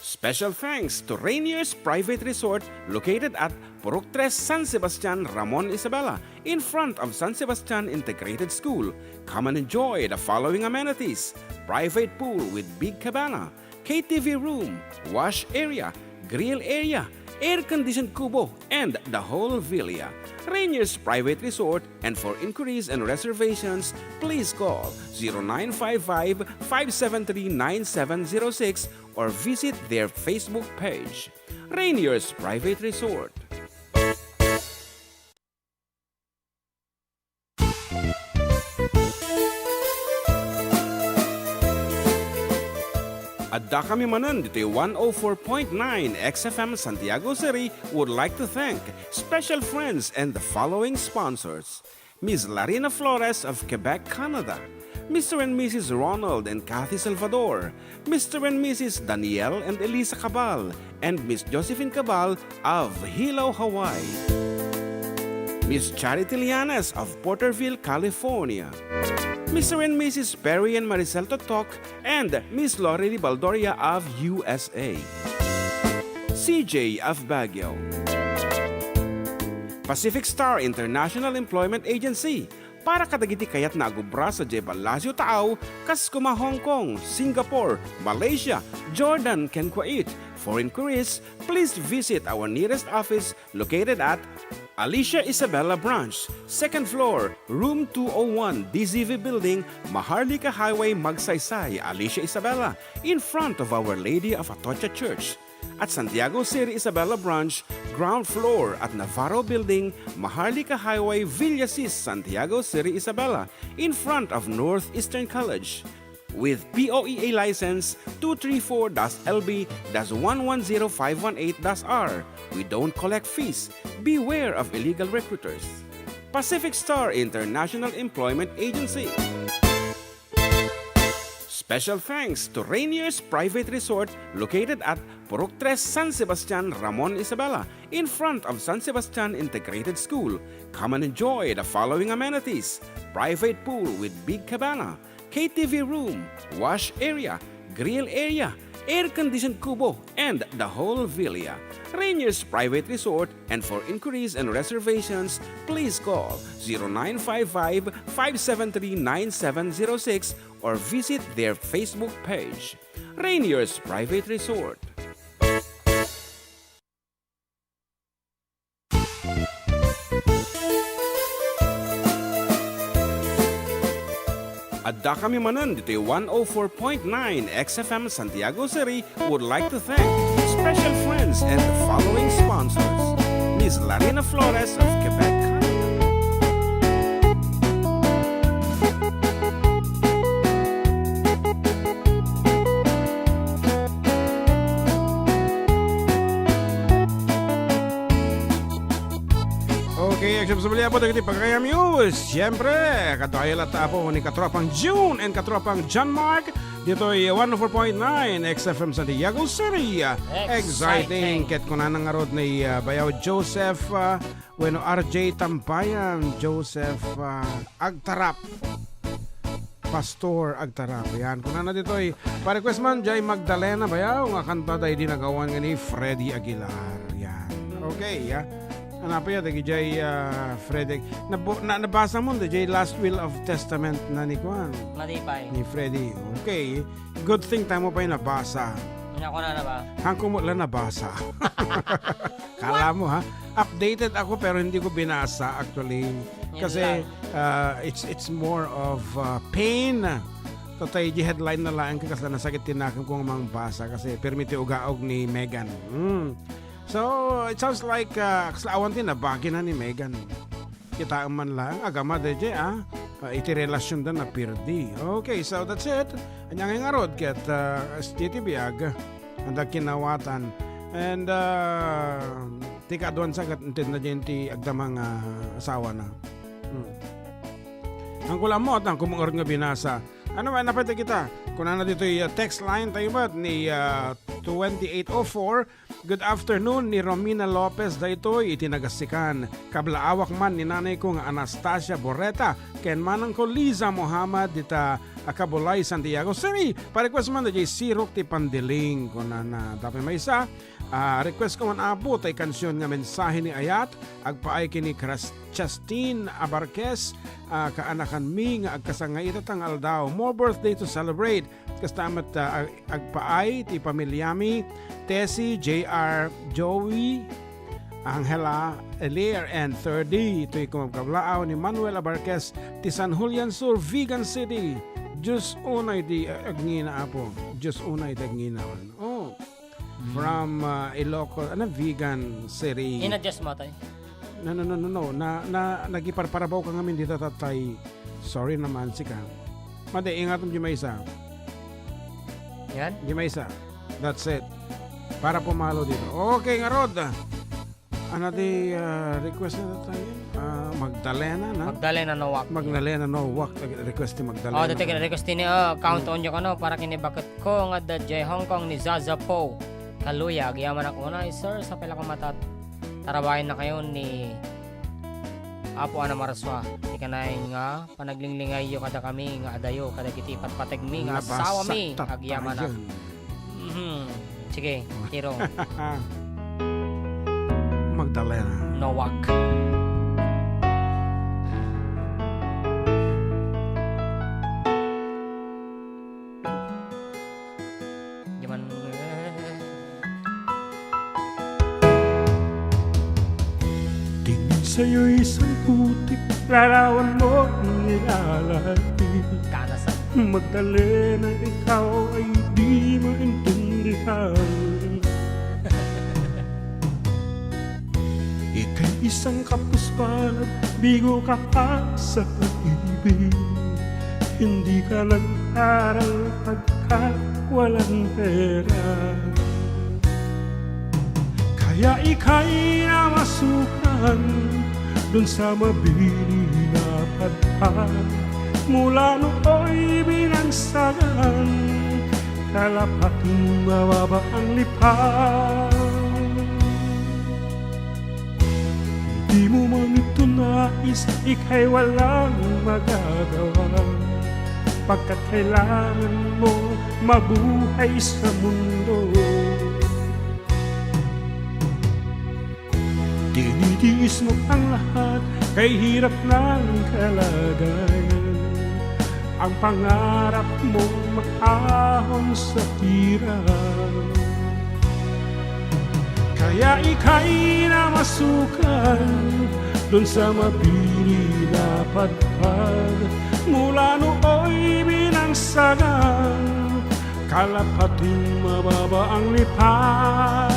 Special thanks to Rainier's Private Resort, located at Purok Tres, San Sebastian, Ramon Isabela, in front of San Sebastian Integrated School. Come and enjoy the following amenities: private pool with big cabana, K T V room, wash area, grill area, air-conditioned kubo, and the whole villa. Rainier's Private Resort, and for inquiries and reservations, please call zero nine five five, five seven three, nine seven zero six or visit their Facebook page. Rainier's Private Resort. Adda kami manen ditoy one oh four point nine X F M Santiago City would like to thank special friends and the following sponsors: Miss Larina Flores of Quebec, Canada, Mister and Missus Ronald and Kathy Salvador, Mister and Missus Daniel and Elisa Cabal, and Miss Josephine Cabal of Hilo, Hawaii, Miss Charity Lianes of Porterville, California, Mister and Missus Perry and Maricel Totok, and Miss Lorely Baldoria of U S A, C J of Baguio, Pacific Star International Employment Agency, para kadagiti kayatna a agubra sadiay ballasiw taaw, kas koma Hong Kong, Singapore, Malaysia, Jordan, ken Kuwait. For inquiries, please visit our nearest office located at Alicia Isabela Branch, second floor, room two oh one, D Z V Building, Maharlika Highway, Magsaysay, Alicia Isabela, in front of Our Lady of Atocha Church. At Santiago City Isabela Branch, ground floor at Navarro Building, Maharlika Highway, Villasis, Santiago City Isabela, in front of Northeastern College. With P O E A license two three four dash L B dash one one zero five one eight dash R, we don't collect fees. Beware of illegal recruiters. Pacific Star International Employment Agency. Special thanks to Rainier's Private Resort, located at Purok Tres, San Sebastian, Ramon Isabela, in front of San Sebastian Integrated School. Come and enjoy the following amenities: private pool with big cabana, K T V room, wash area, grill area, air-conditioned kubo, and the whole villa. Rainier's Private Resort, and for inquiries and reservations, please call zero nine five five, five seven three, nine seven zero six or visit their Facebook page, Rainier's Private Resort. Adda kami manen ditoy one oh four point nine X F M Santiago City would like to thank special friends and the following sponsors: Miss Larina Flores of Quebec, Canada. Okay, agsubli, apo, dagiti pagayamyo. Siyempre, kadua latta, apo, ni Katropang June and Katropang John Mark. Ditoy one oh four point nine X F M Santiago City. Exciting. Exciting. Ket kunana ngarud ni, ah, Bayaw Joseph, ah, Bueno, R J Tambayan, Joseph, ah, Agtarap. Pastor Agtarap. Yan. Kunana ditoy, pa-request man, Jay Magdalena bayaw nga kanta daydi nagawan nga ni Freddy Aguilar. Yan. Okay, ya. Ano pa yan? Dagi Jay, ah, Freddy. Nabo-, na, nabasa mo, Jay, Last Will of Testament na ni Kwan? Matipay. Ni Freddy. Okay. Good thing tamo pa'y nabasa. Ano ko na na ba? Hangko mo lang nabasa. Kala mo, ha? Updated ako pero hindi ko binasa actually. Yan. Kasi, lang. Ah, it's, it's more of, ah, pain. Tatay, di headline na lang, kasi nasakit tinakan kong mangbasa kasi permiti ugaog ni Megan. Mm. So, it sounds like, ah, kasla awan ti nabagi na ni Megan. Kitaem man lang, agama, D J, ah. Ah, iti relasyon da napirdi. Okay, so that's it. Anya nga ngarud ket, ah, S T T biag, ang dagkinawatan. And, ah, Ti kaaduan sa ket intedna diay ti agdama nga asawana. Hmm. Ang kula mo, at ang kumang nga binasa. Ano ba, napay kita? Kunana ditoy, uh, text line tayo ba ni, uh, twenty-eight oh four. Good afternoon ni Romina Lopez daytoy iti Nagasikan. Kablaawak man ni nanay ko nga Anastasia Borreta ken manang ko Liza Muhammad dita, uh, Kabulay, Santiago City. Pa-request man daytoy Sirok ti Pandiling. Kunana, dapat may isa. Ah, request ko man, Apo, tay kansion nga Mensahe ni Ayat, agpaay ken ni Chas-, Chastin Abarquez, ah, kaanakanmi nga agkasangay ita nga aldaw. More birthday to celebrate. Kasta met, ah, ag-, agpaay ti pamiliami, Tessie, J R, Joey, Angela, Elir, and thirty. Itoy kumabkablaaw ni Manuel Abarquez, ti San Julian Sur, Vigan City. Dios unay ti, ah, agngina, Apo. Dios unay ti agngina. Oh. Mm. From, uh, Ilocos, ano, Vigan City. Ina-adjust mo, tay? No, no, no, no, no. Na, na, nagiparparabaw ka ngamin dita, tatay. Sorry naman, sika. Madi, ingatom di maysa. Yan? Di maysa. That's it. Para pumalo dito. Okay, ngarod. Ano di, uh, request na tayo? Ah, Magdalena, na? Magdalena Nowak. Magdalena Nowak. Request ni Magdalena. Oh, dati request ni, oh, count on yung ano, para kini bakit ko nga da J Hong Kong ni Zaza Po. Kaluya, agyamanak unay, sir, sa pila kong matat. Tarabayan na kayo ni Apo Ana Marsua. Ikanay nga, panaglinglingayyo kada kami nga adayo, kadagiti patpategmi nga asawami, agyamanak. Mhm. Sige, tiro. Magdalena. Nowak. Di man, eh. Tingin sa'yo'y isang putik, larawan mo nilalati. Kanasan. Magdalena, ikaw ay di maintindihan. Ika'y isang kapuspalan, bigo ka pa sa pag-ibig. Hindi ka nag-aral pagkat walang pera. Kaya ika'y namasukan dun sa mabini na padpad. Mula nooy binagsakan, kalapating mababa ang lipad. Di mo man ito nais, ika'y walang magagawa, pagkat kailangan mo mabuhay sa mundo. Tinitiis mo ang lahat, kay hirap ng kalagayan. Ang pangarap mo maahon sa hirap. Kaya ika'y namasukan dun sa mabini na padpad. Mula nooy binagsakan, kalapating mababa ang lipad.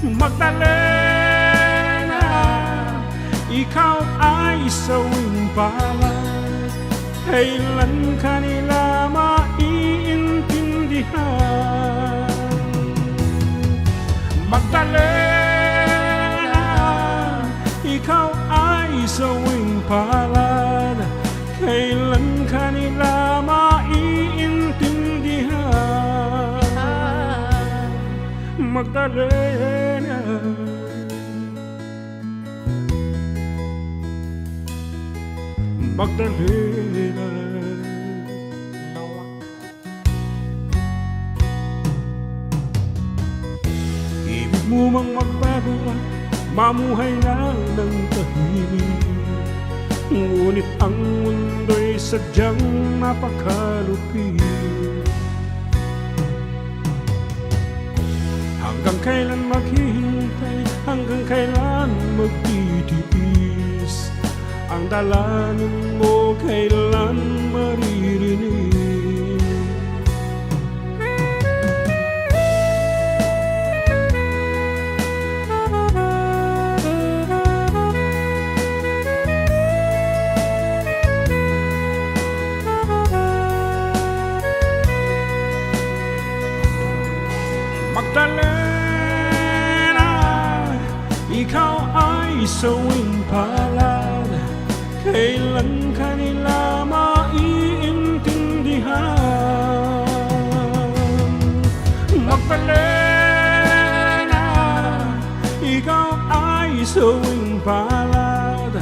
Magdalena, ikaw ay sawing palad, kailan ka nila maiintindihan? Magdalena, ikaw ay sawing palad, kailan ka nila maiintindihan? Magdalena. Magdalena. Ibig mo mang magbago at mamuhay na ng tahimik. Ngunit ang mundo'y sadyang napakalupit. Hanggang kailan maghihintay? Hanggang kailan magtitiis? Ang dalangin mo kailan maririnig? Magdalena. Sawing palad, kailan ka nila maiintindihan? Magdalena, ikaw ay sawing palad,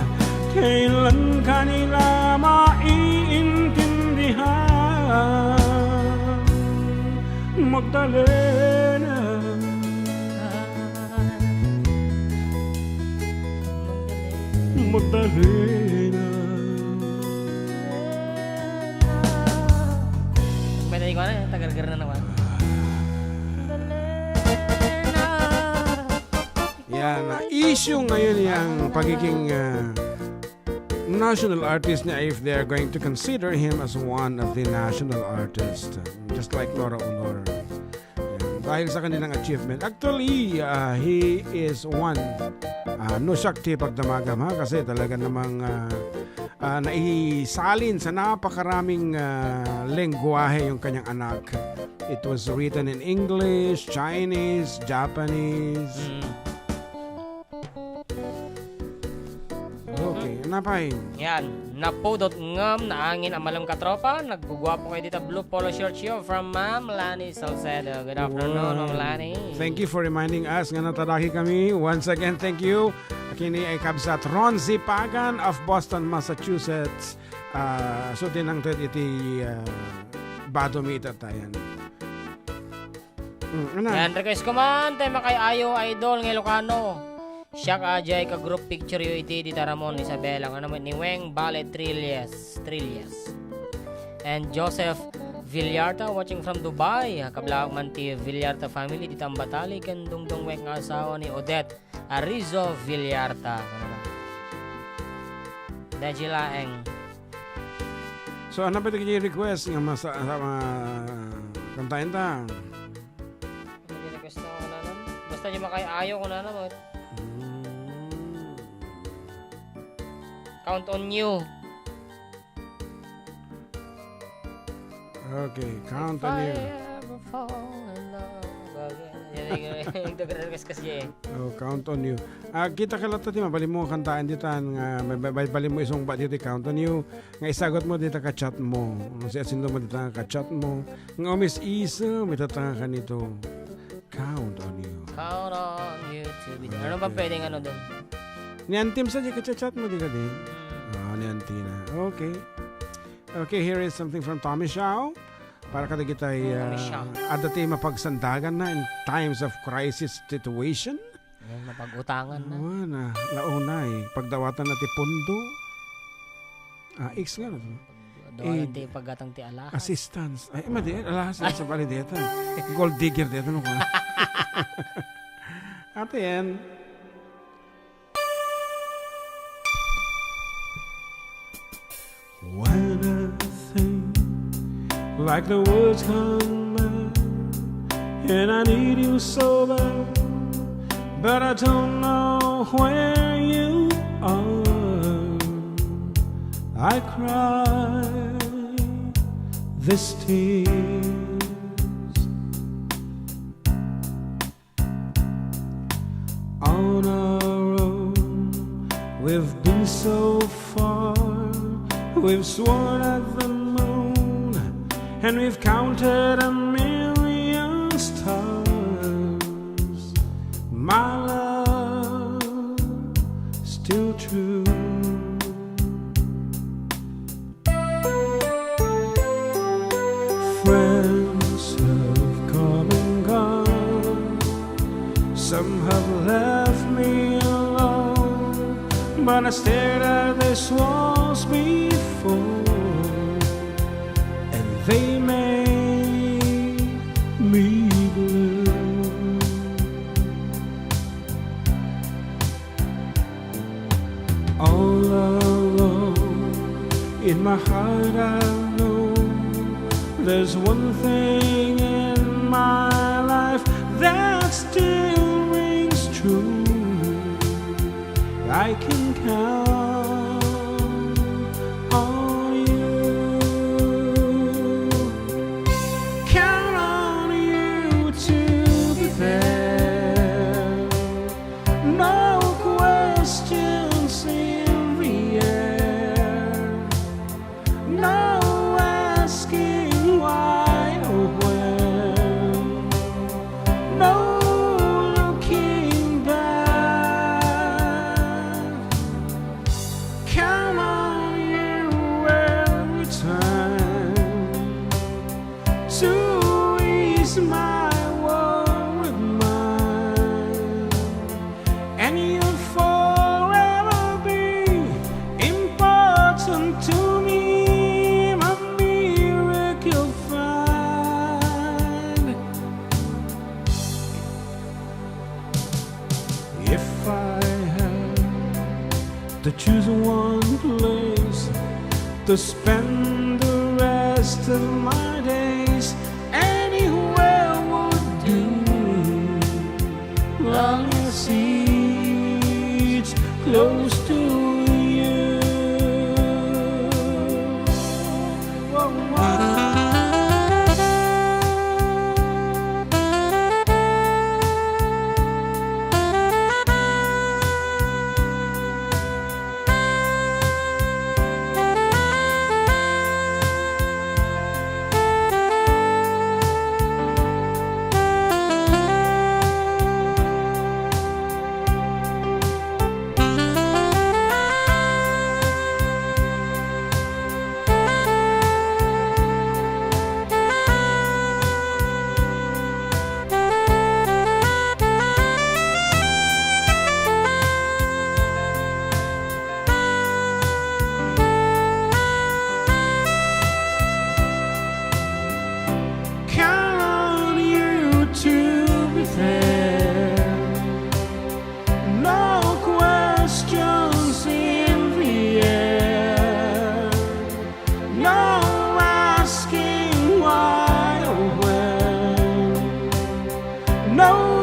kailan ka nila maiintindihan? Magdalena. Magdalena. Pwede ko na, tagargar na naman. Yan, ah, issue ngayon yung pagiging, ah, national artist niya if they are going to consider him as one of the national artists, just like Nora Honor. Yan. Dahil sa kanilang achievement. Actually, ah, he is one. Ah, no shock ti pagdamagam, ha? Kasi talaga namang, ah, ah, naisalin sa napakaraming, ah, lengguwahe yung kanyang anak. It was written in English, Chinese, Japanese. Mm. Okay, napay. Yan. Napudot ngem naangin a malem, katropa. Naggugwapo kayo dita blue polo shirt yo from Ma'am Lani Salcedo. Good afternoon, Ma'am Lani. Thank you for reminding us nga natadaki kami. Once again, thank you. Akini ay kabsat Ron Zipagan of Boston, Massachusetts. Ah, so, tinangted iti, ah, bado mi ita tayan. Mm, ano? Yan, request ko man, tayo makay-ayo, idol, nga Ilocano. Siak a jay ka group picture yo iti dita Ramon Isabela, nga naman ni Weng Bale Trillas, Trillas. And Joseph Villarta watching from Dubai. Kablak man ti Villarta family, dita Ambatali, ken dungdung wek nga asawa ni Odette Arizo Villarta. Daji laeng. So, ano pa iti request nga masa-, sa-, ma-, kantaen ta? Ano yung request na ako, nanam? Basta di makay-ayo ko, nanam, eh. Mm. Count on you. Okay, count on you. If I ever fall in love again. Yan, yan, yan, yung nagre-request kasi eh. Oh, count on you. Ah, kita ka latta ti mabalin mo kantaen ditan nga, may, may, may balin mo isungbat dito, count on you. Nga isagot mo dita ka chat mo. Nga si asindo mo dita ka chat mo. Nga umis-iso, may tatanga ka nito. Count on you. Count on you to be there. Ano bang Okay. pwedeng ano doon? Ni Antim sa di ka chat mo, di ka di? Hmm. Ah, ni Antina. Okay. Okay, here is something from Tommy Shaw. Para kadagitay, Tommy ah, Shaw. Adda ti mapagsandagan na in times of crisis situation. Yan, mapag-utangan na. Wana, naunay, pagdawatan na ti pundo. Ah, X nga na to. Dawalan Eh, ti paggatang ti alahas. Assistance. Ay, madi, alahas na sa bali dito. Gold digger dito, no? Ate yan. When I think like the words come back, and I need you so bad, but I don't know where you are. I cry this tears on our own. We've been so far, we've sworn at the moon, and we've counted a million stars. My love, still true. Friends have come and gone, some have left me alone, but I stared at these walls before, and they made me blue. All alone in my heart I know there's one thing in my life that still rings true. I can count on you. Count on you to be there. No question one place to spend the rest of my days. Anywhere would do, long as it's close to you. Count on you to be there. No questions in the air. No asking why or when. No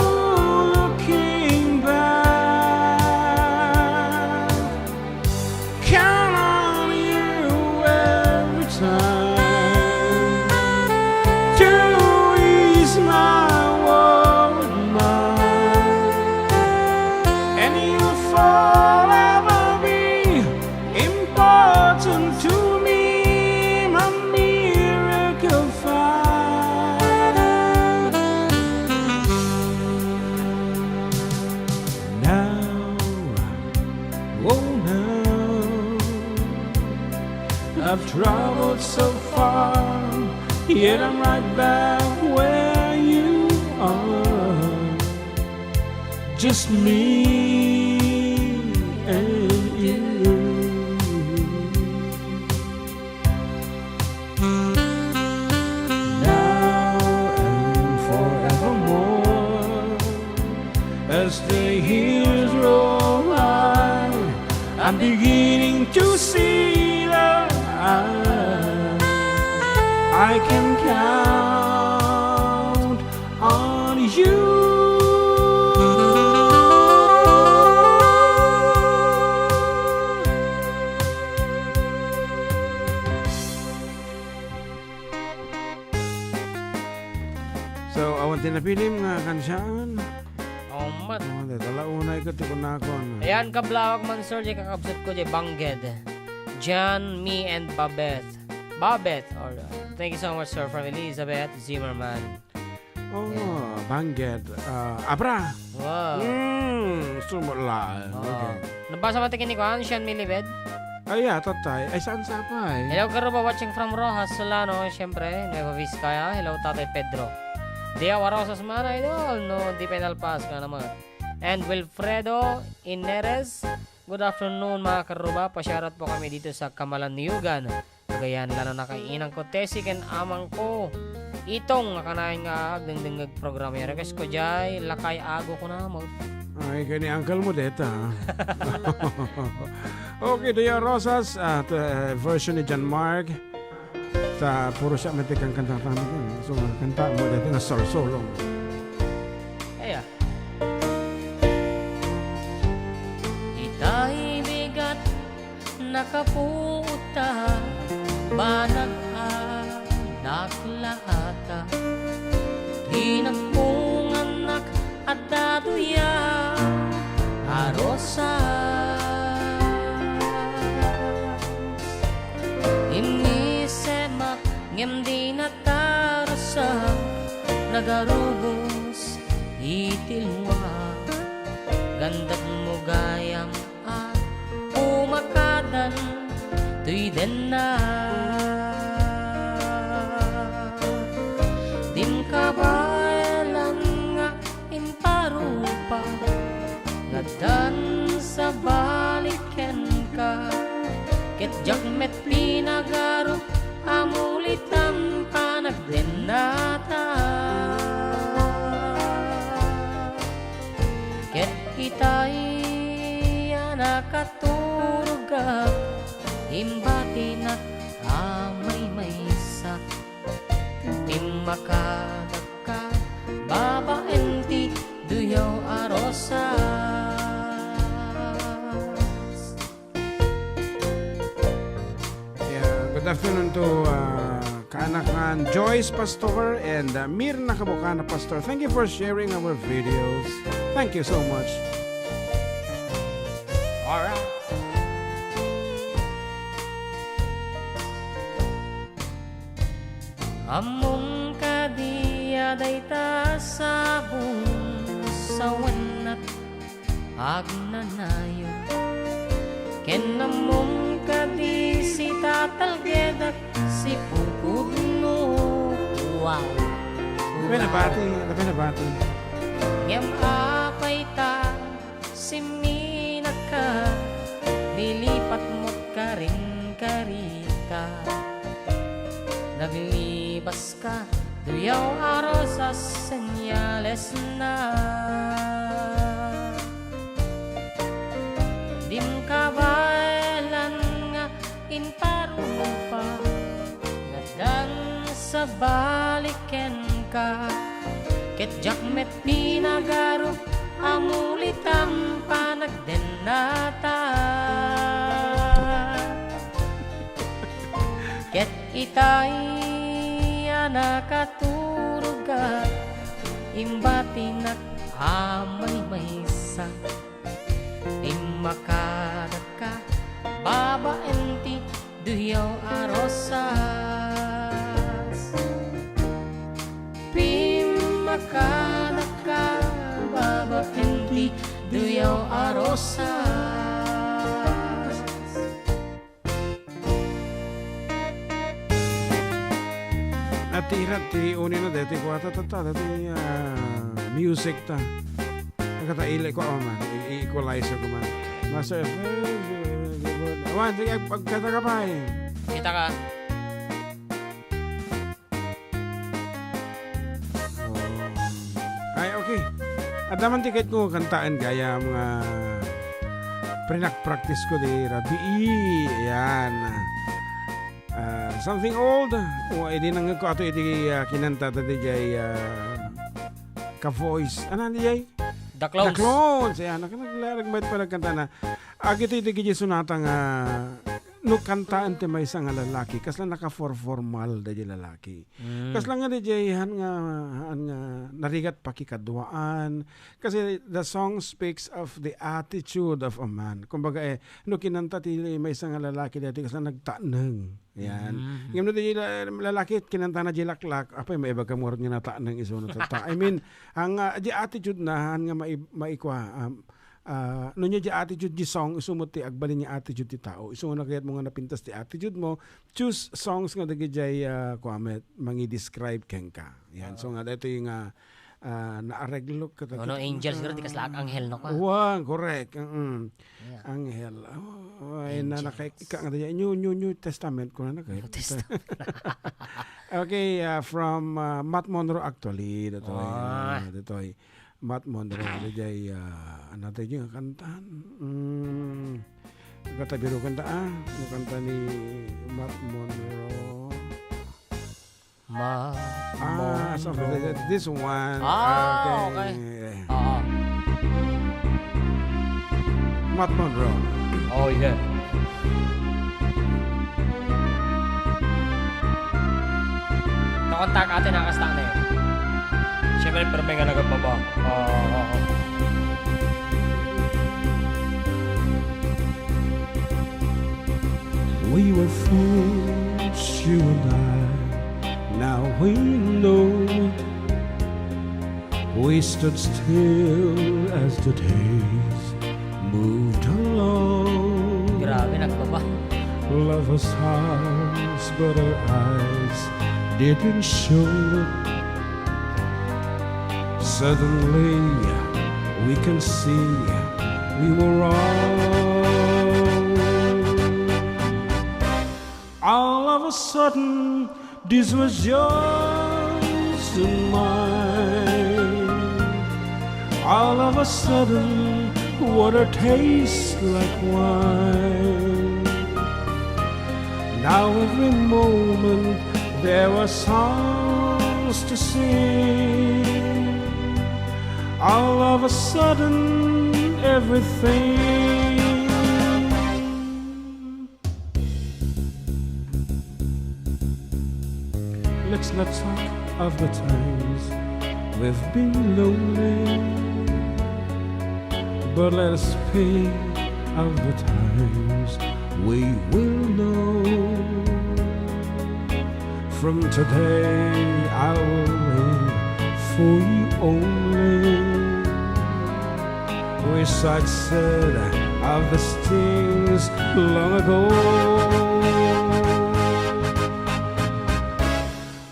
looking back. Count on you every time to ease my worried mind. And you'll forever be important to me, my miracle find. Now, oh now, I've traveled so far, yet I'm right back where you are. Just me and you. Now and forevermore, as the years roll by, I'm beginning to see that I, I can count on you. So, awan ti napilim nga kansiaan. Oo, mat. Oh, deta la unay ket ti kunakon. Ayan, kablawak man, sir, di kakabsat ko, di Bangked. John, me, and Babette. Babette. All right. Thank you so much, sir, from Elizabeth Zimmerman. Oh, yeah. Bangked. Ah, abra. Wow. Mm, sumula. Oo. Okay. Nabasa mo ti kinikuan, Sean Milibed? Ay, yeah, tatay. Ay, saan sa pa eh? Hello, Karuba, watching from Roxas, Solano, siyempre, Nueva Vizcaya. Hello, Tatay Pedro. Dia Warosas man, idol, no, di Penalpas ka naman. And Wilfredo Ineres, good afternoon, mga Karuba. Pa-shoutout po kami dito sa Kamalaniugan. Kagayan, lalo na kay inang ko, Tessie, ken amang ko, Itong, nga kanayon nga agdengdengngeg programa. Request ko jay, Lakay Ago ko na mo. Ay, kay ni uncle mo, deta. Okay, Dia Rosas, ah, t-, eh, version ni John Mark. Ta, puro siya, mati kang kanta, kanta, so, kanta mo, deta, nga solo-solo. Aya. Itay bigat nakaputa, banag a naklaata. Ti nagpungannak adda duya a rosa. Immisemak ngem di natarosa, nagarubos iti lua. Gandagmo gayam a pumakadan toy denna. Dim kabaelan nga imparupa, ngaddan sa balik kenka, ket diak met pinagarup a mulitan panagdennata. Ket itay a nakaturog a Imbatinak a maymaysa, immakadakka babaen ti duyaw a rosas. Yeah, good afternoon to, uh, Kaanakan Joyce Pastor and, uh, Mirna Kabukana Pastor. Thank you for sharing our videos. Thank you so much. All right. Ammom kadi a dayta sabong sawennak agnanayon? Ken ammom kadi sitatalgedak sipupudno? Wow! Ano ba nabati? Ano ba nabati? Ngem apay ta simminaka, nilipat met karin karita. Naglibaska, duyaw a rosas, senyales na. Dim kabaelan nga imparupa, ngaddan sabali kenka. Ket diak met pinagaru a mulitam panagdennata. Ket itay a nakaturogak, imbatinak a maymaysa. Immakadakka babaen ti duyaw a rosas. Pimmakadakka babaen ti duyaw a rosas. At ti irat ti unina deti kuata tatta, deti, ah, music ta. Agkataili ko, oh, man. I-, i-equalizer ko man. Master F M, awan, sige, ag-, agkatagapay. Kita ka. Oh. Ay, okay. Adda man ti kayatko kantaen gayam nga pinagpractice ko di rabii. Ayan. Ah, something old. O, idi nangngegko ato iti, ah, kinanta ta di jay, ah, ka-voice. Ano di jay? The Clones. The Clones. Ayan, nag-, nag-, nagmayat pa nagkanta na. Agitoy dagiti sonata nga no kantaen ti maysa nga lalaki, kasla naka-forformal daydi lalaki. Mm. Kasla nga daydi han nga, han nga narigat pakikaduaan. Kasi the song speaks of the attitude of a man. Kumbaga, eh, no kinanta ti maysa nga lalaki daytoy, kasla nagtaneng. Yan. Mm. Ngem no di la-, lalaki, kinantana di laklak, apay, maibagam ngarud nga nataneng isu no tatta. I mean, ang, ah, di attitude na, han nga mai-, maikua, um, ah, no nya di attitude di song, isu met ti agbalin nga attitude ti tao. Isu nga nagayat mo nga napintas ti attitude mo, choose songs nga dagijay, ah, kua met, mangi-describe kenka. Yan. So nga, daytoy nga, ah, naareglo ka. Angel siguro, di kasla anghel, no, ka? Wa, correct. Mm. Yeah. Anghel. Oh, ay, angel. Nakaika nga dayjay. New, New, New Testament, kuna na kayo. New Testament. Okay, ah, from, ah, Matt Monro, actually, daytoy, ah, daytoy. Matt Monro, dayjay, ah, ano dayjay nga kanta? Mm, kanta biro kanta, ah. Ang kanta ni Matt Monro. Matt Monro. Ah, so this, this one. Ah, okay. Oo. Matt Monro. Oh, yeah. Nakontak ate na kasta na yun. Siyempre, pero may nga nagababa. Oo, oo, oo. We were fools, you and I. Now we know. We stood still as the days moved along. Grabe, nagbaba. Lovers' hearts, but our eyes didn't show. Suddenly, we can see we were wrong. All of a sudden, this was yours and mine. All of a sudden, what a taste like wine. Now every moment there were songs to sing. All of a sudden, everything. Let's not talk of the times we've been lonely, but let us speak of the times we will know. From today I will live for you only. We such said of the things long ago.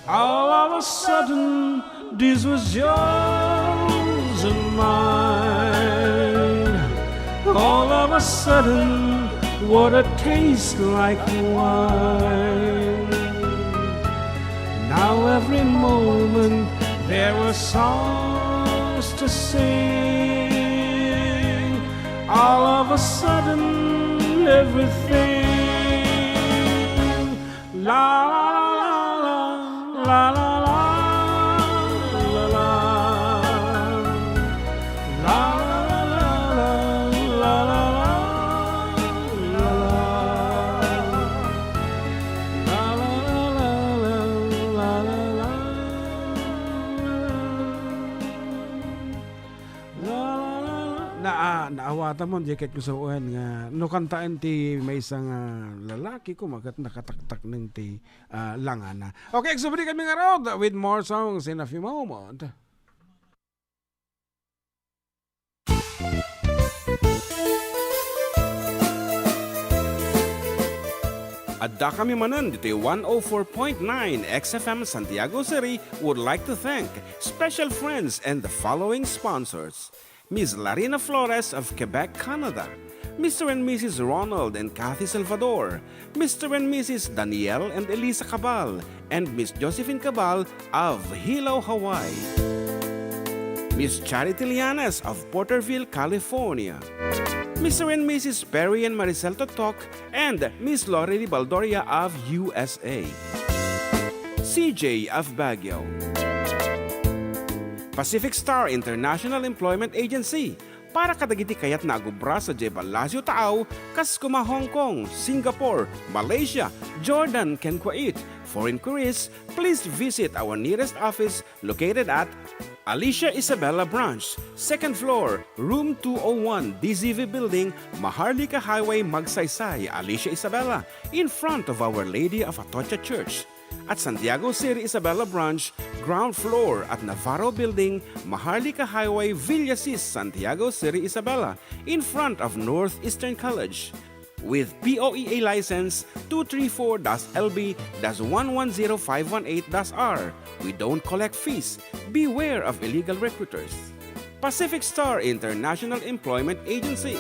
All of a sudden, this was yours and mine. All of a sudden, what a taste like wine. Now every moment there were songs to sing. All of a sudden, everything. La la la la la la la la. Naa-, naawatam diay ket kusuan nga no kantaen ti maysa nga lalaki, koma ket nakataktakneng ti, ah, langana. Okay, agsubli kami ngarud with more songs in a few moments. Adda kami manen ditoy one oh four point nine X F M Santiago City would like to thank special friends and the following sponsors: Miss Larina Flores of Quebec, Canada, Mister and Missus Ronald and Kathy Salvador, Mister and Missus Daniel and Elisa Cabal, and Miss Josephine Cabal of Hilo, Hawaii, Miss Charity Llanes of Porterville, California, Mister and Missus Perry and Maricel Totok, and Miss Lorely Baldoria of U S A, C J of Baguio, Pacific Star International Employment Agency, para kadagiti kayatna a agubra sadiay ballasiw taaw, kas koma Hong Kong, Singapore, Malaysia, Jordan, ken Kuwait. For inquiries, please visit our nearest office located at Alicia Isabela Branch, second floor, room two oh one, D Z V Building, Maharlika Highway, Magsaysay, Alicia Isabela, in front of Our Lady of Atocha Church. At Santiago City Isabela Branch, ground floor at Navarro Building, Maharlika Highway, Villasis, Santiago City Isabela, in front of Northeastern College. With P O E A license two three four dash L B dash one one zero five one eight dash R, we don't collect fees. Beware of illegal recruiters. Pacific Star International Employment Agency.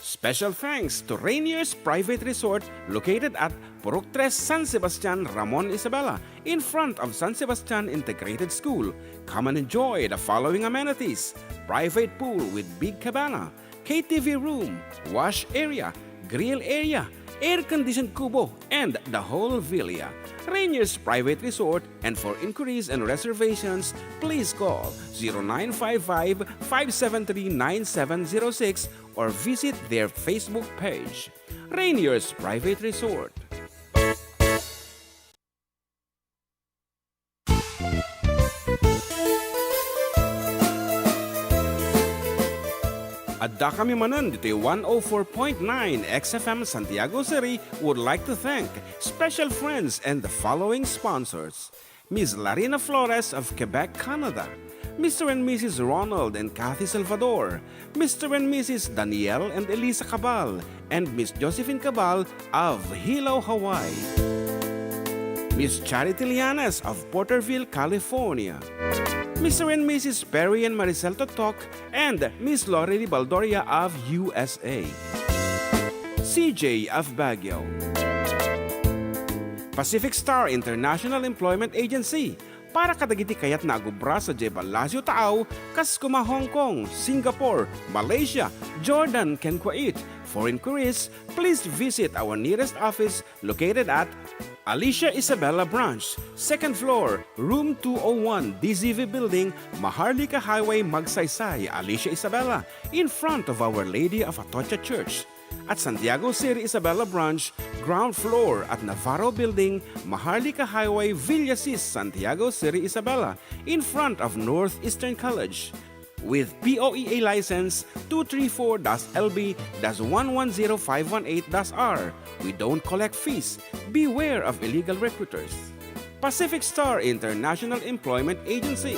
Special thanks to Rainier's Private Resort located at Purok Tres, San Sebastian, Ramon Isabela, in front of San Sebastian Integrated School. Come and enjoy the following amenities: private pool with big cabana, K T V room, wash area, grill area, air-conditioned kubo, and the whole villa. Rainier's Private Resort, and for inquiries and reservations, please call zero nine five five, five seven three, nine seven zero six or visit their Facebook page. Rainier's Private Resort. Adda kami manen ditoy one oh four point nine X F M Santiago City would like to thank special friends and the following sponsors: Miss Larina Flores of Quebec, Canada, Mister and Missus Ronald and Kathy Salvador, Mister and Missus Daniel and Elisa Cabal, and Miss Josephine Cabal of Hilo, Hawaii, Miss Charity Llanes of Porterville, California, Mister and Missus Perry and Maricel Totok, and Miss Lorely Baldoria of U S A, C J of Baguio, Pacific Star International Employment Agency, para kadagiti kayatna a gubra sadiay ballasiw taaw, kas koma Hong Kong, Singapore, Malaysia, Jordan, ken Kuwait. For inquiries, please visit our nearest office located at Alicia Isabela Branch, second floor, room two oh one, D Z V Building, Maharlika Highway, Magsaysay, Alicia Isabela, in front of Our Lady of Atocha Church. At Santiago City Isabela Branch, ground floor at Navarro Building, Maharlika Highway, Villasis, Santiago City Isabela, in front of Northeastern College. With P O E A license two three four dash L B dash one one zero five one eight dash R, we don't collect fees. Beware of illegal recruiters. Pacific Star International Employment Agency.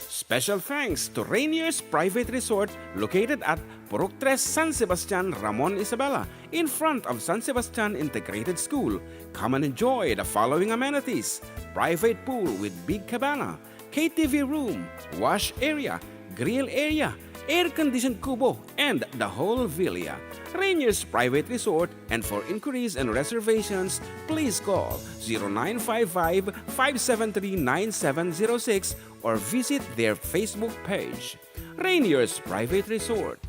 Special thanks to Rainier's Private Resort located at Purok Tres, San Sebastian, Ramon Isabela, in front of San Sebastian Integrated School. Come and enjoy the following amenities: private pool with big cabana, K T V room, wash area, grill area, air-conditioned kubo, and the whole villa. Rainier's Private Resort, and for inquiries and reservations, please call zero nine five five, five seven three, nine seven zero six or visit their Facebook page. Rainier's Private Resort.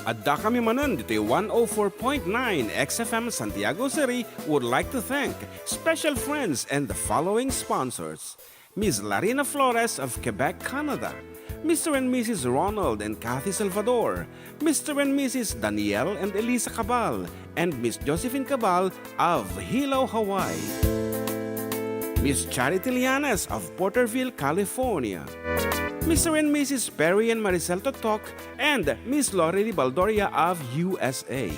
Adda kami manen ditoy one oh four point nine X F M Santiago City would like to thank special friends and the following sponsors: Miss Larina Flores of Quebec, Canada, Mister and Missus Ronald and Kathy Salvador, Mister and Missus Daniel and Elisa Cabal, and Miss Josephine Cabal of Hilo, Hawaii. Miss Charity Lianes of Porterville, California. Mister and Missus Perry and Maricel Totok and Miss Lorely Baldoria of U S A.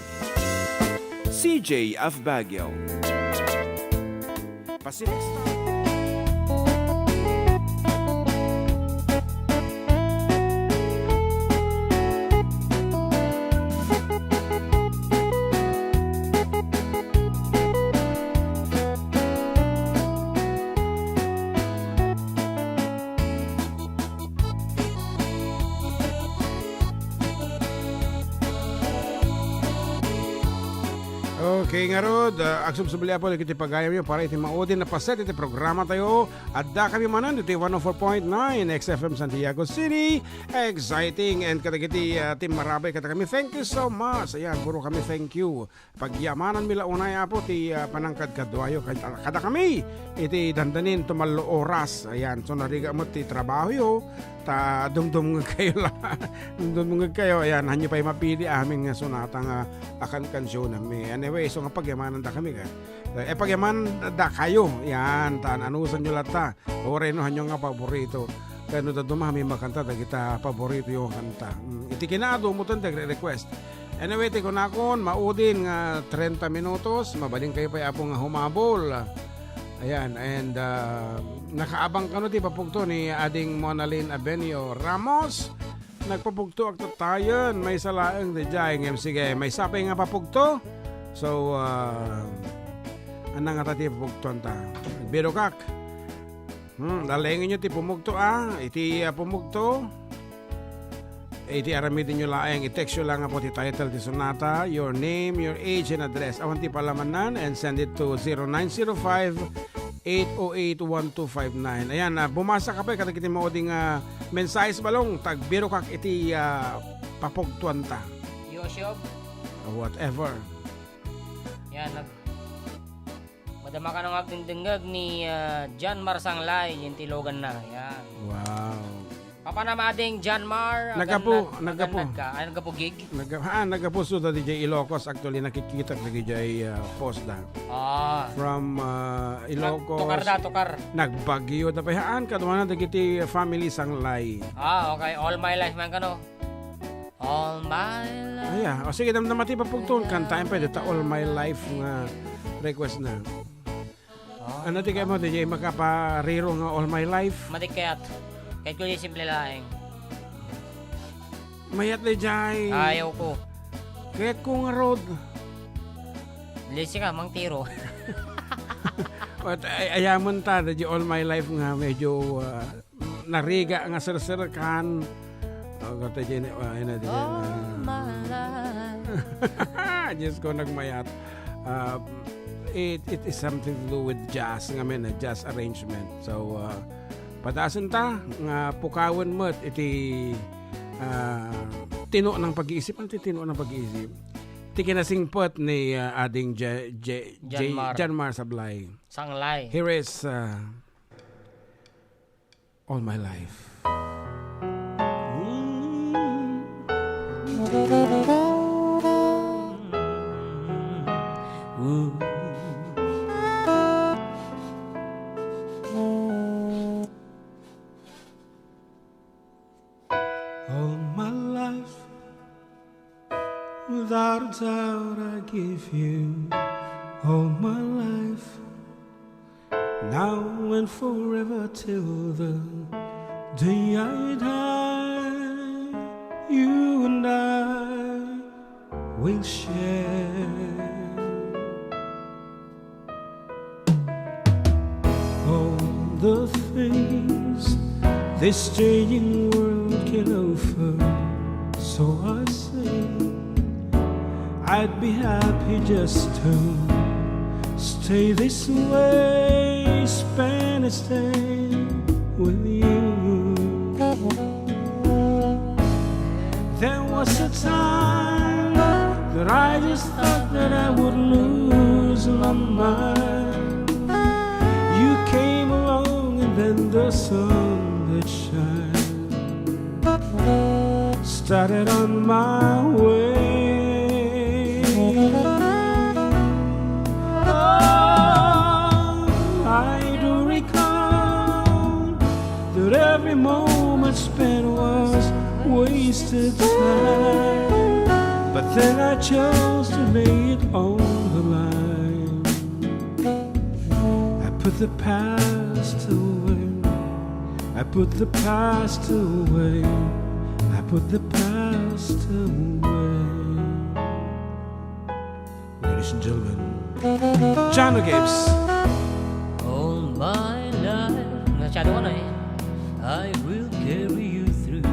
C J of Baguio. Pacific Star. Okay, ngarud, ah, agsubsubli, Apo, dagiti pagayamyo para iti maudin a paset iti programa tayo. Adda kami manen iti one oh four point nine X F M Santiago City. Exciting. And kadagiti, ah, Team Marabay, kada kami, thank you so much. Ayan, puro kami thank you. Pagyamananmi la unay, Apo, ti, ah, panangkadkaduayo kad-, kada kami iti dandanin tumallo oras. Ayan, so narigat met ti trabahoyo, ta dumdumngegkayo la. Dumdumngegkayo, ayan, hanyo pay mapili amin nga sonata nga akankansionanmi. Anyway, so nga pagyamananda kami, ka-, eh, pagyamananda kayo. Ayan, ta anusanyo latta. Uray no hanyo nga paborito. Kano dadduma mi makanta dagita paboritoyo nga kanta. Mm, iti kinaadu mo ton nagre-request. Anyway, ti kunakon, maudin nga trenta minutos, mabalin kayo pay, Apo, nga humabol. Ayan, and, ah, nakaabang kano ti papugto ni Ading Monalyn Abenio Ramos. Nagpapugto ak tattayen, maysa laeng ti jay, ngem sige, maysa pay nga papugto. So, ah, anna ngata ti papugtoanta? Birokak. Hmm, lalengenyo ti pumugto, ah. Iti, ah, pumugto, iti aramidenyo laeng, i-text yo lang, Apo, ti title ti sonata, your name, your age, and address. Awan ti palamannan, and send it to zero nine zero five, eight oh eight, one two five nine. Ayan, ah, bumasa ka pay kadagiti mauding, ah, mensahes, balong, ta agbirokak iti, ah, papugtoanta. YouTube? Whatever. Yan, nag-, Madama kano nga agdengdengngeg ni, ah, John Mar Sanglay, yen ti loganna. Yan. Wow. Papanam ading John Mar, nagapu-, agan-, nagapu-, aganad ka. Ay, nagapu gig? Naga-, ha, nagapuso da D J Ilocos. Actually, nakikitak da D J, ah, post da. Ah. From, ah, Ilocos. Nag-, tukar da, tukar. Nagbagyo da pay. Haan, kaduana dagiti family Sanglay. Ah, okay. All my life man kano. All my life. Aya, o sige, damdama ti papugton, kantaen pay dita All My Life nga request na. Oh. Ano ti kayat mo, D J, makapariro nga All My Life? Matik kayat. Kayat ko di simple laeng. Mayat, D J. Ayaw ko. Kayat ko nga road. Lisi ka, mang tiro. But ay-, ayaman ta, D J, All My Life nga medyo, ah, narigat nga serserkan. Oh, kata Jenny, oh, ayun na, Jenny. All my life. Diyos ko, nagmayat. Ah, it, it is something to do with jazz, ngamin, a jazz arrangement. So, ah, padasenta nga pukawen met iti, ah, tinuan a pag-iisip. Ano ti tinuan a pag-iisip? Ti kinasingpet ni, ah, Ading Je-, Je-, Je-, Janmar. Janmar Sablay. Sanglay. Here is, ah, All My Life. All my life, without a doubt, I give you all my life, now and forever, till the day I die. You and I will share all the things this changing world can offer. So I say, I'd be happy just to stay this way, spend a day with you. There was a time that I just thought that I would lose my mind. You came along and then the sun that shines started on my way. Oh, I do recall that every moment spent was wasted time. But then I chose to lay it on the line. I put the past away. I put the past away. I put the past away. Ladies and gentlemen, Jano Gibbs. All my life. Masyado ka na eh. I will carry you through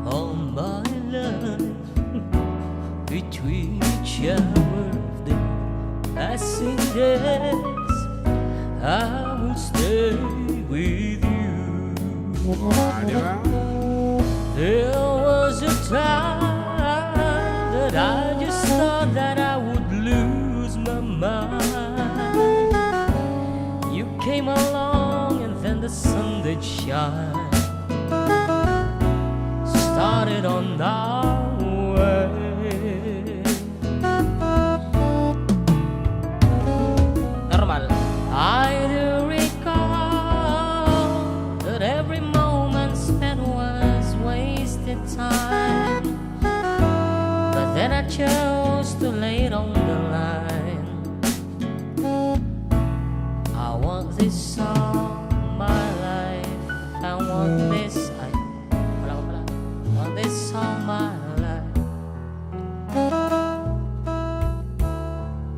all my life. Between each hour of the passing days, I will stay with you. Ah, di ba? There was a time that I just thought that I would lose my mind. You came along and then the sun did shine. Started on our way. Normal. I do recall that every moment spent was wasted time. But then I chose to lay it on the line. I want this all my life. I want this. Ay, wala ko pala. I want this all my life.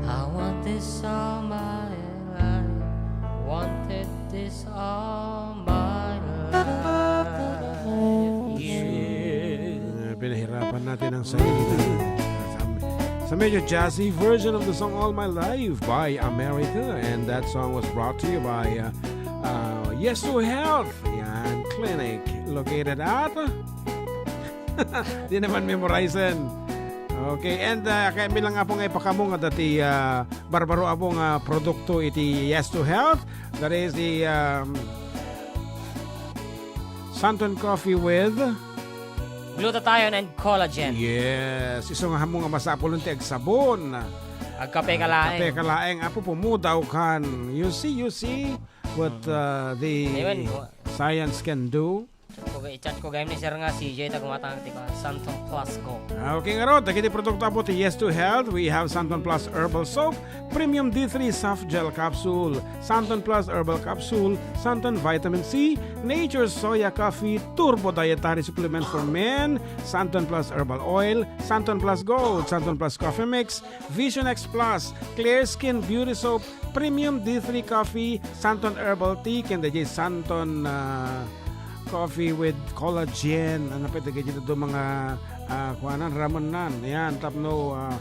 I want this all my life. Wanted this all my life. Yeah. Ah, pinahirapan natin ang salita. Sa, sa medyo jazzy version of the song All My Life by America. And that song was brought to you by, uh, uh, Yes to Health. Yan, clinic located at Di naman memorizen. Okay, and, ah, kaya bilang nga po nga ipakamu nga dati, ah, barbaro apo nga produkto iti Yes to Health. That is the, um, Santon Coffee with Glutathione and collagen. Yes, isu nga ammom nga masapul ti agsabon. Agkape ka laeng. Agkape ka laeng. Apo, pumudaw kan. You see, you see what, uh, the Amen. Science can do. Chat ko, i-chat ko gayam ni Sir nga C J ta gumatang ti kuan, Santon Plus Go. Ah, okay ngarud, dagiti produkto apo ti Yes to Health, we have Santon Plus Herbal Soap, Premium D three Soft Gel Capsule, Santon Plus Herbal Capsule, Santon Vitamin C, Nature Soya Coffee, Turbo Dietary Supplement for Men, Santon Plus Herbal Oil, Santon Plus Gold, Santon Plus Coffee Mix, Vision X Plus, Clear Skin Beauty Soap, Premium D three Coffee, Santon Herbal Tea, ken daydiay Santon, ah, Coffee with Collagen. Ano pa, dagiti dadduma nga, ah, kuanan, ramenan. Yan, tapno, ah,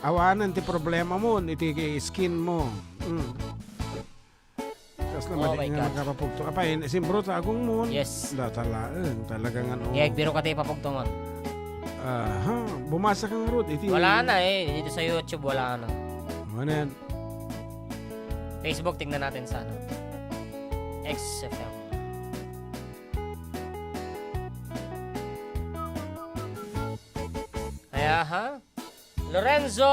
Awanen ti problemamon iti skin mo. Mm. Kasla Oh madi my nga God. Makapapugto. Apay, simbro ta agongmon. Yes. Data laeng, talaga nga, no. Kaya biro ka tayo papugto mo. Aha, bumasa ka nga, Ruth, iti Wala na eh. Dito sa YouTube, wala na. Manen. Facebook, tingnan natin sa ano. X F M. Kaya, ha? Lorenzo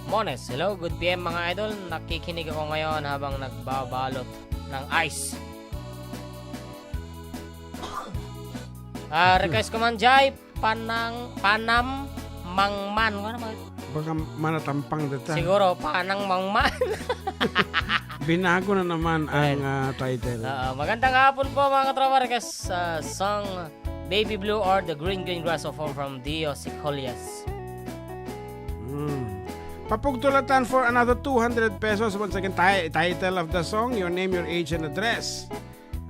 Mones. Hello, good P M, mga idol. Nakikinig ako ngayon habang nagbabalot ng ice. Ah, request ko man, Jai, panang, panam, mangman. Ano ba? Baka manatampang dita. Siguro, panang mangman. Binago na naman ang, Ayan. Ah, title. Oo, magandang hapon po, mga katropa. Request, ah, song Baby Blue or The Green Green Grass of Home from Dio Sicollas. Mm. Papugtulatan for another two hundred pesos. Once again, ti-, title of the song, your name, your age, and address.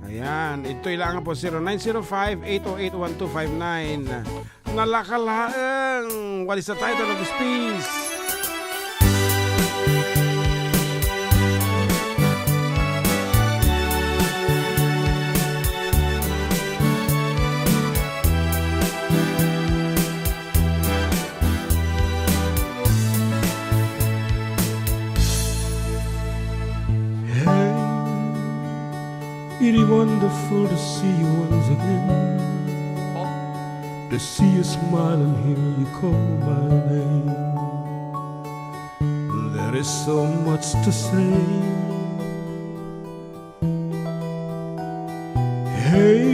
Ayan, ito'y lang po, zero nine zero five, eight oh eight, one two five nine. Nalaka laeng. What is the title of this piece? Hey, it is wonderful to see you once again. To see you smile and hear you call my name. There is so much to say. Hey,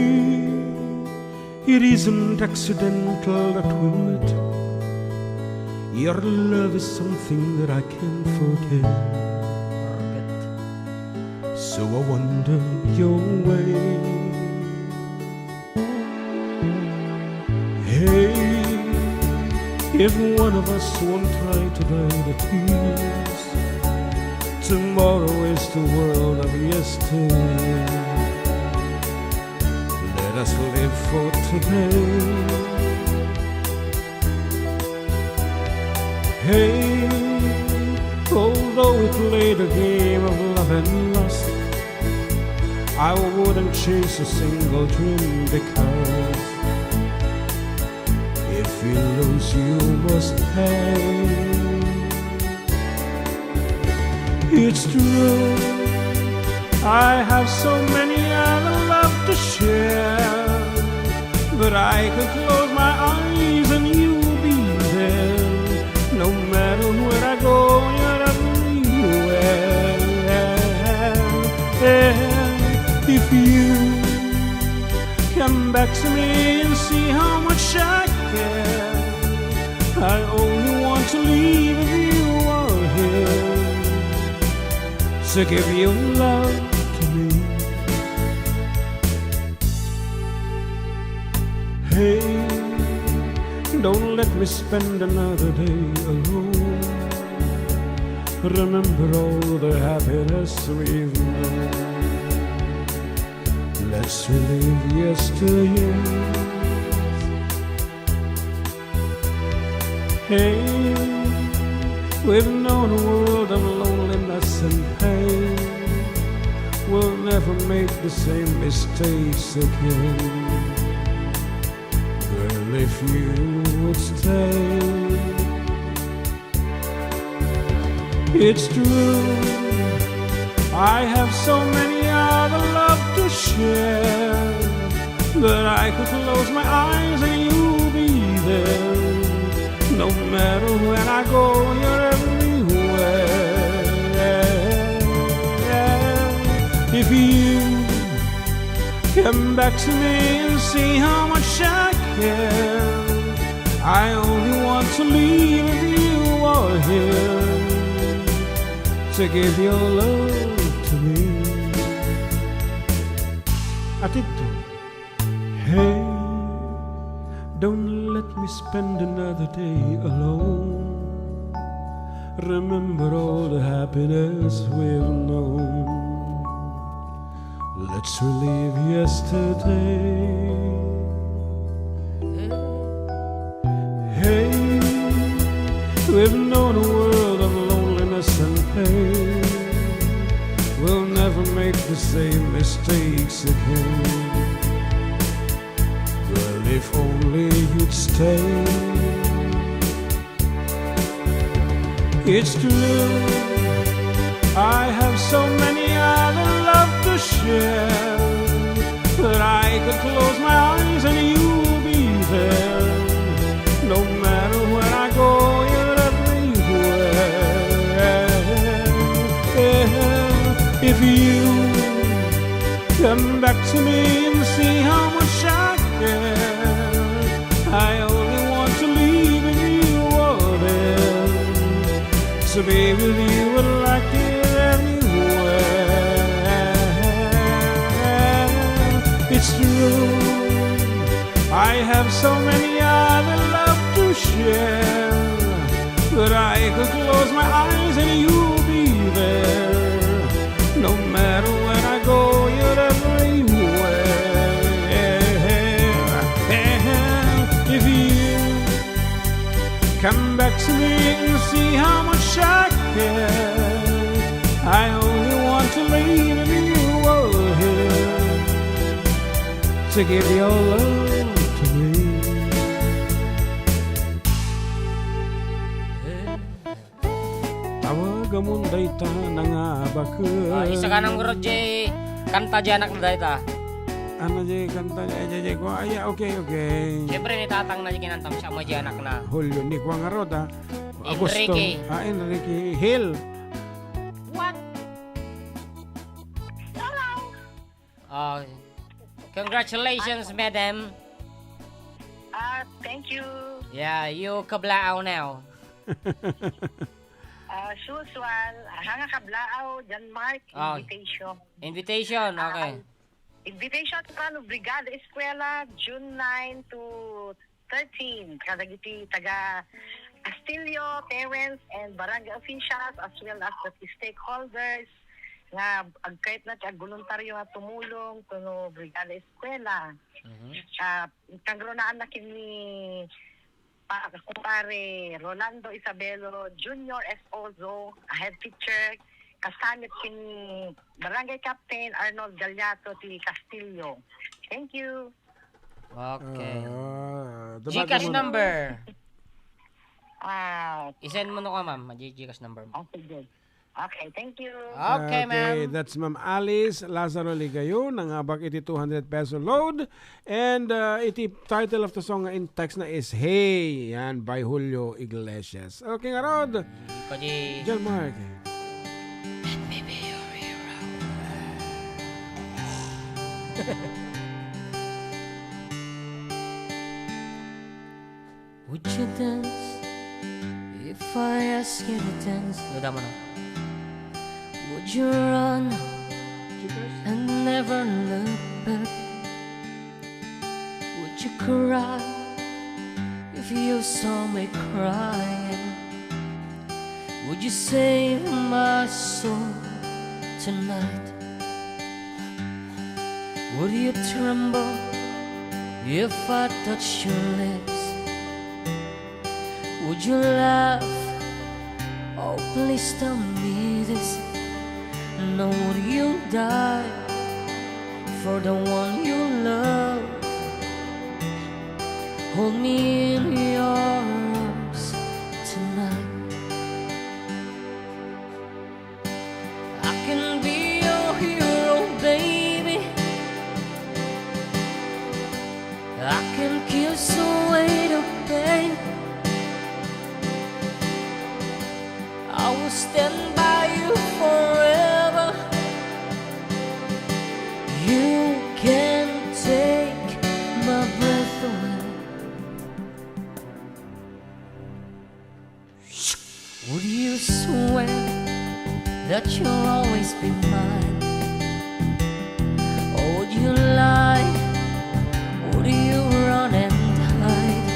it isn't accidental that we met. Your love is something that I can't forget. So I wonder your way. Hey, if one of us won't try to dye the tears, tomorrow is the world of yesterday. Let us live for today. Hey, although we played a game of love and lust, I wouldn't chase a single dream because if you lose, you must pay. It's true, I have so many other love to share, but I could close my eyes and you'll be there, no matter where I go, you're everywhere. And if you come back to me and see how much I care, I only want to leave if you are here to give your love to me. Hey, don't let me spend another day alone. Remember all the happiness we've known. Let's relive yesteryears. Hey, we've known a world of loneliness and pain. We'll never make the same mistakes again. Girl, if you would stay. It's true, I have so many other love to share, that I could close my eyes and you'll be there. No matter when I go, you're everywhere. If you come back to me and see how much I care. I only want to leave if you are here to give your love to me. Atid to. Hey, don't let me spend another day alone. Remember all the happiness we've known. Let's relive yesterday. Hey, we've known a the same mistakes again. Well, if only you'd stay. It's true, I have so many other love to share that I could close my eyes and you'll be there. No matter where I go, you're everywhere. If you come back to me and see how much I care, I only want to live in your world. To be with you, I'd like it anywhere. It's true, I have so many other love to share, but I could close my eyes and you'll be there. No matter where I go, you're everywhere. If you come back to me and see how much I care, I only want to live in your world here, to give your love to me. Tawagamon dayta, nangabak. Ah, isa ka nang Roger, kanta di anak na dayta. Ano di kanta di, di, di, ko, ay, okay, okay. Siyempre, ni tatang na di kinantam siya, mo di anak na. Julio, ni Juan Arota. Augusto. Enrique. Ah, Enrique Hill. What? Oh, congratulations, madam. Ah, thank you. Yeah, you kablaaw now. Ah, as usual, hanga kablaaw, John Mark, Oh. Invitation. Invitation, Ah, okay. Invitation from Brigada Eskwela, June nine to thirteen. Kadagiti taga Castillo, parents and barangay officials, as well as the stakeholders nga agkayatna ti agboluntaryo nga tumulong kuno Brigada Eskwela. Mhm. Ah, kangrunaanna ken ni pa-, kumpare Rolando Isabelo Junior S. Ozo, a head teacher, kastamit ken ni Barangay Captain Arnold Gallato ti Castillo. Thank you. Okay. Ah, GCash tawagan mo na. Number. Ah. I-send mo no ka, ma'am. G-, GCash number mo. Ah, sige. Okay, thank you. Okay, Okay, ma'am. That's Ma'am Alice Lazaro Ligayo, nangabak iti two hundred peso load. And, uh, iti title of the song nga in-text na is Hey, yan, by Julio Iglesias. Okay, ngarud. Pwede. John Mark. Let me be your hero. Would you dance if I ask you to dance? Would you run and never look back? Would you cry if you saw me crying? Would you save my soul tonight? Would you tremble if I touch your lips? Would you laugh? Oh, please tell me this. Now would you die for the one you love? Hold me in your arms tonight. I can be your hero, baby. I can kiss away the pain. I will stand by you forever. You can take my breath away. Would you swear that you'll always be mine? Or would you lie? Would you run and hide?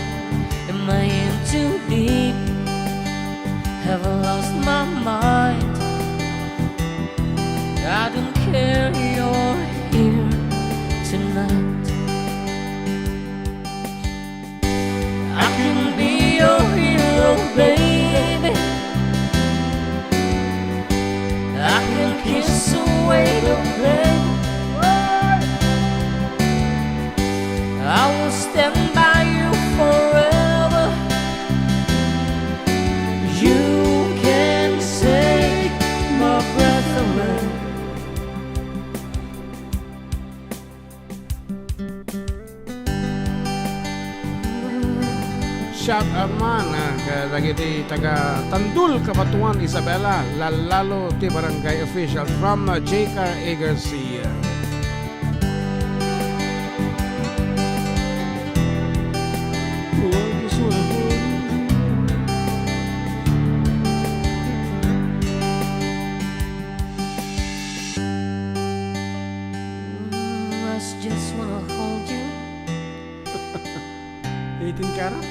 Am I in too deep? Have I lost my mind? I don't care, you're here tonight. I can be your hero, baby. I can kiss Shout out man, ah, kadagiti taga Tandul, Cabatuan, Isabela, Lalalo ti Barangay Official from, ah, J K A Garcia. Mm, I just wanna hold you. Eighteen karat?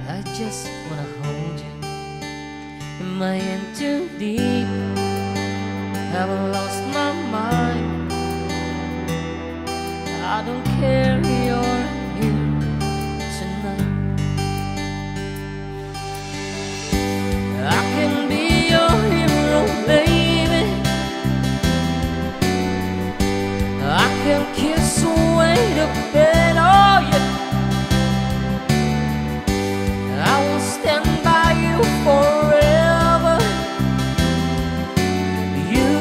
I just wanna hold you. Am I in too deep? Have I lost my mind? I don't care, you're here tonight. I can be your hero, baby. I can kiss away the pain, oh yeah. I will stand by you forever. You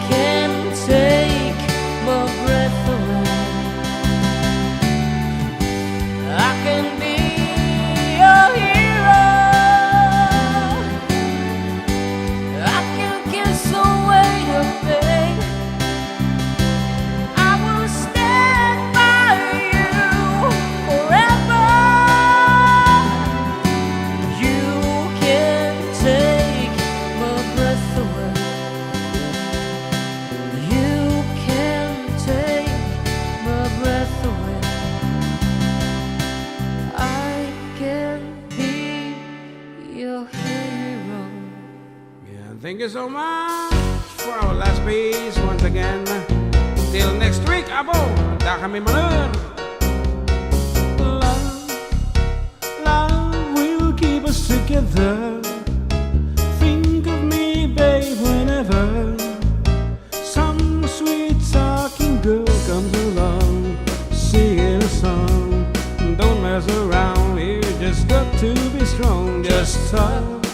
can take my breath away. I can be your hero. I can kiss away the pain. I will stand by you forever. You can take my breath away. You can take my breath away. I can be your hero. Yeah, thank you so much for our last piece once again. Till next week, Apo, da kami manen. Love, love will keep us together. Think of me, babe, whenever some sweet talking girl comes along, singing a song. Don't mess around, you just got to be strong. Just talk,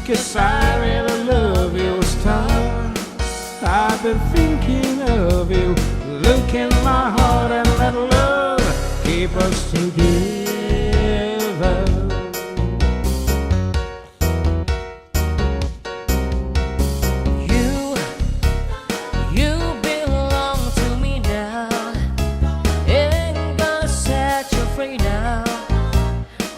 'cause I really love you, star. I've been thinking of you. Look in my heart and let love keep us together. You, you belong to me now. Ain't gonna set you free now.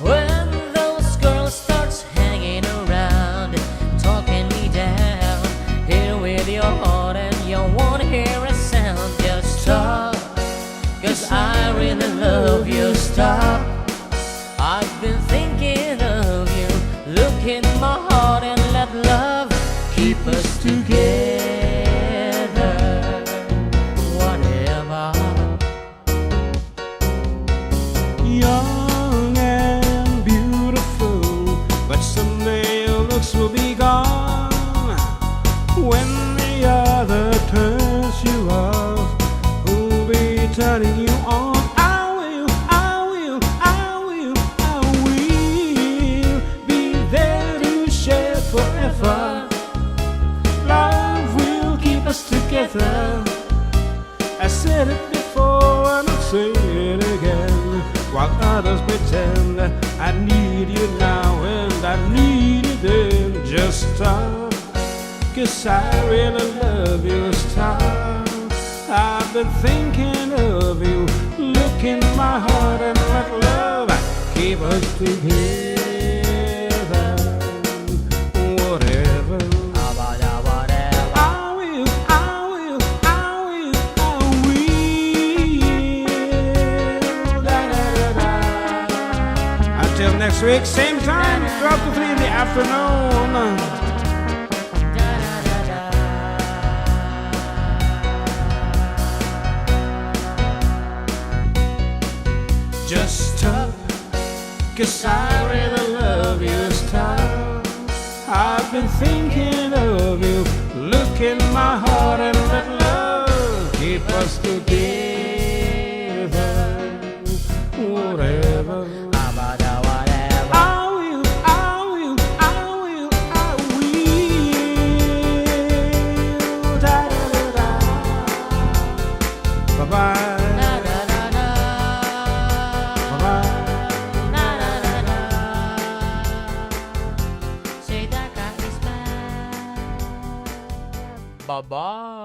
When those girls starts hanging around, talking me down, here with your heart and you won't hear a sound. Just talk, 'cause I really love you. Stop. I've been thinking of you. Look in my heart and let love keep us together. Whatever. Young and beautiful, but someday your looks will be gone. When the other turns you off, who'll be turning you on? I will, I will, I will, I will be there to share forever. Love will keep us together. I said it before and I'll say it again. While others pretend, I need you now and I need you then. Just stop, 'cause I really love you, star. I've been thinking of you. Look in my heart and let love keep us together. Whatever. I will, I will, I will, I will. Da, da, da, da. Until next week, same time, twelve to three in the afternoon. Just stop, 'cause I really love you, star. I've been thinking of you. Look in my heart and let love keep us together. Whatever. Abada, whatever. I will, I will, I will, I will. Da, da, da, da. Bye-bye. Da, da, da, da. Bye-bye. Da, da, da, da. Bye-bye!